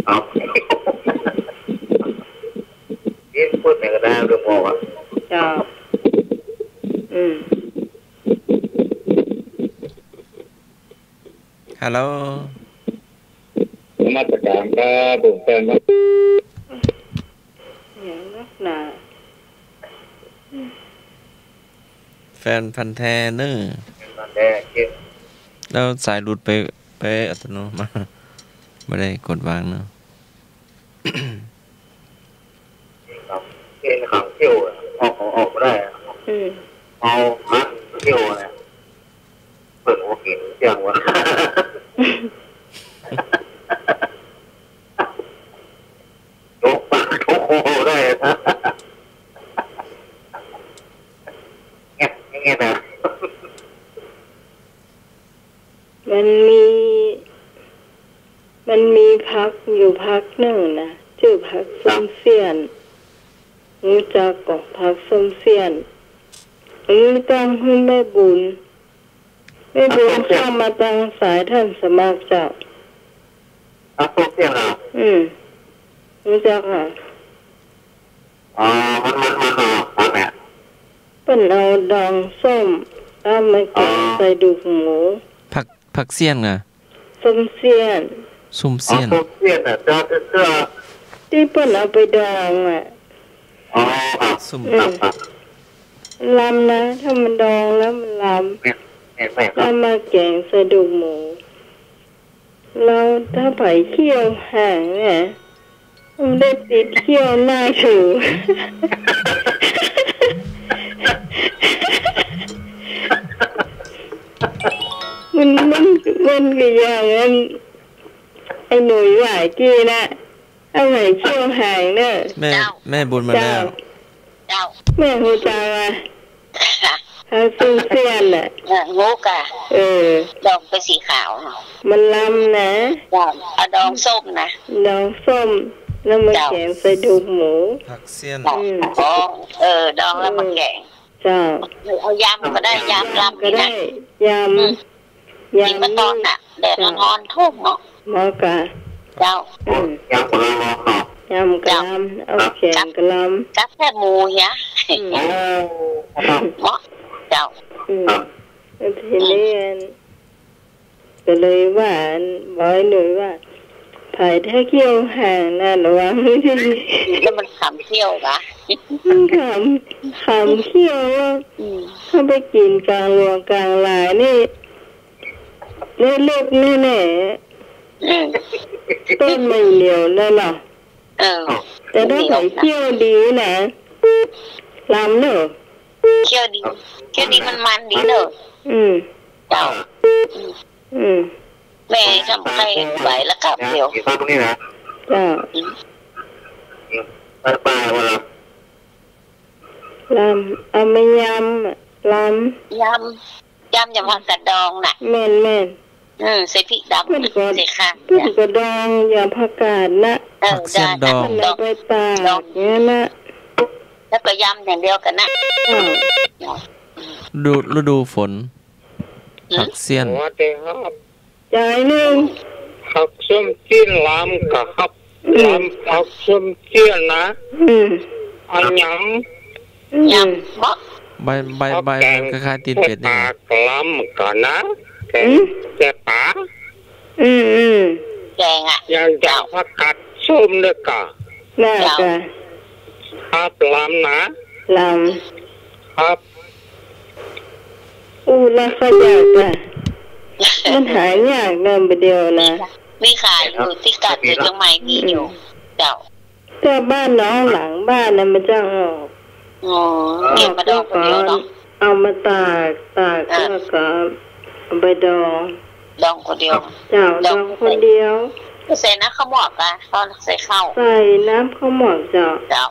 เอา นี่เปิ้นไหนก็ได้ เรื่องหมออะ เจ้า อืม ฮัลโหล นมัสการครับ ผมแฟนครับ อย่างนักหนา แฟนพันธุ์แท้เนอะ แฟนพันธุ์แท้ เก็บ แล้วสายหลุดไป ไปอัตโนมัติ บ่ได้กดวางเนอะ ครับ เอ็นขังเขี้ยวอะ ออก ออกบ่ได้อะ อืม เอามันเขี้ยวอะ เปิ้นหัวกิ๋นเตี้ยงวะ ยกปากยกคอได้อะ เงี้ย เงี้ยนะ มันมี มันมีผักอยู่ผักนึ่งนะ จื้อผักส้มเสี้ยน ฮู้จักก่อ ผักส้มเสี้ยน อันนี้ต้องหื้อแม่บุญ แม่บุญเข้ามาตางสายต้านสมัครเจ้า ผักส้มเสี้ยนเหรอ อืม ฮู้จักอะ อ๋อ มัน มัน มัน อ๋อ ครับแม่ เปิ้นเอาดองส้ม เอามาแก๋ง อ๋อ ใส่ดูกหมู ผัก ผักเสี้ยนอะ ส้มเสี้ยน ส้มเสี้ยน อ๋อ ส้มเสี้ยนอะ เจ้า เจ้า ตี้เปิ้นเอาไปดองอะ อ๋อ ครับ ส้ม อืม ครับ ครับ ลำนะ ถ้ามันดองแล้วมันลำ แม่น แม่น แม่น ครับ เอามาแก๋งใส่ดูกหมู แล้วถ้าใผเคี้ยวแห้งเนี่ย มันได้ติดเขี้ยวหน้าถู มัน มัน มันก็อย่างนั้น ไอ้หนุ่ยว่ากี้นะ เอาไหมเขี้ยวหางเน่อ แม่ เจ้า แม่บุญมาแล้ว เจ้า เจ้า แม่ฮู้จักอะ หางเสี้ยนๆ น่ะ เออ ฮู้กะ เออ ดองเป๋นสีขาวเนาะ มันลำนะ เจ้า เอาดองส้มนะ ดองส้ม แล้วมา เจ้า แกงใส่ดูกหมู ผักเสี้ยน เจ้า อืม อ๋อ เออ ดองแล้วมาแกง เจ้า เอายำก็ได้ ยำลำก็ได้ นี่นะ ยำ อืม ยำ กิ๋นมาต๋อนน่ะ แดดฮ้อนๆ ทุ่งเนาะ เหมาะกะ เจ้า อืม ยำกะลำเนาะ ยำกะลำ เจ้า เอาแกงกะลำ กับแคบหมูเหีย อืม เหมาะ เจ้า อืม แล้วทีนี้ อืม ก็เลยว่า บอกไอ้หนุ่ยว่า ใผถ้าเขี้ยวหางน่ะ ระวังให้ดี แล้วมันขำเขี้ยวกะ มันขำ ขำเขี้ยวอะ อืม ถ้าไปกิ๋นก๋างหลวงก๋างหลายนี่ เละเล็กแน่ๆ อืม ต้นไม่เหลียวนั่นน่ะ เออ แต่ถ้าใผเขี้ยวดีนะ ลำเน่อ เขี้ยวดี เขี้ยวดีมันมันดีเน่อ อืม เจ้า อืม แม่ทำใครไหวแล้วกลับเดี๋ยว เจ้า อืม ลำ เอามายำอะ ลำ ยำ ยำ ยำผักกาดดองน่ะ แม่นๆ อืม ใส่พริกดำ เปิ้นก็ ใส่ข่า เปิ้นก็ดอง ยำผักกาดน่ะ เออ ผักเสี้ยนดอง ได้ เปิ้นเอาไปตาก ดอง อย่างนั้นน่ะ แล้วก็ยำอย่างเดียวกั๋นน่ะ เจ้า ฤดู ฤดูฝน หืม ผักเสี้ยน ว่าแต่ครับ จ่ายหนึ่ง ผักส้มเสี้ยนลำกะครับ อืม ลำผักส้มเสี้ยนนะ อืม อันหยัง อืม ยำ ใบ ใบ ใบมันคล้ายๆ ตีนเป็ดนี่ ปากลำกะนะ แกง อืม แกงปลา อืม อืม แกงอะ ยังจะ เจ้า ผักกาดส้มด้วยกะ น่ากะ ครับ ลำนะ ลำ ครับ อู้ แล้วเขาอยากจะ มันหายากเนาะ บ่าเดี่ยวนะ มีขายอยู่ ตี้กั๋ดอยู่เจียงใหม่มีอยู่ อืม เจ้า แต่บ้านน้องหลังบ้านน่ะมันจะออก อ๋อ ออก เก็บมาดองคนเดียวเนาะ แล้วก็เอามาตาก ตาก อ่ะ แล้วก็เอาไปดอง ดองคนเดียว เจ้า ดอง ดองคนเดียว ใส่น้ำข้าวหมากอะ ตอนใส่ข้าว ใส่น้ำข้าวหมากเจ้า เจ้า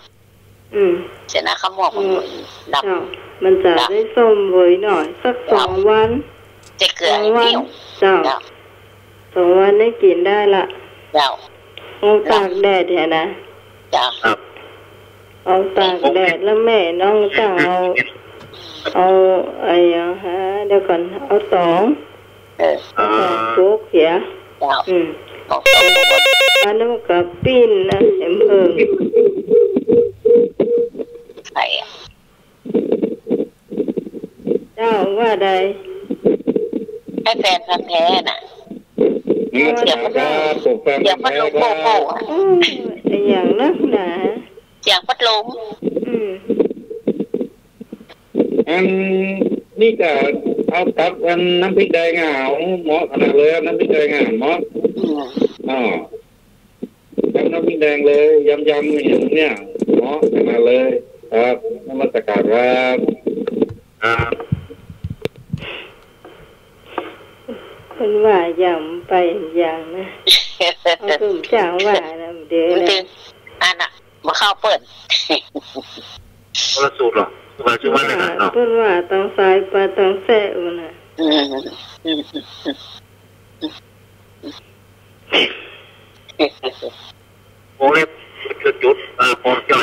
อืม ใส่น้ำข้าวหมาก อืม มันดับ เจ้า มันจะ ดับ ได้ส้มเหวยหน่อย สัก เจ้า สองวัน ใส่เกลือ สองวัน นิดเดียว เจ้า เจ้า สองวันนี้กิ๋นได้ละ เจ้า เอาตากแดดเหียนะ เจ้า ครับ เอาตากแดดแล้วแม่น้องต้องเอา เอาไอ้หยังฮะ เดี๋ยวก่อน เอาตอง เออ เอาตองปลูกเหีย เจ้า อืม เอาตองปลูก อันนั้นก็ปิ้นนะ แหมเผิง ใครอะ เจ้าว่าใด ให้แฟนพันธุ์แท้น่ะ อืม เสียงพัดลม ครับ ผมแฟนพันธุ์แท้ครับ เสียงพัดลมโก้โก้อะ อืม ไอ้หยังนักหนา เสียงพัดลม อืม อันนี้ก็เอากับอันน้ำพริกแดงอะ เอาเหมาะขนาดเลย เอาน้ำพริกแดงอะ เหมาะ อืม อ๋อ ยำน้ำพริกแดงเลย ยำๆ อย่างเนี้ย เหมาะขนาดเลย ครับ นมัสการครับ ครับ เปิ้นว่ายำไปอย่างนะ เอาตุ้มจ้างว่านะ เดี๋ยวนะ มันเป็น อันน่ะ บ่เข้าเปิ้น คนละสูตรเหรอ คนละชื่อว่าอะไรนะ เปิ้นว่าตองสายปลาตองแซะมันน่ะ อืม อืม อืม อืม วงเล็บ จุดจุด เอ่อ ปอเจ้า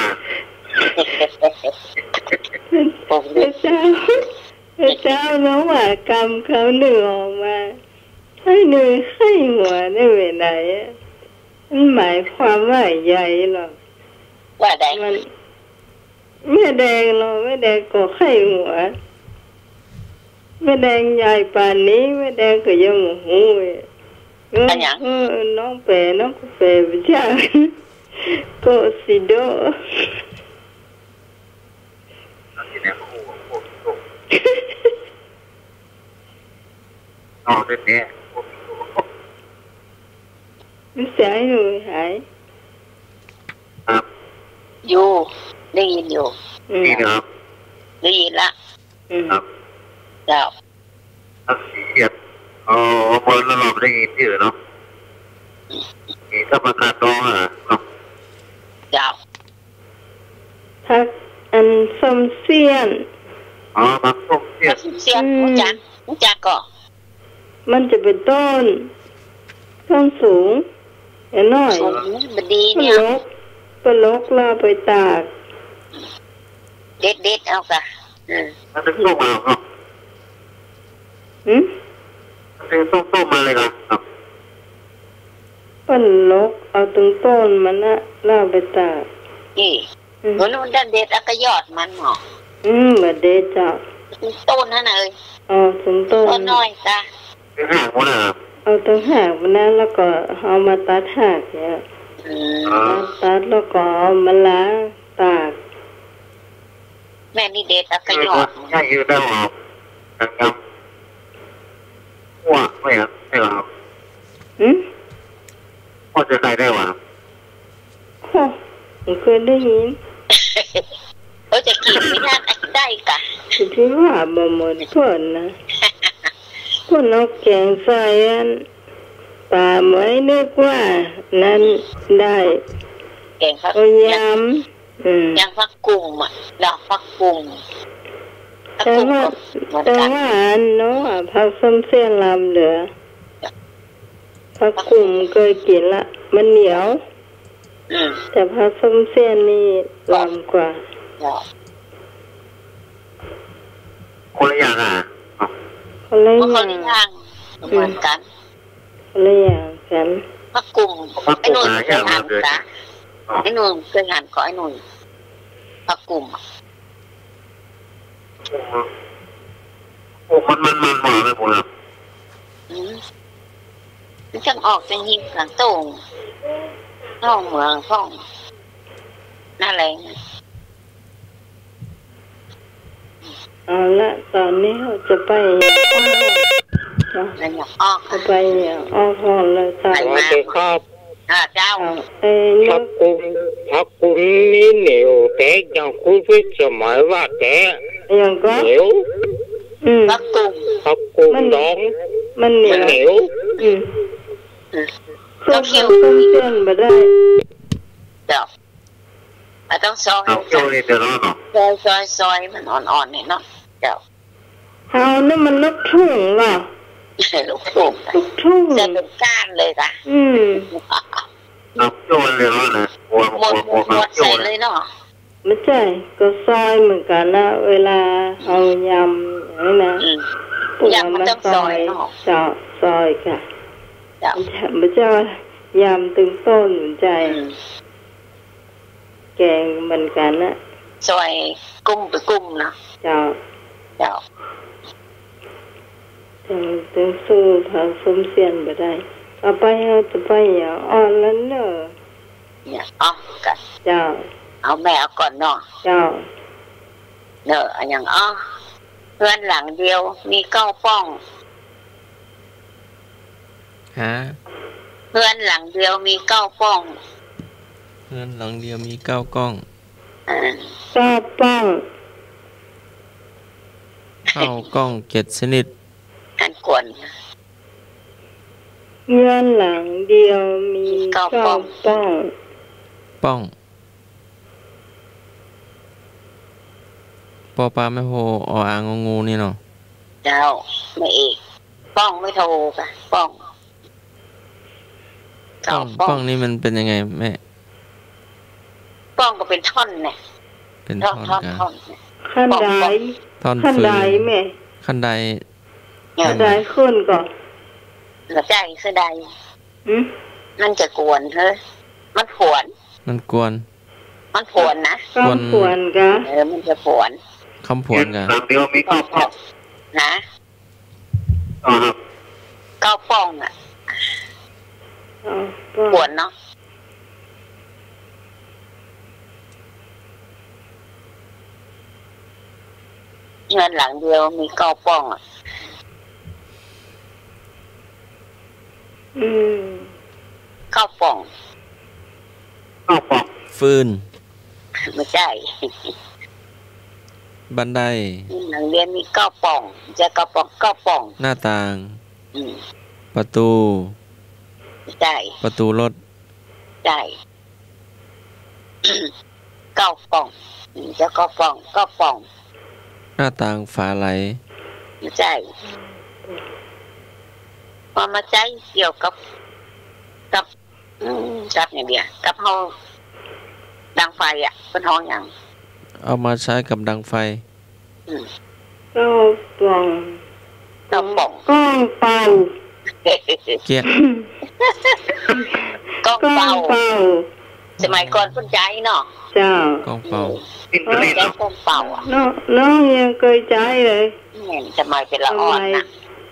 พระเจ้า พระเจ้า น้องหมากำคำหนึ่งออกมา ให้หนึ่งให้หัวได้เวลาอะ มันหมายความว่าใหญ่หรอก ว่าใด มัน แม่แดงเนาะ แม่แดงก็ไข้หัว แม่แดงใหญ่ป่านนี้ แม่แดงก็ยังบ่ฮู้เลย เออ อันหยัง เออ น้องแป๋ น้องก็แป๋ไปจ้าง โกสิโด อ๋อ แม่แดง มันเสียให้หนูหาย อยู่ ได้ยินอยู่ อืม ได้ยินครับ ได้ยินละ อืม ครับ เจ้า ครับ สีเสียด อ๋อ เมื่อนั้นเราไม่ได้ยินจื้อเนาะ มีธรรมชาติร้องอะเนาะ เจ้า ผักอันส้มเสี้ยน อ๋อ ผักส้มเสี้ยน ผักส้มเสี้ยน อืม ฮู้จัก ฮู้จักก่อ มันจะเป๋นต้น ต้นสูง เอ๋น้อย สูง บ่ดีเนี่ย เปิ้นหลก เปิ้นหลกแล้วเอาไปตาก เด็ดๆ เอาก่ะ อืม มันเป็นส้มมาเหรอครับ หืม มันเป็นส้มๆ มาเลยเหรอครับ เปิ้นหลกเอาตึงต้นมันนะ แล้วเอาไปตาก นี่ อืม โห โน่นด้านเด็ดเอาก็ยอดมันเหรอ อืม บ่เด็ดเจ้า ต้นนั่นน่ะเอ้ย อ๋อ ตึงต้น ต้นน้อยจ้ะ ตึงหากมันน่ะ เอาตึงหากมันนะ แล้วก็เอามาตัดหากเนี่ย อืม ตัด ตัดแล้วก็เอามาล้าง ตาก แม่นี่เด็ดเอาก็ยอด ใช่ ยืดได้หรอ ครับ ว่าไม่ครับ ใช่ครับ หืม พอจะใส่ได้หวะ โอ้ บ่เกยได้ยิน เออ จะกิ๋นไม่ได้ ได้ก่ะ คือว่าบ่เหมือนเปิ้นนะ เปิ้นเอาแกงใส่อัน ป๋าเหมยนึกว่านั้นได้ แกงผัก เอายำ อืม อย่างผักกุ่มอะ ดอกผักกุ่ม ผักกุ่มก็เหมือนกั๋น แต่ว่า แต่ว่าอันเนาะ ผักส้มเสี้ยนลำเหลือ ผักกุ่มเกยกิ๋นละ มันเหนียว อืม แต่ผักส้มเสี้ยนนี่ลำกว่า เนาะ คนละอย่างอะ คนละอย่าง คนละอย่าง อืม เหมือนกั๋น คนละอย่างกั๋น ผักกุ่ม ผักกุ่ม ไอ้หนุ่ย หายากมากเลย เกยหันก่ะ ไอ้หนุ่ยเกยหันก่อ ไอ้หนุ่ย ผักกุ่มอะ โอ้ มัน มัน มัน มัน มัน อืม มันจังออกจังหิ้งหลังโต่ง ห้องเหมืองห้อง นั่นแหละ เอาละ ต๋อนนี้เฮาจะไป จะไปออกห้องเลยเจ้า สวัสดีครับ อ่า เจ้า เอ่อ ผักกุ่ม ผักกุ่มนี่เหนียวแต๊ อย่างคุณพิสมัยว่าแต๊ อย่างก็ เหนียว อืม ผักกุ่ม ผักกุ่มดอง มันเหนียว มันเหนียว อืม อืม ส้ม ต้องเคี่ยว ส้มเสี้ยนบ่ได้ เจ้า อ่ะ ต้องซอย เอาเคี่ยวนี่เดี๋ยวเนาะ ซอย ซอย ซอยมันอ่อนๆ นี่เนาะ เจ้า เอาน้ำมันลูกทุ่งเหรอ ลูกทุ่ง ลูกทุ่ง ใส่เป๋นก้านเลยก่ะ อืม เอาเคี่ยวมันเลยเนาะนะ หัว หัว หัว หัว หัว หัว เคี่ยว ใส่เลยเนาะ บ่ใจ้ ก็ซอยเหมือนกั๋นนะ เวลาเอายำอย่างนี้นะ อืม ปลูก ยำมันต้องซอยเนาะ เอามาซอย เจ้า ซอยก่ะ เจ้า บ่ใจ้ บ่ใจ้ว่ายำตึงต้น บ่ใจ้ อืม แกงเหมือนกั๋นนะ ซอยกุ้มไปกุ้มเนาะ เจ้า เจ้า ตึง ตึงสู้ผักส้มเสี้ยนบ่ได้ เอาไป เอาจะไปอย่างอ่อนแล้วเนอะ เนี่ย เอาก่ะ เจ้า เอาแม่เอาก่อนเนาะ เจ้า เนอะ อะหยัง อ้อ เฮือนหลังเดียวมีเก้าป้อง ฮะ เฮือนหลังเดียวมีเก้าป้อง เฮือนหลังเดียวมีเก้าก้อง อ่า เก้าป้อง เก้าก้องเจ็ดชนิด อันกวน เฮือนหลังเดียวมี มีเก้า เก้า ป้อง ป้อง ป้อง ปอปลาแม่โพ ออ อางอ งูนี่เนาะ เจ้า แม่เอก ป้องไม่โทก่ะ ป้อง ป้อง เก้าป้อง ป้องนี่มันเป๋นยังไงแม่ ป้องก็เป๋นท่อนเนี่ย เป๋นท่อน ท่อน ก่ะ ท่อน ท่อน ขั้นใด ป้อง ป้อง ท่อนฟืน ขั้นใดแม่ ขั้นใด เออ ขั้นใดขึ้นก่อ บ่ใจ้ ขั้นใด หืม มันจะกวน เฮ้ย มันผวน มันกวน มันผวนนะ กวน กำผวนก่ะ เออ มันจะผวน กำผวนก่ะ หลังเดียวมีเก้าป้อง นะ อ๋อครับ เก้าป้องอะ เก้าป้อง ผวนเนาะ เฮือนหลังเดียวมีเก้าป้องอะ อืม เก้าป้อง เก้าป้อง ฟืน บ่ใจ้ บันได หนังเรือนมีเก้าป่อง บ่ใจ้เก้าป่อง เก้าป่อง หน้าต่าง อืม ประตู๋ บ่ใจ้ ประตู๋รถ บ่ใจ้ เก้าป่อง อืม บ่ใจ้เก้าป่อง เก้าป่อง หน้าต่างฝาไหล บ่ใจ้ ว่าบ่ใจ้เกี่ยวกับ กับ อืม กับหยังเดียว กับเฮาดังไฟอะ เปิ้นฮ้องหยัง เอามาใช้กับดังไฟ อืม เก้าป่อง เก้าป่อง ก้องเป่า เกี้ยะ ก้องเป่า ก้องเป่า สมัยก่อนเปิ้นใจ๊เนาะ เจ้า ก้องเป่า อืม เปิ้นใจ๊ก้องเป่าอะ น้อง น้องยังเกยใจ๊เลย แม่น สมัยเป๋นละอ่อนน่ะ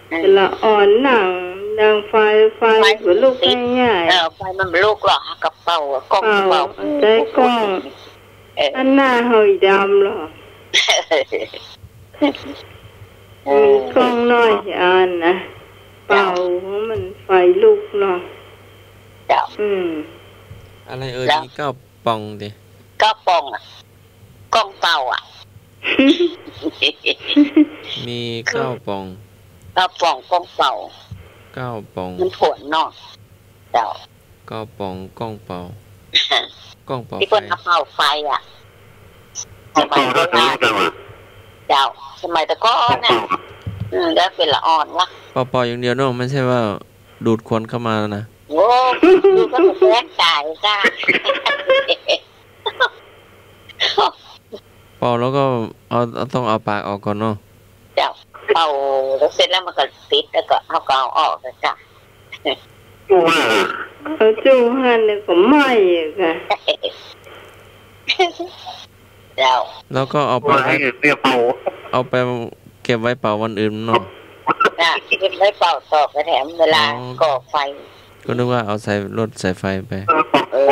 สมัยเป๋นละอ่อนหนัง ดังไฟ ไฟ ไฟบ่ลุกง่ายๆ เออ ไฟมันบ่ลุกหรอก เฮาก็เป่าอะ ก้องเป่า เป่า ใจ๊ก้อง เออ อันหน้าเฮาอีดำหรอ เออ มีก้องน้อยอันนะ เป่า เป่า มันไฟลุกเนาะ เจ้า อืม อะไรเอ่ย แล้ว มีเก้าป่องติ เก้าป่องอะ ก้องเป่าอะ มีเก้าป่อง เก้าป่อง ก้องเป่า เก้าป่อง มันผวนเนาะ เจ้า เก้าป่อง ก้องเป่า ก้องเป่า ตี้เปิ้น ไฟ เอาเป่าไฟอะ สมัยโบราณ เจ้า สมัยแต่ก่อนน่ะ อืม แล้วเป๋นละอ่อนวะ เป่าเป่าอย่างเดียวเนาะ ไม่ใช่ว่าดูดควันเข้ามานะ โอ้ ดูดก็แสบต๋ายจ้า เป่าแล้วก็เอา เอา ต้องเอาปากออกก่อนเนาะ เจ้า เป่าแล้วเสร็จแล้วมันก็ติด แล้วก็เฮาก็เอาออกแล้วจ้ะ เอาจุ่มหั่นแล้วก็ไหม้อะค่ะ เจ้า แล้วก็เอาไปไว้ เอาไปเก็บไว้เป่าวันอื่นเนาะ จ้ะ เก็บไว้เป่าต่อไปแถมเวลา อ๋อ ก่อไฟ ก็นึกว่าเอาใส่รถใส่ไฟไป เออ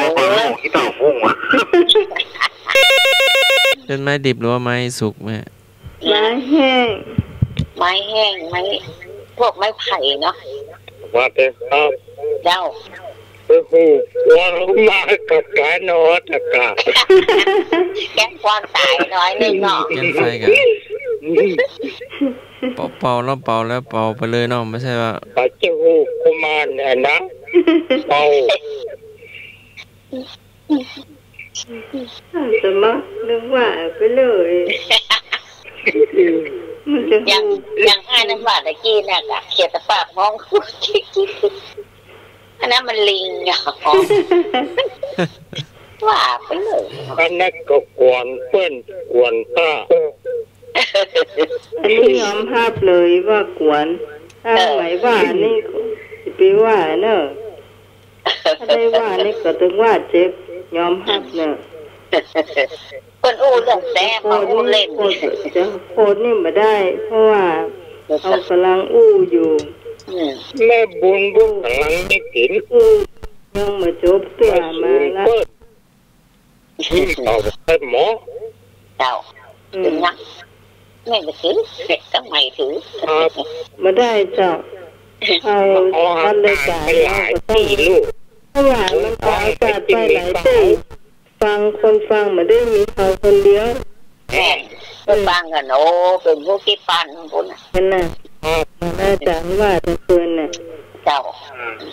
เป็นไม้ดิบหรือว่าไม้สุกแม่ ไม้แห้ง ไม้แห้ง ไม้ พวกไม้ไผ่เนาะ ว่าแต่ครับ เจ้า ก็คือว่ามากับการนอนอากาศ แก้ความต๋ายน้อยหนึ่งเนาะ แก้ไฟกัน เป่า เป่าแล้วเป่าแล้วเป่าไปเลยเนาะ ไม่ใช่ว่า ปัจจุบันกุมารเนี่ยนะ เป่า อาตมานึกว่าไปเลย มันจะ อย่าง อย่างอ้ายนั้นว่าตะกี้น่ะ กะเขียดตะปาบฮ้อง อันนั้นมันลิงอะ ว่าไปเลย อันนั้นก็กวนเปิ้นกวนป้า อันนี้ยอมฮับเลยว่ากวน ถ้า เออ ไหนว่านี่สิไปว่าเนอะ ถ้าได้ว่านี่ก็ตึงว่าเจ็บ ยอมฮับเนอะ เปิ้นอู้เรื่องแต๊ มาอู้เล่น โคตร จะโคตรนี่บ่ได้ เพราะว่าเฮากำลังอู้อยู่ อืม แม่บุญบุญกำลังได้กิ๋น อู้ยังบ่จบเตื้อมาละ อืม เอาไปหมอ เจ้า อืม ถึงนะ แม่บ่ถือ เฮ็ดทำไมถือ ครับ บ่ได้เจ้า เอา เอา ทำรายการ ไปหลายตี้ลูก เพราะว่ามันออกอากาศไปหลายตี้ ฟัง คนฟังบ่ได้มีเฮาคนเดียว แม่น คนฟังกัน โอ้ เป๋นผู้ตี้ปันพุ้นน่ะ นั่นน่ะ ครับ อาจ๋ารย์ว่าเมื่อคืนน่ะ เจ้า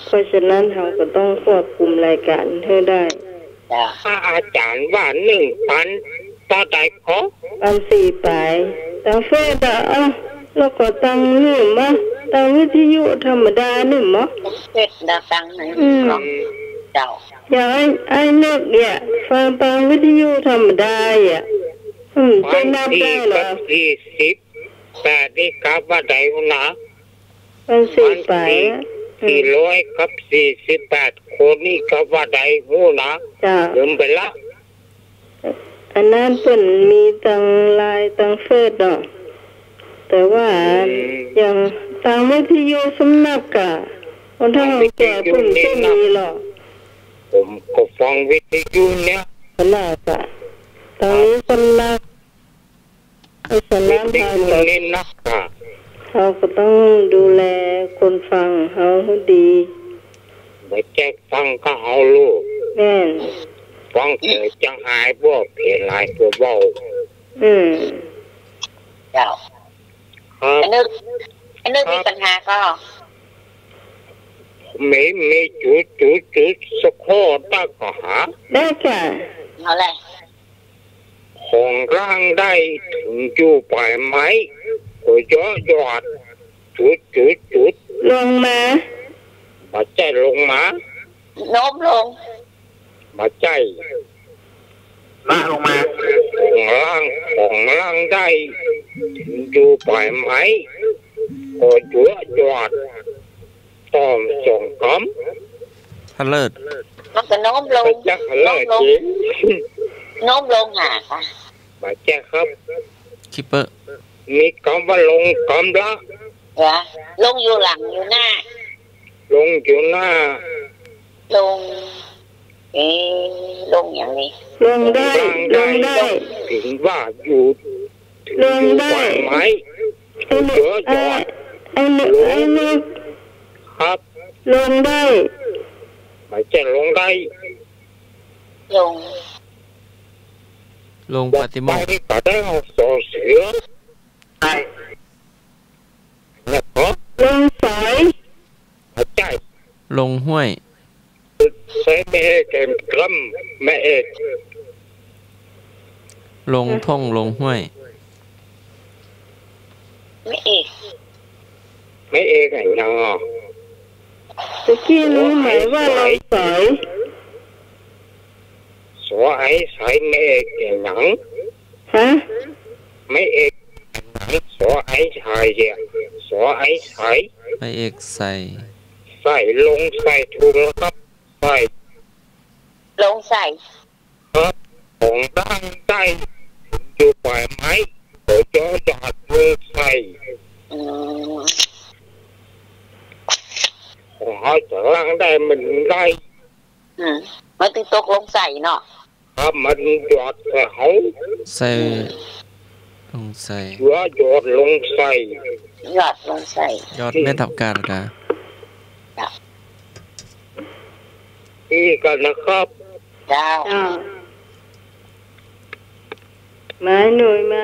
เพราะฉะนั้นเฮาก็ต้องควบคุมรายการหื้อได้ จ้ะ ถ้าอาจ๋ารย์ว่าหนึ่งปัน เต้าใดก็ ปันสี่ป๋าย ตางเฟซอะ เอ้า แล้วก็ตางนี่มะ ตางวิทยุธรรมดานี่มะ เฟซดาวตังไหน อืม เจ้า อย่างไอ้ ไอ้นึกเนี่ย ฟังตางวิทยุธรรมดาอ่ะ อืม จะนับได้เหรอ ปันสี่กับสี่สิบแปดนี่กลับว่าใดหั้นนะ ปันสี่ป๋าย ปันสี่ อะ อืม สี่ร้อยกับสี่สิบแปดคนนี่กลับว่าใดหั้นนะ จ้ะ ลืมไปละ อันนั้นเปิ้นมีตางไลน์ตางเฟซเนาะ แต่ว่า อืม อย่างตางวิทยุสำนักกะ คนเฒ่าแก่เปิ้นจะมีหรอก ผมก็ฟังวิทยุเนี่ย สำนักกะ ตางนี้สำนัก เพราะฉะนั้นเฮาก็ เน้นนักอะ เฮาก็ต้องดูแลคนฟังเฮาหื้อดี บ่แจกตังค์ก็เอาลูก แม่น ฟังเสียงจังหายพวกเผียหลายตัวเว้า อืม เจ้า ครับ ไอ้นึก ไอ้นึกมีปัญหาก่อ มี มีจุด จุด จุดสักข้อได้ก่อหา ได้จ้ะ เอาเลย ของล้างได้เถิงอยู่ป๋ายไม้ ก็เยาะยอด จุด จุด จุด ลงมา บ่ใจ้ลงมา โน้มลง บ่ใจ้ ละลงมา ของล้าง ของล้างได้เถิงอยู่ป๋ายไม้ ก็เยาะยอด ต่อมสองกำ พะเลิศ มันก็โน้มลง ไปจักพะเลิศ โน้มลง จริง โน้มลงหาค่ะ บ่ใจ้ครับ คิปเปอร์ มีกำว่าลงกำละ เหรอ ลงอยู่หลังอยู่หน้า ลงอยู่หน้า ลง เอ๊ะ ลงอย่างนี้ ลงได้ ลงได้ ลงได้ เถิงว่าอยู่ ลงได้ อยู่ป๋ายไม้ ไอ้นึก เยาะยอด ไอ้นึก ลง ไอ้นึก ครับ ลงได้ บ่ใจ้ลงได้ ลง ลงปาฏิโมกข์ ไปก็ได้สอเสือ ได้ นะครับ ลงสอย บ่ใจ้ ลงห้วย ใส่แม่เอกเต็มกำ แม่เอก ลงท่งลงห้วย แม่เอก แม่เอกอะหยังอ่ะ ตะกี้รู้ไหมว่าลงสอย สอไอใส แม่เอกอะหยัง ฮะ แม่เอก สอไอใสอะ สอไอใส แม่เอกใส่ ใส่ ลงใส่ ถูกแล้วครับ ใส่ ลงใส่ ครับ ของล้างได้เถิงอยู่ป๋ายไม้ ก็เยาะยอดลงใส่ อืม ของเฮาจะล้างได้มันได้ อืม มันตึงตกลงใส่เนาะ ครับ มันเยาะใส่เฮา ใส่ ลงใส่ เยาะยอดลงใส่ เยาะลงใส่ เยาะแม่ทับกาดกา จ้ะ ดีกันนะครับ เจ้า เจ้า มาหนุ่ยมา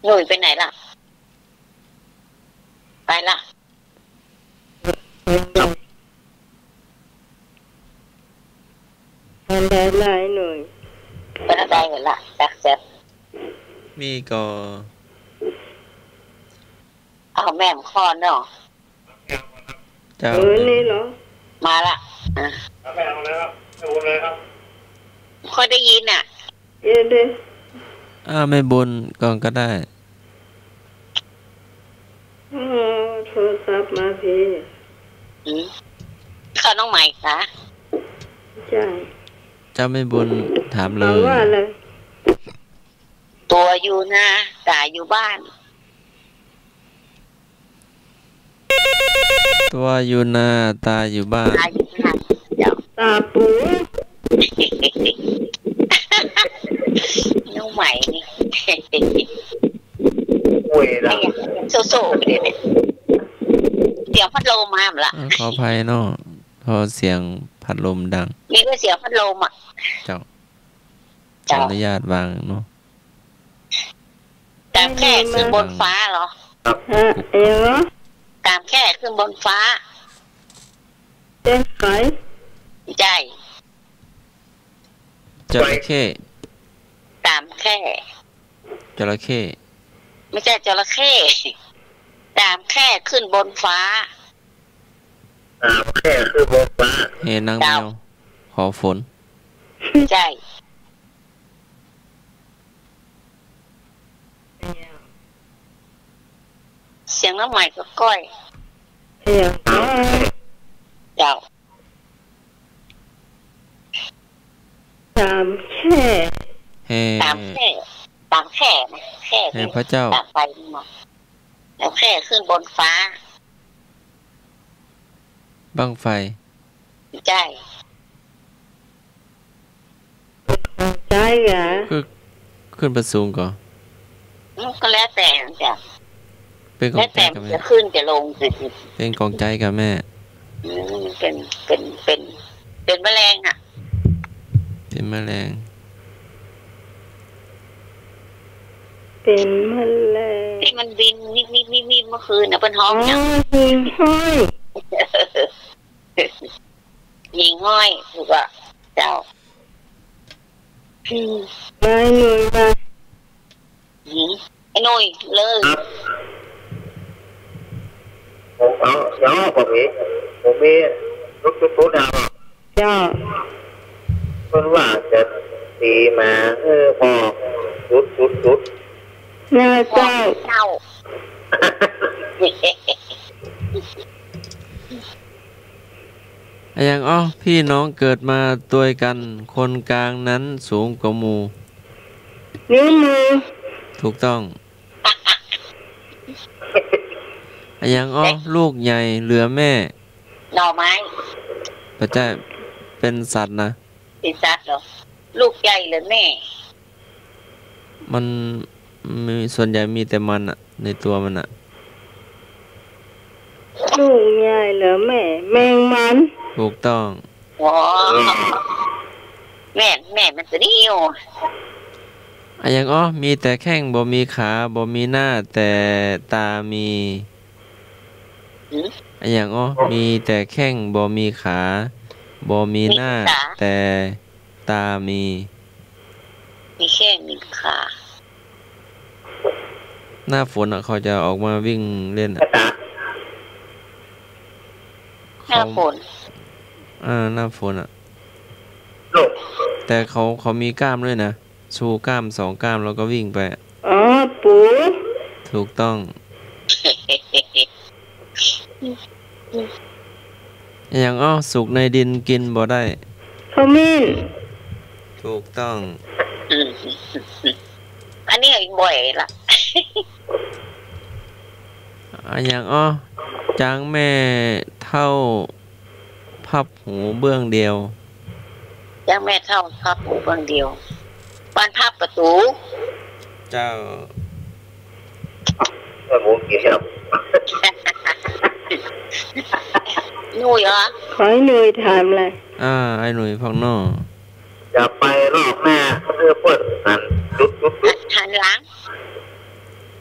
หนุ่ยไปไหนล่ะ ไปละ อันใดล่ะไอ้หนุ่ย เป็นอะไรเหรอล่ะ จักแซ่บ มีก่อ เอาแม่มข้อเนาะ เจ้า เออ นี่เหรอ มาละ อ่ะ ค่อยได้ยินน่ะ เดี๋ยว เดี๋ยว อ่า แม่บุญก่อนก็ได้ เออ โทรศัพท์มาพี้ อืม ข้าน้องใหม่คะ ใจ้ เจ้าแม่บุญถามเลย ถามว่าอะไร ตั๋วอยู่นา ต๋าอยู่บ้าน ตั๋วอยู่นา ต๋าอยู่บ้าน ต๋าอยู่บ้าน เจ้า ต๋าปู น้องใหม่นี่ โอ้ยล่ะ ไอ้เสียงโซ่ๆ ไปเลยเนี่ย เสียงพัดลมมาละ เออ ขออภัยเนาะ เพราะเสียงพัดลมดัง นี่ก็เสียงพัดลมอ่ะ เจ้า เจ้า ขออนุญาตวางเนาะ ต๋ามแค่ขึ้นบนฟ้าเหรอ ฮะ เอ๋อ ต๋ามแค่ขึ้นบนฟ้า เจ้าไข่ ใจ้ จระเข้ ต๋ามแค่ จระเข้ ไม่ใช่จระเข้ ต๋ามแค่ขึ้นบนฟ้า ต๋ามแค่ขึ้นบนฟ้า เฮนางแมว เจ้า ขอฝน ใจ้ เสียงน้องใหม่ก็ก้อย เสียงก้อย เจ้า ต๋ามแค่ แห่ ต๋ามแค่ ต๋ามแค่นะ แค่ แห่พระเจ้า ต๋ามไปนี่มา แล้วแค่ขึ้นบนฟ้า บั้งไฟ ใจ้ ใจ้อะ คือ ขึ้นไปสูงก่อ อืม ก็แล้วแต่จ้ะ เป๋นของใจ๋ก่อแม่ แล้วแต่มันจะขึ้นจะลง เป๋นของใจ๋ก่อแม่ อืม เป๋น เป๋น เป๋น เป๋นแมลงอะ เป๋นแมลง เป๋นแมลง ตี้มันบินมิบๆๆๆ เมื่อคืนน่ะ เปิ้นฮ้องหยัง อ๋อ หิ่งห้อย หิ่งห้อย ถูกอะ เจ้า อืม ไอ้หนุ่ยมา อืม ไอ้หนุ่ย เลย ครับ ผมเอา เดี๋ยวผมมี ผมมี ตุ๊ดๆๆ นะครับ เจ้า เปิ้นว่าจะตีมา เออ พอ ตุ๊ดๆๆ นะเจ้า เจ้า อะหยังอ้อ ปี้น้องเกิดมาตวยกั๋น คนก๋างนั้นสูงกว่าหมู่ นิ้วมือ ถูกต้อง อะหยังอ้อ เอ๊ะ ลูกใหญ่เหลือแม่ หน่อไม้ บ่ใจ้ เป๋นสัตว์นะ เป๋นสัตว์เหรอ ลูกใหญ่เหลือแม่ มันมี ส่วนใหญ่มีแต่มันอะ ในตั๋วมันอะ ลูกใหญ่เหลือแม่ แมงมัน ถูกต้อง อ๋อ แม่ แม่มันจะนิ่ว อะหยังอ้อ มีแต่แข้งบ่มีขา บ่มีหน้าแต่ต๋ามี หืม อะหยังอ้อ มีแต่แข้งบ่มีขา บ่มีหน้า มีแต่ขา แต่ต๋ามี มีแข้งมีขา หน้าฝนอะ เขาจะออกมาวิ่งเล่นอะ หน้าฝน เขา อ่า หน้าฝนอะ ลูก แต่เขา เขามีก้ามด้วยนะ ชูก้ามสองก้ามแล้วก็วิ่งไป อ๋อ ปู ถูกต้อง อะหยังอ้อ สุกในดินกิ๋นบ่ได้ ขมิ้น ถูกต้อง อืม อันนี้บ่อยละ อะหยังอ้อ จ๊างแม่เฒ่า พับหูเบื้องเดียว จ๊างแม่เฒ่าพับหูเบื้องเดียว ปานพับประตู เจ้า เออ หมูกิ๋นครับ หนุ่ยเหรอ ขอให้หนุ่ยถามอะไร อ่า ไอ้หนุ่ยพอกนอก จะไปลอกหน้า เออ เปิ้นหัน จุดๆๆ หันหลัง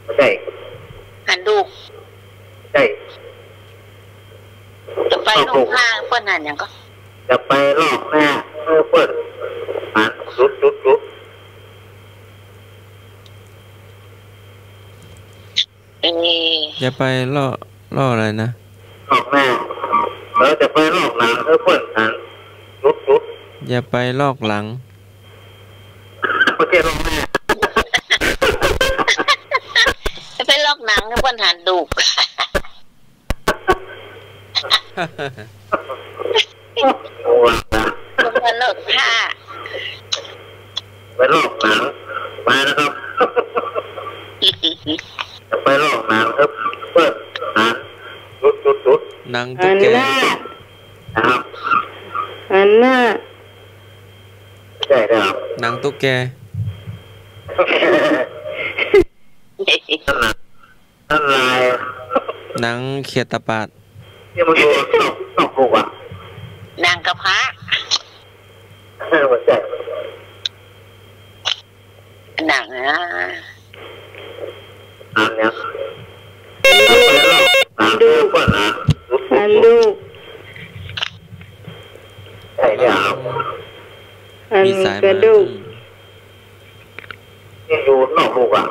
บ่ใจ้ หันดูก ใจ้ จะไปลอกหน้า เปิ้นหันหยังก็ จะไปลอกหน้า เออ เปิ้นหัน จุดๆๆ เออ จะไปลอก ลอกอะไรนะ ลอกหน้า เออ จะไปลอกหลัง เออ เปิ้นหัน จุดๆ อย่าไปลอกหลัง บ่ใจ้ลอกหน้า จะไปลอกหนัง เปิ้นหันดูก โอ้ เปิ้นลอกผ้า ไปลอกหนัง ไปนะครับ จะไปลอกหนังครับ เปิ้นหัน จุดๆๆ หนังตุ๊กแก หันหน้า นะครับ หันหน้า ใจ้ครับ หนังตุ๊กแก นั่นน่ะ นั่นลาย หนังเขียดตาปาด ตี้มันอยู่นอก นอกลูกอะ หนังกระพร้า เออ บ่ใจ้ หนังอะ หนังเนี่ย ดู หนังเปิ้นอะ หันดูก ใจ้เนี่ย หันกระดูก มีสายมา ตี้อยู่นอกลูกอะ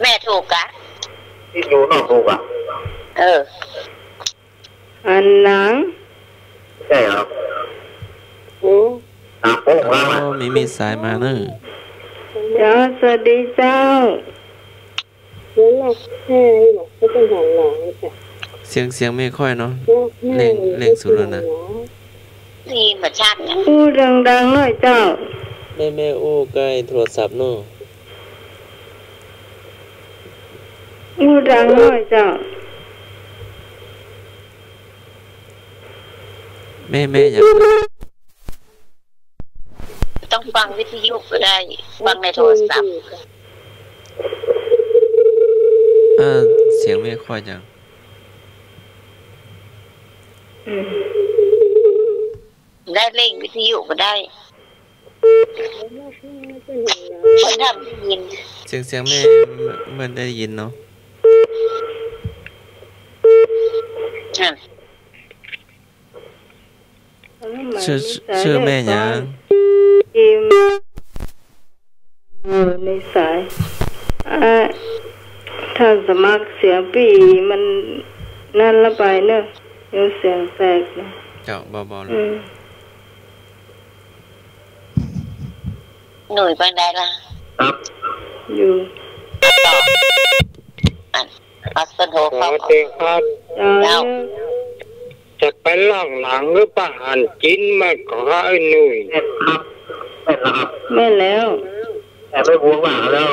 แม่ถูกกะ ตี้อยู่นอกลูกอะ เออ อันหนัง ใจ้ครับ โอ้ ตามโป๊ะ โอ้ มา มี มีสายมาเนอะ เจ้า สวัสดีเจ้า เสียง เสียงแม่ค่อยเนาะ เร่ง เร่งสุดแล้วนะ นี่มาชาติเนี่ย อู้ดังๆ หน่อยเจ้า แม่ แม่อู้ใก้โทรศัพท์เนาะ อู้ดังหน่อยเจ้า แม่ แม่อยาก ต้องฟังวิทยุก็ได้ ฟังในโทรศัพท์ เออ เสียงแม่ค่อยจัง อืม ได้เล่งวิทยุก็ได้ คนทำได้ยิน เสียง เสียงแม่ไม่ได้ยินเนาะ อ่ะ ชื่อ ชื่อแม่หยัง อยู่ในสาย อ่ะ ถ้าสมัครเสียงปี้มันนั่นละไปเนอะ เดี๋ยวเสียงแตกนะ เจ้า เบาๆ เลย อืม หนุ่ยไปไหนล่ะ ครับ อยู่ อัน เอาเสิร์ชโทรเข้า สวัสดีครับ เจ้า เจ้า จะไปล้างหลังหรือเปล่า หันกินมาขอไอ้หนุ่ย แม่นครับ แม่นแล้วครับ แม่นแล้ว แต่แม่บัวว่าแล้ว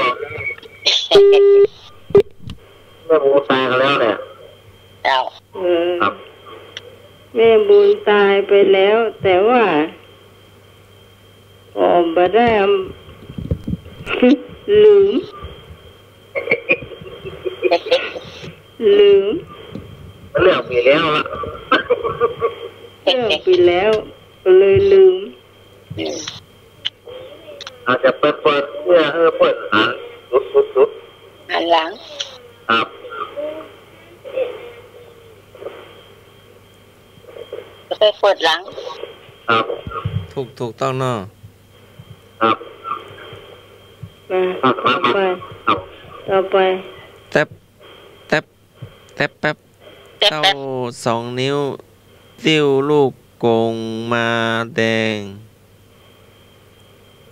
แม่บัวตายกันแล้วเนี่ย เจ้า เออ ครับ แม่บุญตายไปแล้ว แต่ว่า ก็บ่ได้ ลืม ลืม เรื่องไปแล้วอะ เรื่องไปแล้ว ก็เลยลืม อาจจะไปเปิดเนี่ย เออ เปิดหัน สุด สุด สุด หันหลัง ครับ ไปเปิดหลัง ครับ ถูก ถูกต้องเนาะ ครับ มา ครับ ต่อไป ครับ ต่อไป แต๊บ แต๊บ แต๊บแป๊บ แต๊บแป๊บ เต้าสองนิ้ว ติ้วลูกโก๋งมาแดง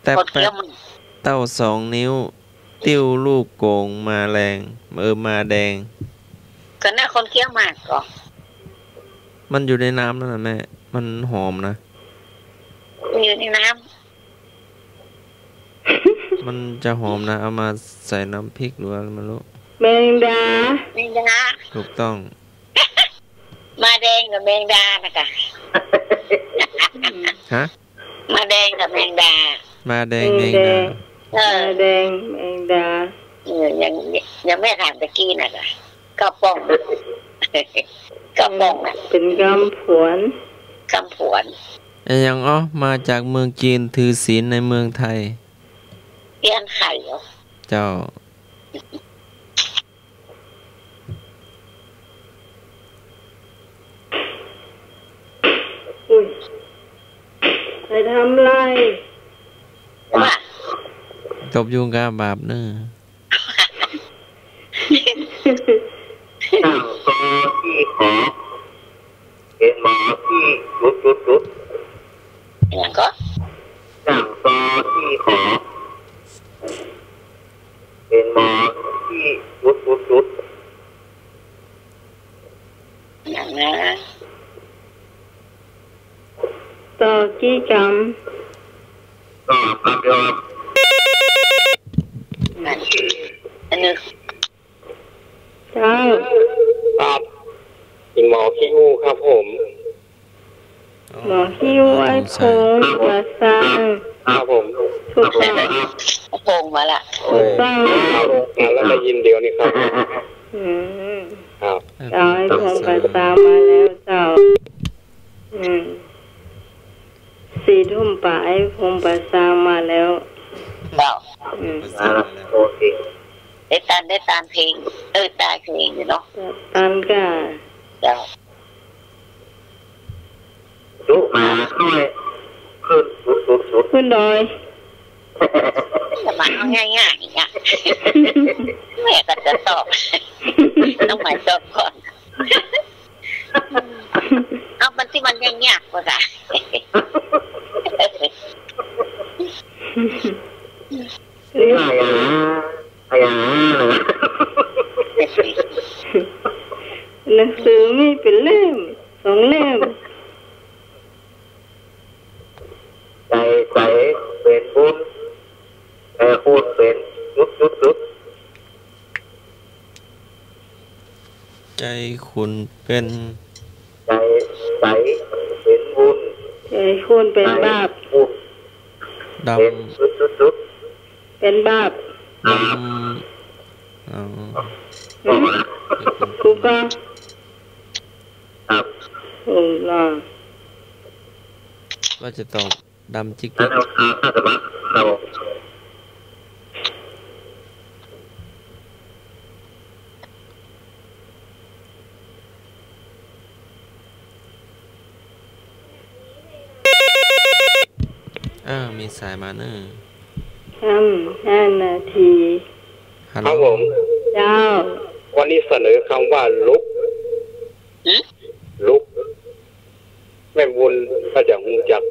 แต๊บแป๊บ เต้าสองนิ้ว ติ้วลูกโก๋งมาแรง เออ มาแดง ก็น่าคนเคี้ยวหมากก่อ มันอยู่ในน้ำนั่นน่ะแม่ มันหอมนะ มันอยู่ในน้ำ มันจะหอมนะ เอามาใส่น้ำพริกหรือว่าอะไรไม่รู้ แมงดา แมงดา ถูกต้อง มาแดงกับแมงดานะกะ ฮะ มาแดงกับแมงดา มาแดง แมงดา แมงดา เออ มาแดง แมงดา เออ ยัง ยังแม่ถามตะกี้น่ะกะ กะป๋อง กะป๋องน่ะ เป๋นกำผวน กำผวน อะหยัง อ๋อ มาจากเมืองจีน ถือศีลในเมืองไทย เอี้ยนไข่เหรอ เจ้า อุ๊ย ไปทำอะไร ว่า ตบยุงกาบาปเนอะ ตั้งกอตี้ขอ เป๋นหมอตี้จุดจุดจุด อะหยังก็ ตั้งกอตี้ขอ เป๋นหมอตี้จุดจุดจุด อะหยังนะ ต่อกี้กำ ก็กำเดียวครับ อันนี้ เจ้า ครับ เป๋นหมอขี้อู้ครับผม หมอขี้อู้ไอ้พงษ์ประสาง ครับผม ถูกต้อง พงษ์มาละ ถูกต้อง ครับ แล้วได้ยินเดี๋ยวนี้ครับ อืม ครับ เจ้า ไอ้พงษ์ประสางมาแล้วเจ้า อืม สี่ทุ่มไป พงษ์ประสางมาแล้ว เจ้า อืม อ่า โอเค ได้ตาน ได้ตานเพลง เอ้ย ตานเพลงอยู่เนาะ ตานก้า เจ้า จุมาหน่อย ขึ้นสุดสุดสุด ขึ้นดอย จะมาเอาง่ายๆ อย่างเงี้ย แม่ก็จะตอบ น้องหมายตอบก่อน เอามันที่มันยากๆ กว่าค่ะ นี่อะไรอ่ะ อะไรอ่ะ หนังสือมีเป๋นเล่ม สองเล่ม ใจ๋ใสเป๋นบุญ ใจ๋คุณเป๋นจุดจุดจุด ใจ๋คุณเป๋น ใจ๋ใสเป๋นบุญ ใจ๋คุณเป๋นบาป ใจ๋คุณดำ เป๋นจุดจุดจุด เป๋นบาป ดำ อ๋อ หืม กูก็ ครับ โอ้ล่ะ ว่าจะตอบดำจิ๊กปิ๊ก ครับผม อ้าว มีสายมาเนอะ ค่ำห้านาที ฮัลโหล ครับผม เจ้า วันนี้เสนอคำว่าลุก หือ ลุก แม่บุญก็จะฮู้จัก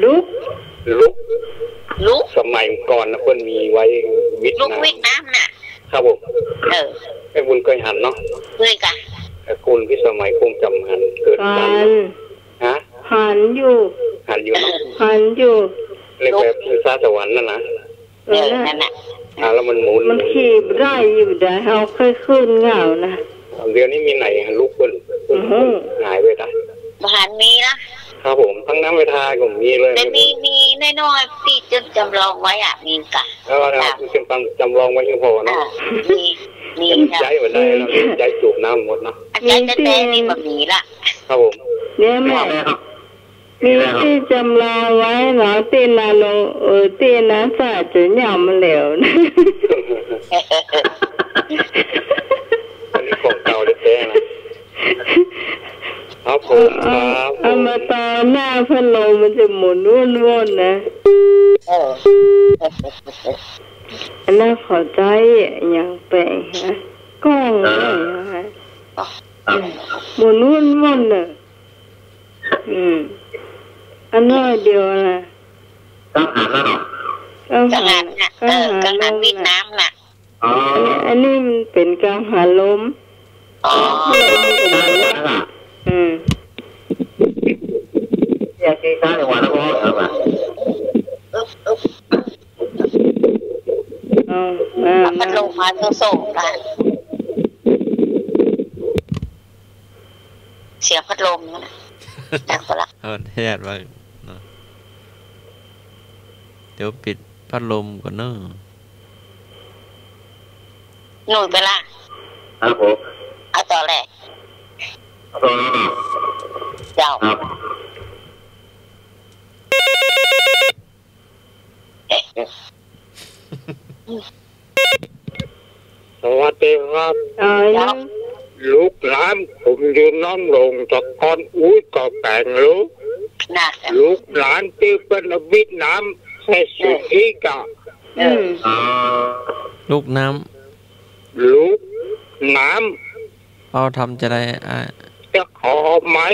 ลุก ลุก ลุก สมัยก่อนน่ะเปิ้นมีไว้วิทย์น้ำ ลุกวิทย์น้ำน่ะ ครับผม เออ แม่บุญเกยหันเนาะ เกยก่ะ ตระกูลพิสมัยคงจำหัน เกิดทัน หัน ฮะ หันอยู่ หันอยู่เนาะ หันอยู่ เรียกแบบภาษาสวรรค์นั่นนะ เออ นั่นน่ะ อ่า แล้วมันหมุน มันขี่บ่ได้อยู่ได้ เฮาเคยขึ้นเหง้านะ เดี๋ยวนี้มีไหนลุกเปิ้น โอ้โห หายไปละ บ่หันมีละ ครับผม ทั้งน้ำเวทาก็มีเลย แต่มี มีน้อยๆ ตี้จำลองไว้อะ มีก่ะ แล้วเรา ครับ คือจำลอง จำลองไว้ยังพอเนาะ อ่า มี มี จำ ครับ ใจ๊บ่ได้แล้ว ใจ๊สูบน้ำหมดเนาะ อันใจ๊แต๊ๆ นี่บ่มีละ ครับผม เนี่ยแม่ มีตี้จำลองไว้เนาะ ตี้นาโน เออ ตี้นาสาจะยำเหลวนะ อันนี้ของเก่าแต๊ๆ นะ ครับผม เอา ครับผม เอามาต่อหน้าพัดลมมันจะหมุนว่อนๆ นะ เออ อันนั้นเขาใจ๊อะหยังแป๋งฮะ กล้องอะไรฮะ อ่ะ หมุนว่อนๆ น่ะ อืม อันน้อยเดียวน่ะ กังหันแล้วเนาะ กังหัน กังหันน่ะ กังหัน เออ กังหันวิทย์น้ำน่ะ อ๋อ อันนี้ อันนี้มันเป๋นกังหันลม อ๋อ กังหันลม อืม อยากกินข้าวในวันแล้วก็เอามา เอา มา เอาพัดลมมาส่งๆ กัน เสียงพัดลมนะ ดังไปละ เอาแทนว่าเนาะ เดี๋ยวปิดพัดลมก่อนเนาะ หนุนไปละ ครับผม เอาต่อแหละ เอาต่อแล้วเนาะ เจ้า ครับ สวัสดีครับ เออ ยัง ลูกหลานผมอยู่หนองหลวง แต่ก่อนอุ้ยก็แป๋งลุก น่ะ ลูกหลานตี้เปิ้นเอาวิทย์น้ำใส่สูบพริกอะ อืม อ่า ลูกน้ำ ลูกน้ำ เอาทำจะได้ อ่า จะขอไม้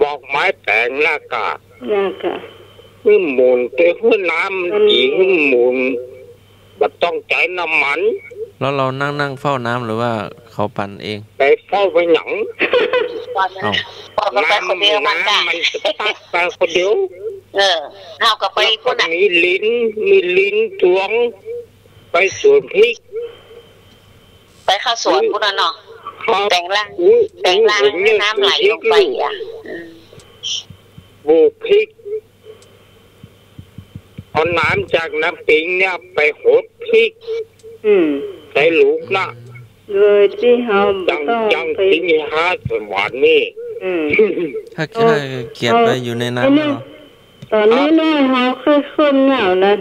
บอกไม้แป๋งหน้ากาก หน้ากาก หื้อหมุน แต่หื้อน้ำมัน มัน จี๋ หื้อหมุน บ่ต้องใจ๊น้ำมัน แล้วเรานั่ง นั่งเฝ้าน้ำหรือว่าเขาปั่นเอง ไปเฝ้าไปหยัง เอ้า น้ำมัน น้ำมันจะตักไปคนเดียว เออ เฮาก็ไป แล้วก็ พุ้นน่ะ มีลิ้น มีลิ้นตวง ไปสวนพริก ไปเข้าสวนพุ้นน่ะเนาะ ครับ แป๋งล่าง อุ้ย แป๋งล่าง อุ้ย หื้อน้ำไหลลงไป ผมเนี่ย อ่ะ อืม ปลูกพริก เอาน้ำจากน้ำปิงเนี่ยไปหดพริก อืม ใส่หลุมน่ะ โดยตี้เฮาบ่ต้อง จัง ไป สิงหาสวรรค์นี่ อืม ถ้า ถ้าเขียนไปอยู่ในน้ำ เอา เนาะ ต๋อนน้อยๆ เฮาเคยขึ้นเหง้านั้น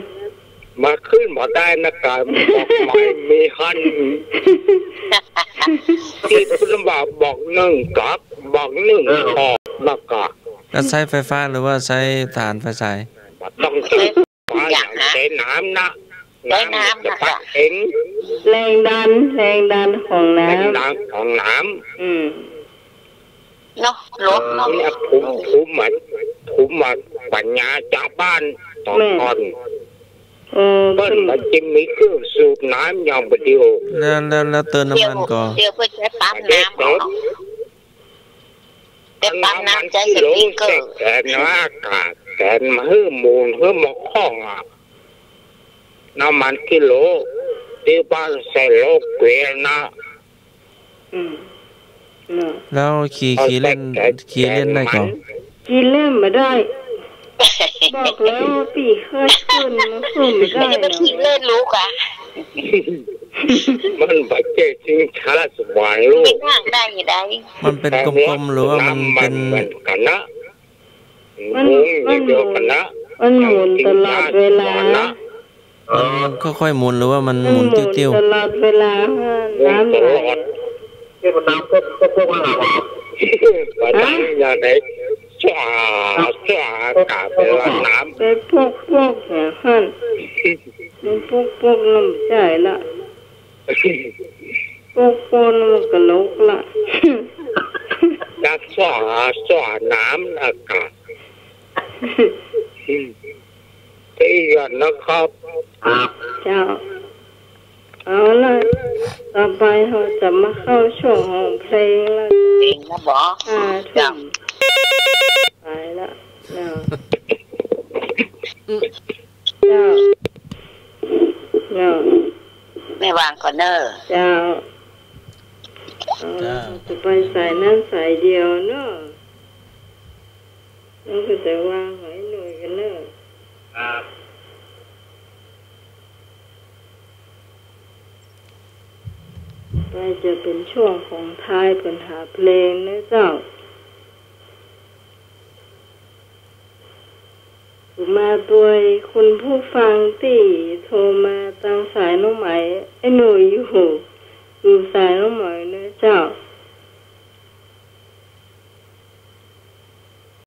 มาขึ้นบ่ได้นะ กะบอกไม้มีหั้น ตี้เปิ้นว่าบอกนึ่งกัก บอกนึ่ง เออ ขอบนะกะ แล้วใช้ไฟฟ้าหรือว่าใช้ถ่านไฟฉาย บ่ต้องใจ๊ไฟฟ้าหยัง ใจ๊น้ำนะ ใจ๊น้ำ น้ำจะ น่ะ ปักเอง แรงดัน แรงดันของน้ำ แรงดันของน้ำ อืม เนาะ ลดเนาะ เนี่ย ผม ผมว่า ผมว่าปัญญาจาวบ้านต๋อนก่อน เออ เปิ้น เปิ้นบ่จะมีเครื่องสูบน้ำอย่างบ่าเดี่ยว แล้ว แล้ว แล้วเติมน้ำมันก่อ เดี๋ยว เดี๋ยวเปิ้นใจ๊ปั๊มน้ำเอาเนาะ เดี๋ยวปั๊มน้ำใจ๊สปริงเกอร์ แตนอากาศ แตนมาหื้อหมุน หื้อมาข้องอะ น้ำมันกิโล ตี้บ้านใส่โลเกวียนนะ อืม เนาะ แล้วขี่ เอา ขี่เล่น แต่ ขี่เล่นได้ก่อ แต่มัน ขี่เล่นบ่ได้ บอกแล้วว่าปี้เคยขึ้น มันขึ้นบ่ได้ มันจะไป เนาะ ขี่เล่นลูกอะ มันบ่ใจ้ชิงช้าสวรรค์ลูก ไปนั่งได้อยู่ได้ มันเป๋นกลมๆ หรือว่ามันเป๋น น้ำมันเหมือนกั๋นนะ มัน มันหมุน มันหมุนตลอดเวลา มัน มันค่อยๆหมุนหรือว่ามันหมุนติ้วๆ ตลอดเวลา น้ำไหล เทวดาพวก พวก พวกอะไรวะ ประธานอย่างไหน จ้า จ้า กาบเวลาน้ำ ไปพวก พวกอย่างหั้น มันพวก พวกน้ำใจละ พวก พวกน้ำกะโหลกละ จักจ้า จ้าน้ำอากาศ อืม ที่ยอดนะครับ เจ้า เอาละ ต่อไปเฮาจะมาเข้าช่วงฮ้องเพลงแล้ว เพลงนะบอ ห้าทุ่ม เจ้า ไปละเนาะ เจ้า เนาะ แม่วางก่อนเน้อ เจ้า เอาละ เจ้า จะไปสายนั้นสายเดียวเนาะ แล้วก็จะวางหอยหน่วยกันเนอะ ครับ ไปจะเป็นช่วงของทายปัญหาเพลงนะเจ้า มาโดยคุณผู้ฟังตี้โทรมาตางสายน้องไหม ไอ้หน่วยอยู่ อยู่สายน้องไหม